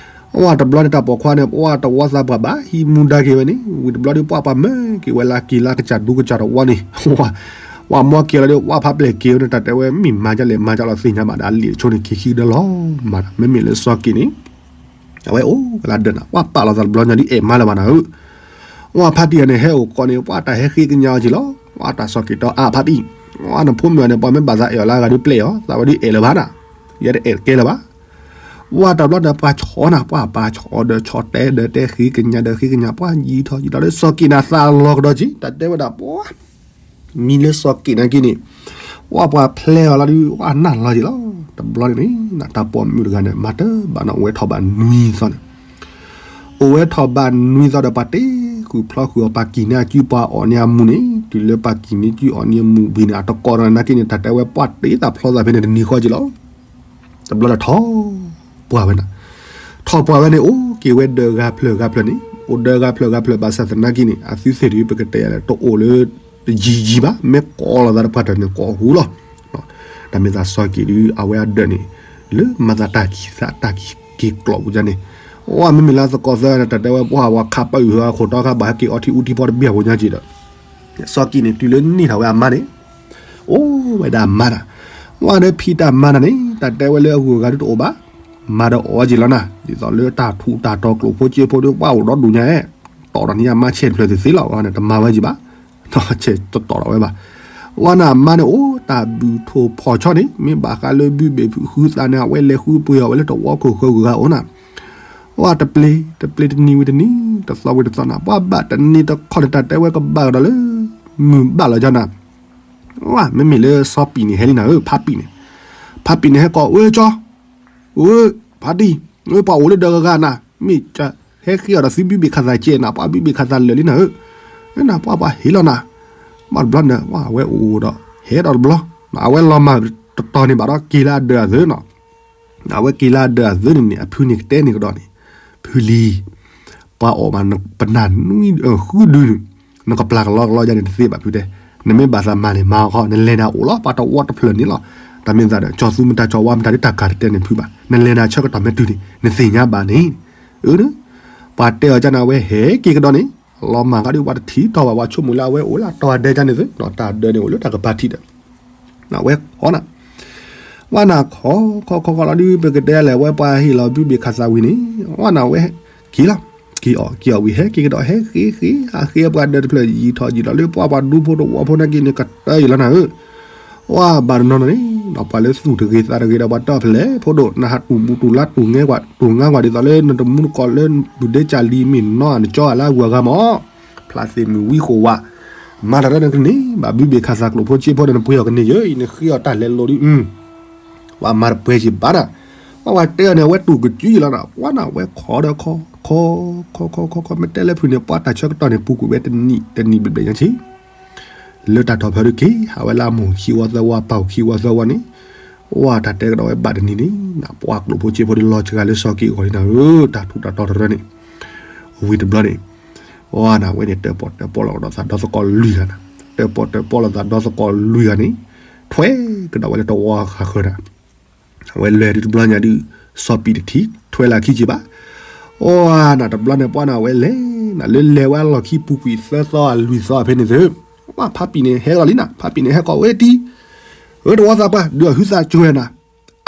အဝဲတဘျီန့ၣ် တၢ်ပိာ်ခွါန့ၣ် ပှၤတဝီသးပှၢ်ဘၣ် ဟံးမူဒါက့ၤဝဲန့ၣ် ဝံၤတဘျီဒီး ပှၤပှၤမၢက့ၤဝဲလၢက့ၤလၢကစၢ်ဒူကစၢ်တဝီန့ၣ် ပှၤမၢက့ၤလီၤဒီး ပှၤဖးပျဲၢ်က့ၤဝဲန့ၣ် တၢ်တဲဝဲ မ့ၢ်မၤဒ်လဲၣ်မၤဒ်လဲၣ်သ့ၣ်ညါဘၣ်ဒီး အလံာ်တဆိန့ၣ် က့ၤခံကဒီးလီၤမး မ့မ့ၢ်လၢစီၤက့းန့ၣ် အဝဲအိၣ်ဝဲလၢအဒၢးနၤ ပှၤပာ်လီၤသးတဘျီညါဒ်အဲၣ်မါလၢၤဘၣ်နၤဧၢ ဝဲဖါတံၢ်အန့ၣ် ဟဲအိၣ်ကိးန့ၣ် ပှၤတၢ်ဟဲဃ့ကညးအီၤက့ၤလီၤ ပှၤတၢ်စီၤက့းတီအါဖါတံၢ် ဝဲနဖိမုၣ်အန့ၣ် ပှၤမ့ၢ်ဘၣ်သးအဲၣ်အီၤလၢအဂၤဒုးပျဲအီၤ သးဝဲဒုးအဲၣ်လၢၤဘၣ်နၤ ယဲတအဲၣ်တကဲလၢၤဘၣ် ဝဲတဘျီန့ၣ် ပှၤဆီနၤ ပှၤပာ်ဆီဒီးဆီတဲဒီးတဲဃ့ကညးဒီးဃ့ကညး ပှၤယံၤထီၣ်ယံၤထီၣ်လၢစီၤက့းန့ၣ် သးလီၤကဒီးက့ၤ တၢ်တဲဝဲဒၣ်ပှၤ မံၤလၢစီၤက့းနာ်က့န့ၣ် ဝဲပှၤဖျဲအီၤလီၤဒုး ဝဲနၢ်လီၤက့ၤလီၤ တဘျီန့ၣ်န့ၣ် တၢ်ပိာ်မုၣ်တဂၤန့ၣ် မၤတဘၣ်နီၣ် အိၣ်ဝဲထီၣ်ဘးနွံသီန့ၣ် အိၣ်ဝဲထီၣ်ဘးနွံသီဒီး ပှၤတ့ဃုာ်ဖျီဃုာ်အီၤ ပှၤကံၣ်န့ၢ်အစု ပှၤအီၣ်န့ၢ်အမူန့ၣ် တုၤလၢပှၤကံၣ်န့ၢ်စုအီၣ်န့ၢ်အမူဝံၤန့ၣ် အတကိးဒီးနာ်က့န့ၣ် တၢ်တဲဝဲပှၤတ့သးဖျီသးဖဲန့ၣ်တနံၤဃီက့ၤလီၤ တဘျီဒီးထီၣ်ပှၢ်ဝဲနၤ ထီၣ်ပှၢ်ဝဲန့ၣ် အိၣ်က့ၤဝဲဒၢးဂၤဖျၢၣ်ဂၤဖျၢၣ်န့ၣ် အိၣ်ဒၢးဂၤဖျၢၣ်ဂၤဖျၢၣ် ဘၣ်ဆၣ်သနာ်က့န့ၣ် အသုသ့ၣ်ဒုး ပကတဲယၤလဲၣ် တအိၣ်လၢ တယံၤယံၤဘၣ် မ့ၢ်ကိးလိာ်သးတပှၢ်တၢၢ်န့ၣ် ကိးဟူလီၤ တၢ်မ့ၢ်သးစီၤက့းဒုး အဝဲအဒၢးန့ၣ် လၢမၤသးတၢ်ခံးသးတၢ်က့ၤကျိးပူၤန့ၣ် ဝဲမ့မ့ၢ်လၢသကိးသၢဂၤန့ၣ် တၢ်တဲဝဲပှၤဝဲခးပၢအုၣ်ဟၢအခိၣ်တီခါ ဘၣ်ဟဲက့ၤအီထံအူထံဖီတဘ့ၣ်အပူၤညါက့ၤဒီး စီၤက့းန့ၣ် တုၤလၢန့ၢ်ထီၣ်ဝဲအမါန့ၣ် အိၣ်ဝဲဒၣ်အမါတၢ် ဝဲဒီးဖံးတၢ်မါတၢ်န့ၣ် တၢ်တဲဝဲလၢအဂုၤအဂၤဒုးတအိၣ်ဘၣ် မၤဒီးအီၣ်က့ၤလီၤနၤ ဒ်သိးလၢတၢ်ထူးတၢ်တီၤကျိာ်ဖိစ့ဖိဒုး ပှၤအိၣ်ဒီဒူၣ်ညါ တီၣ်ဒီးန့ၢ်အမါဆဲးတဖျၢၣ်သ့ၣ်သ့ၣ်လီၤ ဝဲန့ၣ် တမၤဝဲက့ၤဘၣ် ဆဲးတတီၣ်ဒီးဝဲဘၣ် ဝဲန့ၣ်အမါန့ၣ် အိၣ်တၢ်ဘုၣ်ထိၣ်ဖီၣ်ဆီန့ၣ် မ့ၢ်ဘၣ်ဃးလၢဘုဘ့ၣ်ဖုဃုသးန့ၣ် အဝဲလဲၤဃုပှ့ၤအီၤဝဲလၢတဝီခိၣ်ဃၢဂုၤဂၤအိၣ်နၤ ဝဲတပျ့ၤ တပျ့ၤတနံၤဝံၤတနံၤ တသီဝံၤတသီနၤ ပှၤဘၣ်တနံၤတခီန့ၣ် တၢ်တဲဝဲကဘၣ်ကဒီးလၢ မုၢ်ဘၣ်လီၤကၢနၤ ဝဲမ့မ့ၢ်လၢစီၤပံးန့ၣ် ဟဲလံနၤဧၢ ဖါပံးန့ၣ် ဖါပံးန့ၣ် ဟဲကိး ဝဲကၠီ ဝဲ ဖါတံၢ် ဝဲပှၤအိၣ်လၢဒၢးဂၤဂၤနၤ မ့ၢ်ဟဲဃ့အီၤဒီးသုဘုဘ့ၣ်ခးသးကဲနၤ ပှၤဘုဘ့ၣ်ခးသးလၢာ်လံနၤဧၢ နၤပှၤပှၤဟ့လီၤနၤ ဘၣ်တဘျီန့ၣ် ဝဲအဝဲအိၣ်ဒီး ဟဲဒီးတဘျီ အဝဲလီၤမၢ်တတီၤန့ၣ်ဘၣ်ဒီး က့ၤလၢအဒၢးအသုနီၤ အဝဲက့ၤလၢအဒၢးအသုန့ၣ်န့ၣ် အဖုန့ၣ်ကတဲန့ၢ်ကဒီးန့ၣ် ဖုလံၤ ပှၤအီၣ်ဘၣ်ပနၢ်နွံဃုဒုန့ၣ် နကပျၢ်ကလီကလီယါန့ၣ်တသ့ဘၣ်ဖုတဲ နမ့ၢ်ဘၣ်သးမၤန့ၣ်မၤအီၤခီ နလဲၤနၤအိၣ်လီၤ ပှၤတဝီတဖျၢၣ်န့ၣ်လီၤ တၢ်မ့ၢ်သးဒီး ကၠီသူမတၤကၠီဝါမတၤဒ်တၢ်ကၤတတဲန့ၣ်ဖုဘၣ် နလဲၤနၤဆၢကတီၢ်မ့ၢ်တုၤန့ၣ် နသ့ၣ်ညါဘၣ်န့ၣ် အၢ ပှၤတဲအီၤကၢနၤဝဲဟဲက့ၤကဒီးန့ၣ် လီၤမၢ်ကဒီးပှၤတထံၣ်တီၢ်ဘၣ် ပှၤဆိကမိၣ်လၢအဝဲအိၣ်လၢအတီၤအဒၢကၢန့ၣ်သု တၢ်ဒၢန့ၣ်အိၣ်လၢတၢ်ကပၤထံးဒီး အဝဲခီနၤ ဝဲနၤခီ ခီခီခီလီၤဒုး ပကတဲလဲၣ် အဝဲပှၤဟ့ၣ်လီၤဘုဘ့ၣ်ခးသးဝံၤန့ၣ် ဝဲနၤဝဲ က့ၤလီၤ က့ၤအီၣ်က့ၤအီၣ်ဝံၤ ဟဲက့ၤကဒီး ဟဲဃ့ဃ့ ဟးဃ့ပှၤဒၢးတဖျၢၣ် ယံာ်ထီၣ်ယံာ်လီၤလၢပှၤပှၤဒူဖိတဝီဖိနာ်က့န့ၣ် ကတၢၢ်ယံာ်လီၤနၤဧၢ ဝဲဘၣ်တနီၤနီၤန့ၣ် ပှၤလၢသူၣ်တဂ့ၤသးတဂ့ၤဒီးပှၤတီၢ်ဖဲလဲၣ် ဖိဒိၣ် နဟးတူၢ်ဘူးတူၢ်လါတူၢ်ငါကွၢ် တူၢ်ငါကွၢ်ဒ်သိးလၢနတမူတကိးလၢ ဒုၣ်ဒ့ကၢ်လံၤမ့ၢ်နီၢ်နကၠီအလၢအဂုၤအဂၤမး ဖျါသ့ၣ်မုၢ်ဝံဃိးဝး မၤတၢ်တၢ်နကန့ၢ် ဘၣ်ဘုဘ့ၣ်ခးသးကျိာ်ဖိစ့ဖိဒီးနပှ့ၤအီၤကန့ၢ်ယဲအံၤ နဃ့အီၤတၢ်လဲၤလိာ်ဒုး ပှၤမၤတပှဲၤက့ၤဘၣ်တၢ် ပှၤဝဲတဲအီၤန့ၣ် အဝဲတူၢ်ကစုယံာ်လီၤနၤ ပှၤနၤဝဲခီဒီးခီ ခီ ခီ ခီ ခီ မ့ၢ်တဲလၢဖုန့ၣ် ပှၤတၢ်ဆၢကတီၢ်န့ၣ် ပူၤကွံာ်ဝဲတနံၣ် တနံၣ်ဘျဲၣ်ဘျဲၣ်ညါဆံ လၢတၢ်ထီၣ်ဖၢဒုးက့ၤ ဟးဝဲလၢအမိၢ်ခံဝီသၢဝီ ပၢ်အိၣ်ခံဝီသၢဝီန့ၣ် ဝဲတၢ်တဲကဒီးဝဲဘၣ်တနံၤန့ၣ် နပှၤကျိာ်ဖိစ့ဖိဒုးလီၤစှၤလၢစီၤက့အဂီၢ်လံနၤဧၢ တၢ်ထူးတၢ်တီၤတရၢန့ၣ် ဝံၤတဘျီန့ၣ် ပှၤနၤဝဲန့ၣ် တၢၣ်ပီၣ်တၢၣ်ပီၣ်လိာ်ကဒီးသးဒီသကိးလွံၢ်ဂၤနၤ တၢၣ်ပီၣ်တၢၣ်ပီၣ်လိာ်သးဒီသကိးလွံၢ်ဂၤန့ၣ် ထွဲကဒီးဝဲလၢတဝီဃာ်ဃၢၤနၤ အဝဲလဲၤဒုးတဘျီညါဒုး စီၤပံးတထံၣ်ထွဲလၢခံက့ၤဘၣ် အိၣ်နၤတဘျီန့ၣ် ပှၤနၤဝဲလဲၤနၤ လၢလဲၤဝဲအလီၢ်ခံပူၤကွံာ်သၢသီအလွံၢ်သီဖဲန့ၣ်သု ပှၤဖးပံးန့ၣ် ဟဲလီၤလံနၤ ဖးပံးန့ၣ် ဟဲကိးဝဲတံၢ် ဧၢတဝီသးပှၢ် ဒုးအီၣ်ဟုသးစှၤနၤ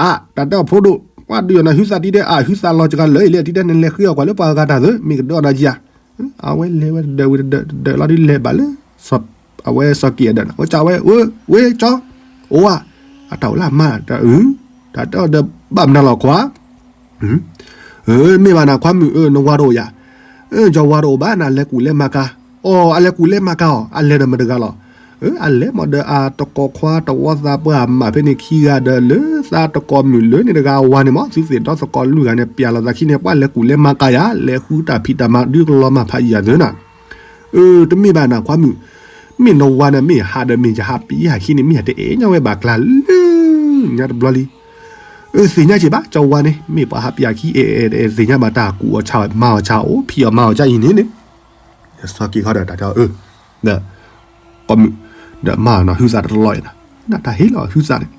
အါ တၢ်တဲအီၤဖိဒိၣ် ပှၤဒုးအီၣ်နၤဟုသးတံၢ်တဲ အါ ဟုသးလီၤစှၤလၢာ်အံၤလၢတံၢ်တဲ နလဲၤဃ့အီၣ်ကွၢ်လၢပှၤဂၤတၢ်သု မ့ၢ်ကဒၢအီၣ်နၤယၤ အဝဲလဲၤဝဲတဒၢးဝံၤတဒၢး တဒၢးလီၤဒုးလဲၤဘၣ်လၢ အဝဲစီၤက့အဒၢးန့ၣ် အဝဲကးဝဲ ဝဲကၠီ အိၣ်ဧါ အတၢ်အိၣ်လၢအမါတၢ်အု တၢ်တဲအီၤဒီးဘၣ်မနုၤလီၤခွါ အၢ မ့ၢ်ဘၣ်နၤခွါမုၣ်ဧၢ နဝၤတအိၣ်ယၤ, ကၠီဝၤတအိၣ်ဘၣ် နလဲၤကူၣ်လဲၤမၤကၤ, အီ အလဲၤကူၣ်လဲၤမၤကၤအီၤ အလဲၤဒီးမတဂၤလီၤ, အလဲၤမ့ၢ်ဒီးအတကိးခွါ တဝီသးပှၢ်မးဖဲန့ၣ်ခံဂၤဒီး လၢသးတကိးမုၣ်လၢန့ၣ်တဂၤအဝၤန့ၣ်မး သုသ့ၣ်ဒီသကိးလွံၢ်ဂၤန့ၣ် ပျဲလီၤသးခံန့ၣ် ပှၤလဲၤကူၣ်လဲၤမၤကၤယၤ လဲၤဃုတၢ်ဖံးတၢ်မၤဒုကလီၤမၢ်ဖးယံာ်ယၤသၢနၤ, အၢ တမ့ၢ်ဘၣ်နၤခွါမုၣ်, မ့ၢ်နဝၤန့ၣ် မ့ၢ်ဟးဒီးမ့ၢ်ယဟးပံဟးခံန့ၣ် မ့ၢ်ယတအဲၣ်ညါဝဲဘၣ်ကျါလၢညါတဘျီလံ, အၢ သ့ၣ်ညါက့ၤဘၣ် ကၠီဝၤန့ၣ် မ့ၢ်ပှၤဟးပံဟးခံအဲၣ်အဲၣ်သ့ၣ်ညါဘၣ်တၢ်ကူၣ်အီၤဆါအီၤမၤအီၤဆါအီၤ ဖံးအီၤမၤအီၤကၢ်အံၤန့ၣ်န့ၣ်, စီၤက့ၤခီဒီးတၢ်တဲအီၤ အၢ ဒီး ကိးမုၣ်, ဒီးမၤနီၤဟုသးတလီၤအံၤနၤ, နတၢ်ဟ့ၣ်လီၤဟုသးန့ၣ်,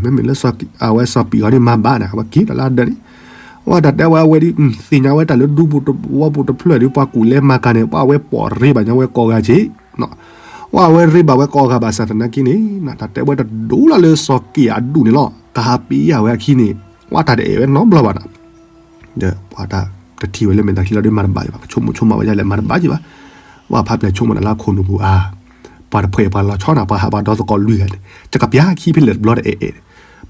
မ့မ့ၢ်လၢအဝဲစီၤပံၤဂီၤန့ၣ်မၤဘၣ်န့ၣ် အဝဲက့ၤဒီးလၢဒၢးန့ၣ်, အဝဲတၢ်တဲဝဲအဝဲဒ် သ့ၣ်ညါဝဲတၢ်လၢဒူပူၤတဝီပူၤတဖျၢၣ်ဒီး ပှၤကူၣ်လဲၤမၤကၤန့ၣ် ပှၤဝဲပိာ်ရ့ဘၣ်ညါဝဲကိးဂၤက့ၤ, ပှၤဝဲရ့ဘၣ်ဝဲကိးဂၤဘၣ်ဆၣ်သနာ်က့န့ၣ် တၢ်တဲဝဲတဒိလီၤလၢစီၤက့ၤအဒူၣ်န့ၣ်လီၤ, ကဟးပံယၤဝဲအခံန့ၣ် ပှၤတၢ်တအဲၣ်ဝဲနီတဘျီဘၣ်နၤ ဒီးပှၤတၢ်တထံၣ်ဝဲလၢမဲာ်သးခံလီၤဒီးမၤတဘၣ်ယဘၣ် ကဆိကမိၣ်ဆိကမးဝဲဒ်လဲၣ်မၤတဘၣ်ယဘၣ်, ပှၤဖးပျဲၢ်ဆိကမိၣ်နၤလၢခိၣ်နူာ်ပူၤအါ, ပှၤတဖှဲးပှၤလီၤဆီနၤ ပှၤဟးပှၤဒီသကိးလွံၢ်ဂၤန့ၣ် ကကပျၢ်ခံဖဲလဲၣ်တဘျီတအဲၣ်အဲၣ်,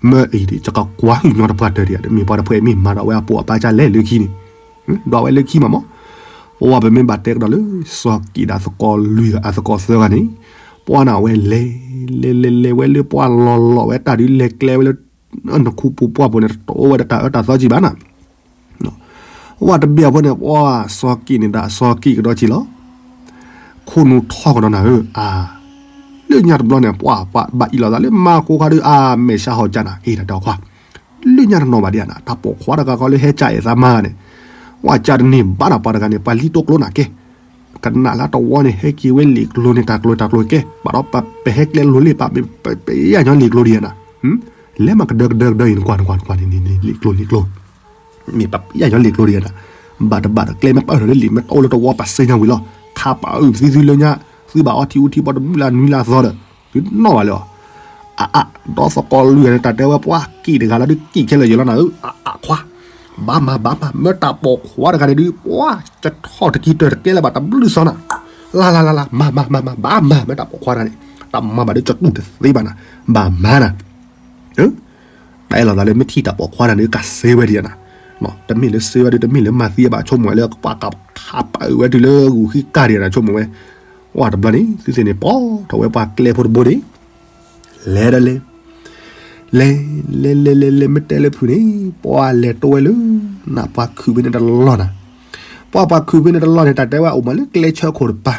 မ့ၢ်အံၤဒ် ကကကွၢ်ဟုၣ်ညီတပှၢ်တၢၢ်ဒံး မ့ၢ်ပှၤတဖှဲးမ့ၢ်မၤဒီးဝဲအပိာ်အပၢ်ကၢ်လဲၣ်လၢခံန့ၣ်, ဒီးဝဲလၢခံမးမး, ပဝဲပမ့ၢ်ဘၣ်တဲကဒီးလၢ စီၤက့ၤဒၣ်သကိးလွံၢ်ဂၤအသကိးသၢဂၤန့ၣ်, ပှၤနၤဝဲလဲၤ လဲၤလဲၤလဲၤဝဲလၢပှၤလီၤလီၤဝဲတၢ်ဒုးလဲၤကျဲဝဲလၢ နခူပူၤပှၢ်ပူၤန့ၣ် တအိၣ်ဝဲဒီးတၢ်အၢတၢ်သီကံဘၣ်နၤ, ဝဲတဘ့ၣ်အဖီန့ၣ် ပှၤစီၤက့ၤန့ၣ်ဒၣ်စီၤက့ၤကဒီးက့ၤလီၤ, ခိၣ်နူာ်ထီၣ်ကဒီးနၤဧၢ အါ, လၢညါတဘျီန့ၣ် ပှၤဘၣ်အံၤလီၤသးလၢမၤဃိခါဒုး အါ မဲာ်ဆါဟီၣ်ကၢ်နၤ အ့ၣ်တၢ်တဲအီၤခွါ, လၢညါတနီၤဘၣ်ဒံးနၤ တၢ်ပိာ်ခွါတဂၤဃီလၢဟဲကၢ်အဲၣ်သးမါဂၤန့ၣ်, ပှၤကၢ်တန့ၢ်ဘၣ်နၤ ပှၤတဂၤန့ၣ် ပှၤလံတိကျိနၤကဲ ကနၣ်လၢတဝီန့ၣ် ဟဲက့ၤဝဲလံာ်ကျိန့ၣ် တၢ်ကျိၤတၢ်ကျိၤကဲ ဘၣ်ဒီးပဟဲကျဲလိၤလံ ပပယၢ်ညီလံာ်ကျိဒံးနၤ, လဲၤမးကဒၢကဒၢကဒၢအံၤနကွၢ်နကွၢ်နကွၢ်န့ၣ် လံာ်ကျိလံာ်ကျိ, မ့ၢ်ပပယၢ်ညီလံာ်ကျိဒံးနၤ, ဘၣ်တဘၣ်ဒီးကျဲမ့ၢ်ပၢၢ်ထီၣ်လၢလံာ်မ့ၢ်တအိၣ်လၢတဝီပှၤစ့ညါဝံၤလီၤ, ခါပာ်အုၣ်သံသုလၢညါ, သုဘၣ်အီထံအူထံ ပှၤတဘျုးလၢနွံလၢအသီဒီး, သုနီၣ်ဘၣ်လၢအီၤ အအါ, ဒီသကိးလွံၢ်ဂၤန့ၣ် တၢ်တဲဝဲပှၤက့ၤတဂၤလီၤဒုးက့ၤခဲလၢာ်ယလီၤနၤဧၢ, အအါခွါ, ဘၣ်မၤဘၣ်မၤ မ့ၢ်တၢ်ပိာ်ခွါတဂၤန့ၣ်ဒုး ပှၤကထီၣ်တကံတၢၢ်တကဲလၢၤဘၣ်တဘျုးသီနၤ, လၢ်လၢ်လၢ်လၢ် မၤမၤမၤမၤ ဘၣ်မၤ မ့ၢ်တၢ်ပိာ်ခွါတဂၤန့ၣ်, တၢ်မၤဘၣ်ဒုးကတူၢ်တသ့ဘၣ်နၤ, ဘၣ်မၤနၤ တၢ်အဲၣ်လိာ်သးလၢမ့ၢ်ထံၣ်တၢ်ပိာ်ခွါတဂၤန့ၣ် ကစဲဝဲဒံးနၤ, တမ့ၢ်လၢစဲဝဲဒုး တမ့ၢ်လၢမၤသံအဘၣ် ဆိကမိၣ်ဝဲလၢပှၤကခးပာ်အုၣ်ဝဲတုၤလၢဂုၤဃံကၢ်ဒံးနၤ ဆိကမိၣ်ဝဲ, ဝဲတဘျီန့ၣ် သုသ့ၣ်န့ၣ် ပိာ်ထီၣ်ဝဲပှၤကျဲဖိတဘိန့ၣ်, လဲၤဒီးလဲၤ, လဲၤ, လဲၤလဲၤလဲၤလဲၤ မ့ၢ်တဲလၢဖုးန့ၣ် ပှၤလဲၤတိဝဲလၢ, နပှၤခုးဖဲန့ၣ်တလီၢ်နၤ, ပှၤပှၤခုးဖဲန့ၣ်တလီၢ်န့ၣ် တၢ်တဲဝဲအိၣ်မးလၢကျဲဆၢခိၣ်တပၤ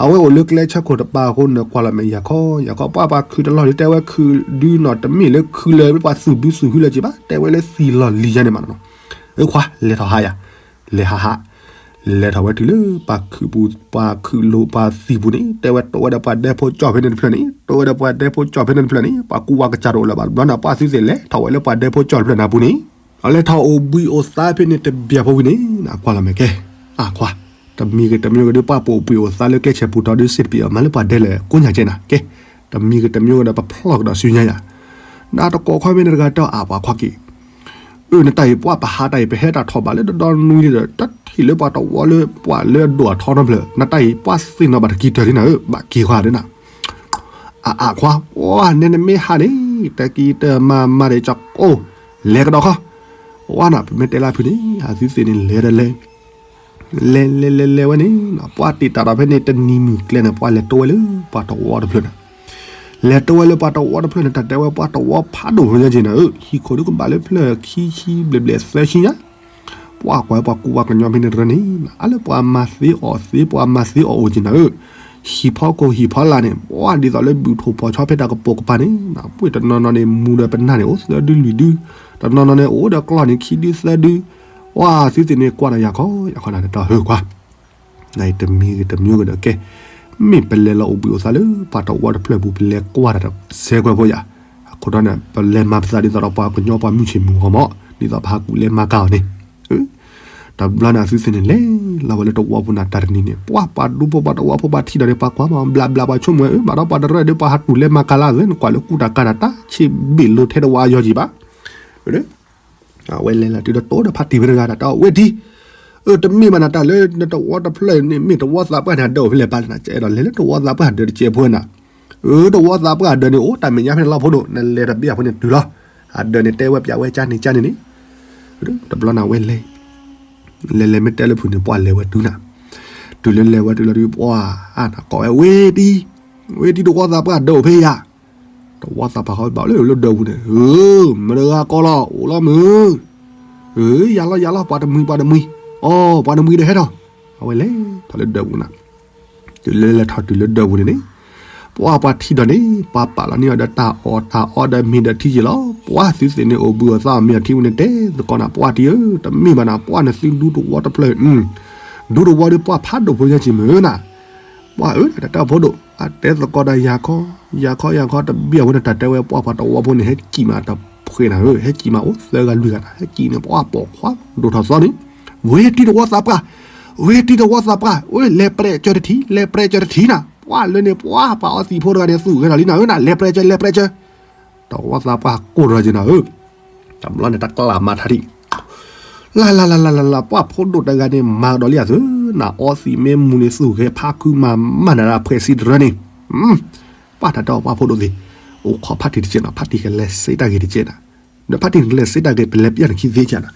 အဝဲအိၣ်လၢကျဲဆၢခိၣ်တပၤအဃိ နကွၢ်လီၤမဲာ်ယၤခီယၤခီ ပှၤပှၤခုးတလီၢ်ဒုး တဲဝဲခုးဒုးနီၢ်တမ့ၢ်လၢခုးလၢပှၤသူၣ်ဒုးသူၣ်ဟုလၢၤက့ၤဘၣ် တဲဝဲလၢသံၣ်လီၢ်လံၤယါန့ၣ်မးနီၤ, အခွါလဲၤထီၣ်ဟးယၤ, လဲၤဟးဟး, လဲၤထီၣ်ဝဲတုၤလၢပှၤခုးပူၤ ပှၤခုးလိာ်ပှၤသံၣ်ပူၤန့ၣ် တဲဝဲတိဝဲဒီးပှၤဒဲဖိကၠီၣ်ဖဲန့ၣ်တဖျၢၣ်န့ၣ် တိဝဲဒီးပှၤဒဲဖိကၠီၣ်ဖဲန့ၣ်တဖျၢၣ်န့ၣ် ပှၤကူပှၤကစၢ်တအိၣ်လၢၤဘၣ်တဘျီန့ၣ် ပှၤသုသ့ၣ်လဲၤထီၣ်ဝဲလၢပှၤဒဲဖိကၠီၣ်တဖျၢၣ်န့ၣ်အပူၤန့ၣ် အလဲၤထီၣ်အိၣ်ဘှံးအိၣ်သါဖဲန့ၣ်တဘျီဖိဝံၤန့ၣ် နကွၢ်လီၤမဲာ်ကဲ, အခွါ, တမံၤဂ့ၤတမံၤဂ့ၤဒီး ပှၤပအိၣ်ဘှံးအိၣ်သါလၢကျဲဆၢပူၤတီၤဒုး စ့ၣ်တပံၤအီၤမၤလၢပှၤဒဲလဲၣ်ကိးညါကဲနၤ ကဲ, တမံၤဂ့ၤတမံၤဂ့ၤဒီး ပဖျီၣ်ကဒီးဆူညါယၤ, နတကိးခွါဖဲန့ၣ်တဂၤတဲအီၤ အါ ပှၤခွါက့ၤ အၢ နတၢ်အံၤ ပှၤပဟးတၢ်အံၤ ပဟဲတၢ်ထီၣ်ဘးလၢတဒီနွံဒီး တထံၣ်လၢပှၤတဝီလၢပှၤလၢအဒိၣ်အထီနီတဖျၢၣ် နတၢ်အံၤ ပှၤသ့ၣ်နီၣ်ဘၣ်တကံတၢၢ်လံနၤဧၢ ဘၣ်က့ၤခွါဒီးနၤ အါ အါ ခွါ ပှၤနဲနမ့ၢ်ဟးန့ၣ် တကံတၢၢ်မၤမၤဒီး ကၠီကိၢ် လဲၤကဒီးခီ ပှၤနၤ ပမ့ၢ်တဲလၢဖုန့ၣ် အသုသ့ၣ်န့ၣ် လဲၤဒီးလဲၤ လဲၤလဲၤလဲၤလဲၤဝဲန့ၣ် ပှၤတ့ၢ်တၢ်ဒီးဖဲန့ၣ် တနံၤမုၢ်ကျဲန့ၣ် ပှၤလဲၤတိဝဲလၢပှၤတဝီတဖျၢၣ်န့ၣ် လဲၤတိဝဲလၢပှၤတဝီတဖျၢၣ်န့ၣ် တၢ်တဲဝဲပှၤတဝီဖးဒိၣ်ညါက့ၤနၤဧၢ ဟံၣ်ခိၣ်ဒုကဘၣ်လၢဖျၢၣ်ခံဆံဘျဲၣ်ဘျဲၣ်သၢဆံညါ ပှၤကွၢ်ပှၤကူပှၤကညီဖဲန့ၣ်တရၢန့ၣ် အါလၢပှၤမၤသ့အီၣ်သ့ ပှၤမၤသ့အီၣ်အိၣ်က့ၤနၤဧၢ ဟံၣ်ဖီခိၣ်ဟံၣ်ဖီလာ်န့ၣ် ပှၤဒ်သိးလၢဘုၣ်ထိၣ်ဖီၣ်ဆီဖဲတၢ်ကပိာ်ကပၤန့ၣ် ပှ့ၢ်တနီၤနီၤန့ၣ် မူဒီးပနၢ်န့ၣ် အိၣ်သၢဒုလွံၢ်ဒု တနီၤနီၤန့ၣ် အိၣ်ဒီးကျီၢ်န့ၣ် ခံဒုသၢဒု ပှၤသုသ့ၣ်န့ၣ် ကွၢ်ဒီးယၤခီ ယၤခီနၤတတီၢ်ဟၢကွၢ် နတမံၤဂ့ၤတမံၤဂ့ၤဒီးကဲ မ့ၢ်ပလဲၤလီၤအိၣ်ဘှံးအိၣ်သါလၢပှၤတဝီတဖျၢၣ်ပူၤ ပလဲၤကွၢ်တၢ်ဒီးစဲးကွဲးဖိယၤ အခိၣ်တီန့ၣ် ပလဲၤမၤပသးဒ်သိးဒီးပှၤကညီပှၤမုၢ်ဆ့ၣ်မုၢ်ဂီၤမး ဒ်သိးပဟးကူၣ်လဲၤမၤကၤအီၤန့ၣ် တဘျီန့ၣ် အသုသ့ၣ်န့ၣ် လဲၤလီၤဝဲလၢတဝီပူၤန့ၣ် တၢ်တနံၤန့ၣ် ပှၤပှၤဒူဖိပှၤတဝီဖိပှၤထံၣ်ဒီးန့ၣ် ပှၤကွၢ်မး ဘျးဘျးပှၤဆိကမိၣ်ဝဲ အၢ ဘၣ်ဒီးပှၤတရၢဒီး ပှၤဟးကူၣ်လဲၤမၤကၤလၢအသၢနကွၢ်လၢကူတၢ်ကၤတၢ်တၢ်ဆံးဘ့ၣ်လိာ်ထဲတဝီအယီၤက့ၤဘၣ် အဝဲလဲၤလီၤတုၤဒီးတိဒီးဖးတံၢ်ဝဲတဂၤဒီး တၢ်အဝဲဒ် အၢ တမ့ၢ်ဘၣ်နၤတၢ်လၢနတဝီတဖျၢၣ်န့ၣ် မ့ၢ်တဝီသးပှၢ်န့ၣ် အဒၢးအိၣ်ဖဲလဲၣ်ပၢ်လဲၣ်နၤ ကအဲၣ်ဒိးလဲၤလၢတဝီသးပှၢ်အဒၢးတကဲးဖိနၤ အၢ တဝီသးပှၢ်အဒၢးန့ၣ် အိၣ်တၢ်မဲာ်ညါဖဲန့ၣ်လီၤဖိဒိၣ် နလဲၤတဘ့ၣ်အဖိန့ၣ်တုၤလီၤ အဒၢးန့ၣ်တဲဝဲပျးဝဲကၢန့ၣ်ကၢန့ၣ်န့ၣ် တဘျီန့ၣ်ဝဲလဲၤ လဲၤလဲၤမ့ၢ်တဲလၢဖုးန့ၣ် ပှၢ်လဲၤဝဲတုၤနၤ, တုၤလၢလဲၤဝဲတုၤလီၤဒီး ပှၢ်အါနၤကိးဝဲ ဝ့တံ, ဝ့တံတဝီသးပှၢ် ဒိးဖဲယၤ, တဝီသးပှၢ်ဃီဘၣ်လၢလၢဒၢးပူၤန့ၣ်, မတဂၤကိးလီၤ အိၣ်လီၤမုၢ်, ယၤလီၤယၤလီၤ ပှၤတမှံၤပှၤတမှံၤ, အိ ပှၤတမှံၤတဟဲထီၣ်, အဝဲလဲၤထီၣ်လၢဒၢးပူၤနၤ, တုၤလၢလဲၤထီၣ်တုၤလၢဒၢးပူၤန့ၣ်န့ၣ်, ပှၢ်ပှၤထံဒီးန့ၣ် ပှၢ်ပာ်လီၤန့ၢ်အီၤဒီးတၢ်အီၣ်တၢ်အီဒီးမ့ၤဒီးထံယံာ်လီၤ, ပှၢ်သုသ့ၣ်န့ၣ် အိၣ်ဘှံးအိၣ်သါအီၣ်မ့ၤအီထံဝဲန့ၣ် တဲသကိးနၤ ပှၢ်တံၤဧၢ, တမ့ၢ်ဘၣ်နၤ ပှၢ်နသုဒူတဝီတဖျၢၣ်, ဒူတဝီဒီးပှၢ်ဖးဒိၣ်ဖိညါက့ၤမုၢ်နၤ, ပှၢ်ဧၢ တၢ်တဲအီၤဖိဒိၣ်, အတဲသကိးဒီးယၤခီ, ယၤခီယၤခီတဘ့ၣ်အဝဲန့ၣ် တၢ်တဲဝဲပှၢ်ပှၤတဝီဖိန့ၣ် ဟဲကံၣ်မးတဖှဲးနၤဧၢ, ဟဲကံၣ်မးအိၣ်သၢဂၤလွံၢ်ဂၤနၤ, ဟဲကံၣ်န့ၣ် ပှၢ်ပိာ်ခွါဒိၣ်ထီၣ်သီန့ၣ်, ဝ့တံတဝီသးပှၢ်, ဝ့တံတဝီသးပှၢ်, အိ လဲၤပြဲးကၢတထံး လဲၤပြဲးကၢတထံးနၤ, ပှၢ်လၢန့ၣ် ပှၢ်ပှၤအီသံးဖိတဂၤန့ၣ် သူၣ်ဂဲၤထီၣ်လံနၤဧၢနၤ, လဲၤပြဲးကၢ လဲၤပြဲးကၢ, တဝီသးပှၢ်ကိၢ်ထီၣ်က့ၤနၤဧၢ, တဘျီန့ၣ် တၢ်ကျၢ်မၤထါထံၣ်, လၢ်လၢ်လၢ်လၢ်လၢ်လၢ် ပှၢ်ဖိဒိၣ်တဂၤန့ၣ် မၤကဒီးလံအသုးနၤ, အီသံးမ့ၢ်မူၤန့ၣ် သူၣ်ဂဲၤဖးခုမၤမၤနၤဒၣ်ဖှဲးစံတရၢန့ၣ်, ပှၢ်တၢ်တဲအီၤပှၢ်ဖိဒိၣ်သ့ၣ်, အိၣ်ခိးဖါတံၢ်တကဲးနၤ, ဖါတံၢ်ကလဲၤစ့တၢ်ဂ့ၤတကဲးနၤ, ဒီးဖါတံၢ်ကလဲၤစ့တၢ်ဂ့ၤ ပလဲၤပျၢ်နခံသ့ကနၤ,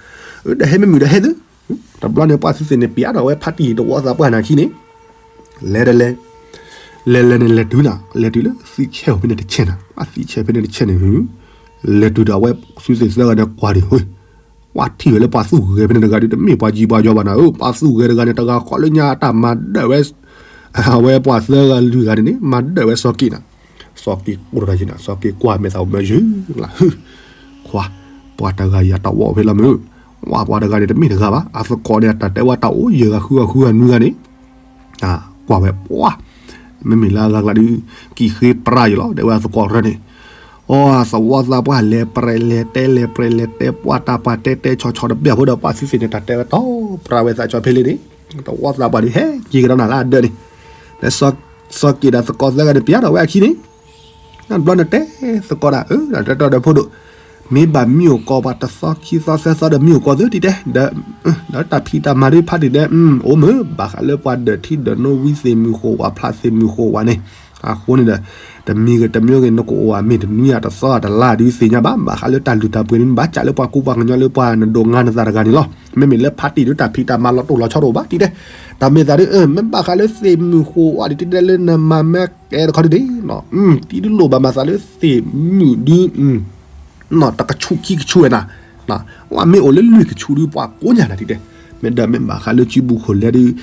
ဒီးဟဲမ့ၢ်မုာ်ဒီးဟဲသု, တဘျီန့ၣ် ပှၢ်သုသ့ၣ်န့ၣ် ပျးဒီးဝဲဖါတံၢ်တဝီသးပှၢ်နၤခံန့ၣ်, လဲၤဒီးလဲၤ, လဲၤလဲၤန့ၣ် လဲၤတုၤနၤ, လဲၤတုၤလၢသံးဆဲးအိၣ်ဖဲန့ၣ်တဆဲးနၤ, ပှၢ်သံးဆဲးဖဲန့ၣ်တဆဲးန့ၣ်, လဲၤတုၤဒီးအဝဲသုသ့ၣ်သၢဂၤဒီးကွၢ်ဒံး ပှၢ်ထံၣ်ဝဲလၢပှၤသူၣ်ဂဲၤဖဲန့ၣ်တဂၤဒီး တမ့ၢ်ပှၤကံပှၤယီၤဘၣ်နၤဧၢ, ပှၤသူၣ်ဂဲၤတဂၤန့ၣ် တဂၤဃီလၢညါတၢ်မၤဒၢးဝဲ, အဝဲပှၤသၢဂၤလွံၢ်ဂၤန့ၣ်န့ၣ် မၤဒၢးဝဲစီၤက့ၤနၤ, စီၤက့ၤကိၢ်တဂၤက့ၤနၤ, စီၤက့ၤကွၢ်မဲာ်သးအိၣ်မၢယုၤလၢ်, ခွါ, ပှၤတဂၤယၤတဝီအိၣ်ဖဲလီၤမုၢ်, ဝဲပှၤတဂၤန့ၣ် တမ့ၢ်တဂၤဘၣ်, အသကိးန့ၣ် အတၢ်တဲဝဲတၢ်အိၣ်ယဲၢ်ဂၤဃုဂၤဃုဂၤနွံဂၤန့ၣ် ကွၢ်ဝဲပှၢ်, မ့မ့ၢ်လၢအဂၤကျါဒုး ကံၣ်ဃ့ပြၢ်ယလီၤ တဲဝဲအသကိးရၢန့ၣ်, အိ သဝီသးပှၢ်လဲၤပြဲးလဲၤတဲ လဲၤပြဲးလဲၤတဲ ပှၢ်တၢ်ပှၢ်တဲတဲဆီဆီတဘ့ၣ်အဃိဒီး ပှၢ်သုသ့ၣ်န့ၣ် တၢ်တဲဝဲတီပြၢ်ဝဲသးဆီဖဲလံန့ၣ်, သဝီသးပှၢ်ဒုးဟဲက့ၤကဒီးနၤလၢအဒၢးန့ၣ်, ဒီးစီၤက့ၤဒီးသကိးသၢဂၤန့ၣ် ပျးထီၣ်ဝဲအခံန့ၣ် တဘျီန့ၣ်တဲသကိးဒၣ် တၢ်တဲတီဒီးဖိဒိၣ်, မ့ၢ်ဘၣ်မံအိၣ်ကီးပှၤတသီခံသီသၢသီဒီးမံအိၣ်ကီးသုတံၤတဲ, ဒီးတၢ်ဖံးတၢ်မၤဒုးဖါတံၢ်တဲ, အိၣ်မုၢ် ဘၣ်ဃးလၢပှၤဒၢးထံဒၢးနိဝံသ့ၣ်မုၢ်ဃိးဝး ဖျးသ့ၣ်မုၢ်ဃိးဝးန့ၣ်, အဃိန့ၣ်ဒီး တမံၤဂ့ၤတမံၤဂ့ၤ နကအိၣ်ဝဲမ့ၢ်တနွံဧါတသီဧါတလါဒုးသ့ၣ်ညါဘၣ်, ဘၣ်ဃးလၢတၢ်လုၢ်တၢ်ပှ့ၤန့ၣ် နဘၣ်ကးလၢပှၤကူပှၤကညီလၢပှၤနဒိးငါနသးတဂၤန့ၣ်လီၤ. မ့မ့ၢ်လၢဖါတံၢ်ဒုးတၢ်ဖံးတၢ်မၤလီၤတိၢ်လီၤဆီတအိၣ်ဘၣ်တံၤတဲ, တၢ်မ့ၢ်သးဒုး မ့ၢ်ဘၣ်ဃးလၢသ့ၣ်မုၢ်ဃိးဝးဒုးတံၤတဲလၢနမၤမ့ၢ်ကဲတခီဒုးန့ၣ် တံၤဒုးလိၣ်ဘၣ်မၤသးလၢသ့ၣ်မုၢ်ဒုး တကဆူၣ်ခံကဆူၣ်ဝဲနၤ, ဝဲမ့ၢ်အိၣ်လၢလွံၢ်ကဆူၣ်ဒုး ပှၤကိးညါနၤတံၤတဲ, မ့ၢ်ဒီးမ့ၢ်ဘၣ်ဃးလၢစုပူၤခိၣ်လဲဒုး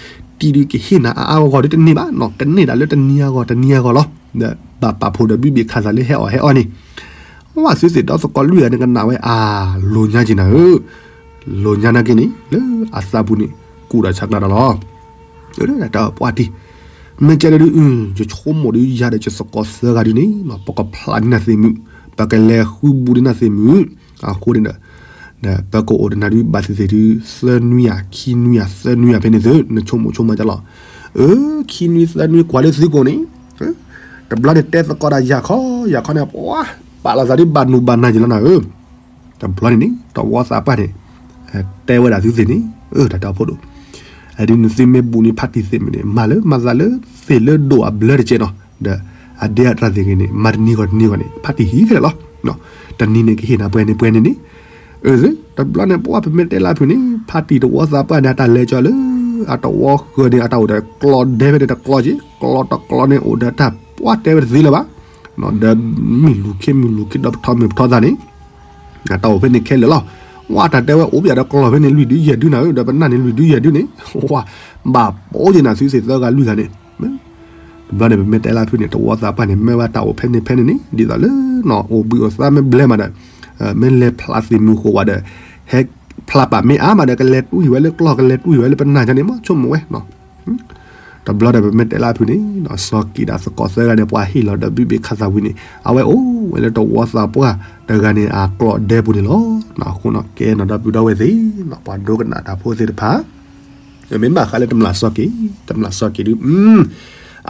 တံၤဒုးကဟ့ၣ်နၤအါအါဂီၢ်ဂီၢ်ဒုးတန့ၢ်ဘၣ်နီၤ, ကန့ၢ်ဒၣ်လၢတနံၤအဂီၢ်တနံၤအဂီၢ်လီၤ. ဒီးဘၣ်ပာ်ဖှိၣ်ဒီးဘုဘ့ၣ်ခးသးလၢဟဲအီၣ်ဟဲအီန့ၣ်, ဝဲသုသ့ၣ်ဒီးသကိးလွံၢ်ဂၤန့ၣ်ကနၣ်ဝဲအါ, လိၤညါက့ၤနၤဧၢ, လိၤညါနာ်က့န့ၣ် လၢအသးပူၤန့ၣ် ကူၣ်ဒီးဆးကျးဒီးလီၤ. တၢ်ပှၢ်တံၢ်, မ့ၢ်ကဲဒုး ယဆိကမိၣ်ဒုးယၤဒီးယသကိးသၢဂၤဒုးန့ၣ် ပကဖျါဒ်နၢ်သ့ၣ်မုၣ်, ပကလဲၤဃုဘူးဒ်နၢ်သ့ၣ်မုၣ်, အဃိန့ၣ်ဒီး ဒီးပကအိၣ်ဒီးနၤဒုးဘၣ်သ့ၣ်သ့ၣ်ဒုး သၢနွံယၤ ခံနွံယၤ သၢနွံယၤဖဲန့ၣ်သု နဆိကမိၣ်ဆိကမးကလီၤ. အၢ ခံနွံသၢနွံကွၢ်လၢသုကိာ်န့ၣ်, တဘျီန့ၣ်တဲသကိးဒၣ်ယၤခီ ယၤခီန့ၣ် ပှၤ ပာ်လီၤသးဒုးဘၣ်နူၤဘၣ်နၤယလီၤနၤဧၢ. တဘျီန့ၣ်န့ၣ် တဝီသးပှၢ်န့ၣ် တဲဝဲဒၣ်သုသ့ၣ်န့ၣ်, အၢ တၢ်တဲအီၤဖိဒိၣ်, အဒုးနသုမ့ၢ်ဘူးန့ၣ်ဖါတံၢ်သ့ၣ်မုၣ်န့ၣ် မၤလၢမၤသးလၢသ့ၣ်လၢဒိၣ်အဘျၢတကဲးနီၤ, ဒီးအဒဲအတြၢ်သ့ၣ်ဂ့ၤန့ၣ် မၤတနံၤဂီၢ်တနံၤဂီၢ်န့ၣ် ဖါတံၢ်ဟံးခဲလၢာ်လီၤ. တနံၤန့ၣ်ကဟ့ၣ်နၤပှဲၤန့ၣ်ပှဲၤန့ၣ်န့ၣ်, အၢ တဘျီန့ၣ် ပှၤပမ့ၢ်တဲလၢဖုၣ်န့ၣ် ဖါတံၢ်တဝီသးပှၢ်န့ၣ် အတၢ်လဲၤကီၤလၢ အတဝီဃၢၤန့ၣ် အတၢ်အိၣ်ဒီးကျီၢ်ဒဲဖဲန့ၣ်တကျီၢ်က့ၤ ကျီၢ်တကျီၢ်န့ၣ် အိၣ်ဒီးတၢ်ပှၤတဲဝဲတသ့လၢၤဘၣ်, ဒီးမ့ၢ်လူၤခ့မ့ၢ်လူၤခ့ဒီးပထီမ့ၢ်ပထီသးန့ၣ် အတၢ်အိၣ်ဖဲန့ၣ်ခဲလၢာ်လီၤ. ဝဲတၢ်တဲဝဲအိၣ်ပယၣ်ဒီးကျီၢ်ဖဲန့ၣ်လွံၢ်ဒုယဲၢ်ဒုနၤဧၢ, ဒီးပနၢ်န့ၣ်လွံၢ်ဒုယဲၢ်ဒုန့ၣ်, ဝဲ ဘၣ်ပိာ်က့ၤနၤသုသ့ၣ်သၢဂၤလွံၢ်ဂၤန့ၣ်, တဘျီန့ၣ် ပမ့ၢ်တဲလၢဖုၣ်န့ၣ် တဝီသးပှၢ်န့ၣ် မ့ၢ်ဝဲတၢ်အိၣ်ဖဲန့ၣ်ဖဲန့ၣ်န့ၣ် ဒ်သိးလၢနီၤ အိၣ်ဘှံးအိၣ်သါမ့ၢ်ဘျဲမးဒီး မ့ၢ်လဲၤဖျါသ့ၣ်မုၢ်ဃိးဝးဒီး ဟဲဖျါပာ်မ့ၢ်အါမးဒီး ကလဲၤတူၢ်ယံၤဝဲလၢကျီၢ် ကလဲၤတူၢ်ယံၤဝဲလၢပနၢ်ကန့ၣ် မ့ၢ်ဆိကမိၣ်ဝဲနီၤ. တဘျီဒီး ပမ့ၢ်တဲလၢဖုၣ်န့ၣ် စီၤကံးဒီးသကိးသၢဂၤန့ၣ် ပှၤဟ့ၣ်လီၤဒီးဘုဘ့ၣ်ခးသးဝံၤန့ၣ် အဝဲအိၣ်ဝဲလၢတဝီသးပှၢ်တဂၤန့ၣ် အကျီၢ်ဒဲပူၤန့ၣ်လီၤ. အဃိနီၤ ကဲနီၤဒီပုၢ်ဒီဝဲၢ်သ့ၣ်နီၤ ပှၤဒိကနၣ်တၢ်ဖိသ့ၣ်တဖၣ် မ့ၢ်ဘၣ်ဃးလၢတမျာ်စီၤကံး, တမျာ်စီၤကံးဒုး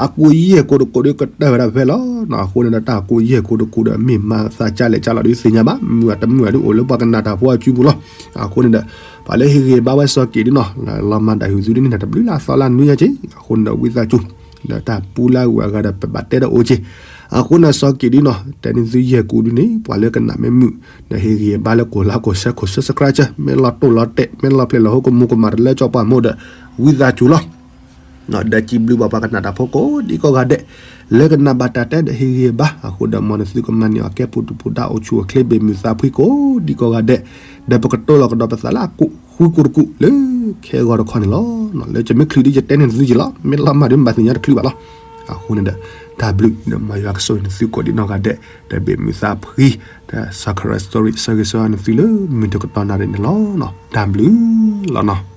အကူယဲၢ်ကိးတကိးဒုးကတၢၢ်ဝဲဒၣ်ဖဲလီၤ. အဃိန့ၣ်ဒီး တၢ်ကူယဲၢ်ကိးတကိးဒီး မ့ၢ်မၤသးကလဲာ်ကလီၤဒုးသ့ၣ်ညါဘၣ်, မုာ်တမုာ်ဒုးအိၣ်လၢပှၤကနၣ်တၢ်ဖိအစုပူၤလီၤ. အဃိန့ၣ်ဒီး ပှၤလၢဟ့ၣ်ဂံၢ်ဘါဝဲစီၤကံးဒုးနီၤ လီၤမၤတၢ်ဟုၣ်သုဒုးန့ၣ် တဘျုးလၢအသီလၢနွံညါက့ၤ, အဃိန့ၣ်ဒီး ဝံသးစူၤ ဒီးတၢ်ပူလၢအဂုၤအဂၤဒီး ပဘၣ်တဲဒီးအိၣ်က့ၤ အဃိန့ၣ် စီၤက့ၤဒုနီၤ တဲန့ၢ်သုယဲၢ်ကူဒုန့ၣ် ပှၤလၢကနၣ်မ့ၢ်မုာ် ဒီးဟ့ၣ်ဂံၢ်ဘါလၢ ကိးလါကိးဆဲး ကိး subscribe မ့ၢ်လီၤတိၢ်လီၤတဲာ် မ့ၢ်လီၤဖျဲၣ်လီၤဟိ ကမူၤကမၣ်တလၢကၠီပှၢ်မ့ၢ်ဒီး ဝံသးစူၤလီၤ. ဒီးစံးဘျုးဘၣ်ပှၤကနၣ်တၢ်ဖိကိးဒံကိးဂၤဒဲး လၢကနၣ်ဘၣ်တၢ်တဲဒီးဟ့ၣ်ဂံၢ်ဘါ အဃိဒီးမ်နသုကမၤန့ၢ်အီၤကဲပူၤဒုၣ်ပူၤဒါ အိၣ်ဆူၣ်အိၣ်ချ့ဘၣ်မုာ်သးဖှံကိးဒံကိးဂၤဒဲး ဒီးပကတိၤလီၤကဒီးပသးလၢအကိၣ်ဃုကိၣ်တကူၣ်လၢ ခဲဂီၤတခီန့ၣ်လီၤ. လၢယမ့ၢ်ချုးဒ်ယတဲန့ၢ်သုယဲၢ်လီၤ မ့ၢ်လီၤမၢ်ဒီးမ့ၢ်ဘၣ်သ့ၣ်ညါတချုးဘၣ်လီၤ. အဃိန့ၣ်ဒီး တၢ်ဘျုးဒီးမ်ယွၤကဆိၣ်ဂ့ၤနသုကိးဒံနီၢ်ဂၤဒဲး ဒီးဘၣ်မုာ်သးဖှံ ဒီး subscribe story ဆၢဂ့ၤဆၢဝါနသုလၢမုၢ်တကတီၢ်နၣ်ရံၣ်န့ၣ်လီၤ. တၢ်ဘျုးလီၤနီၤ.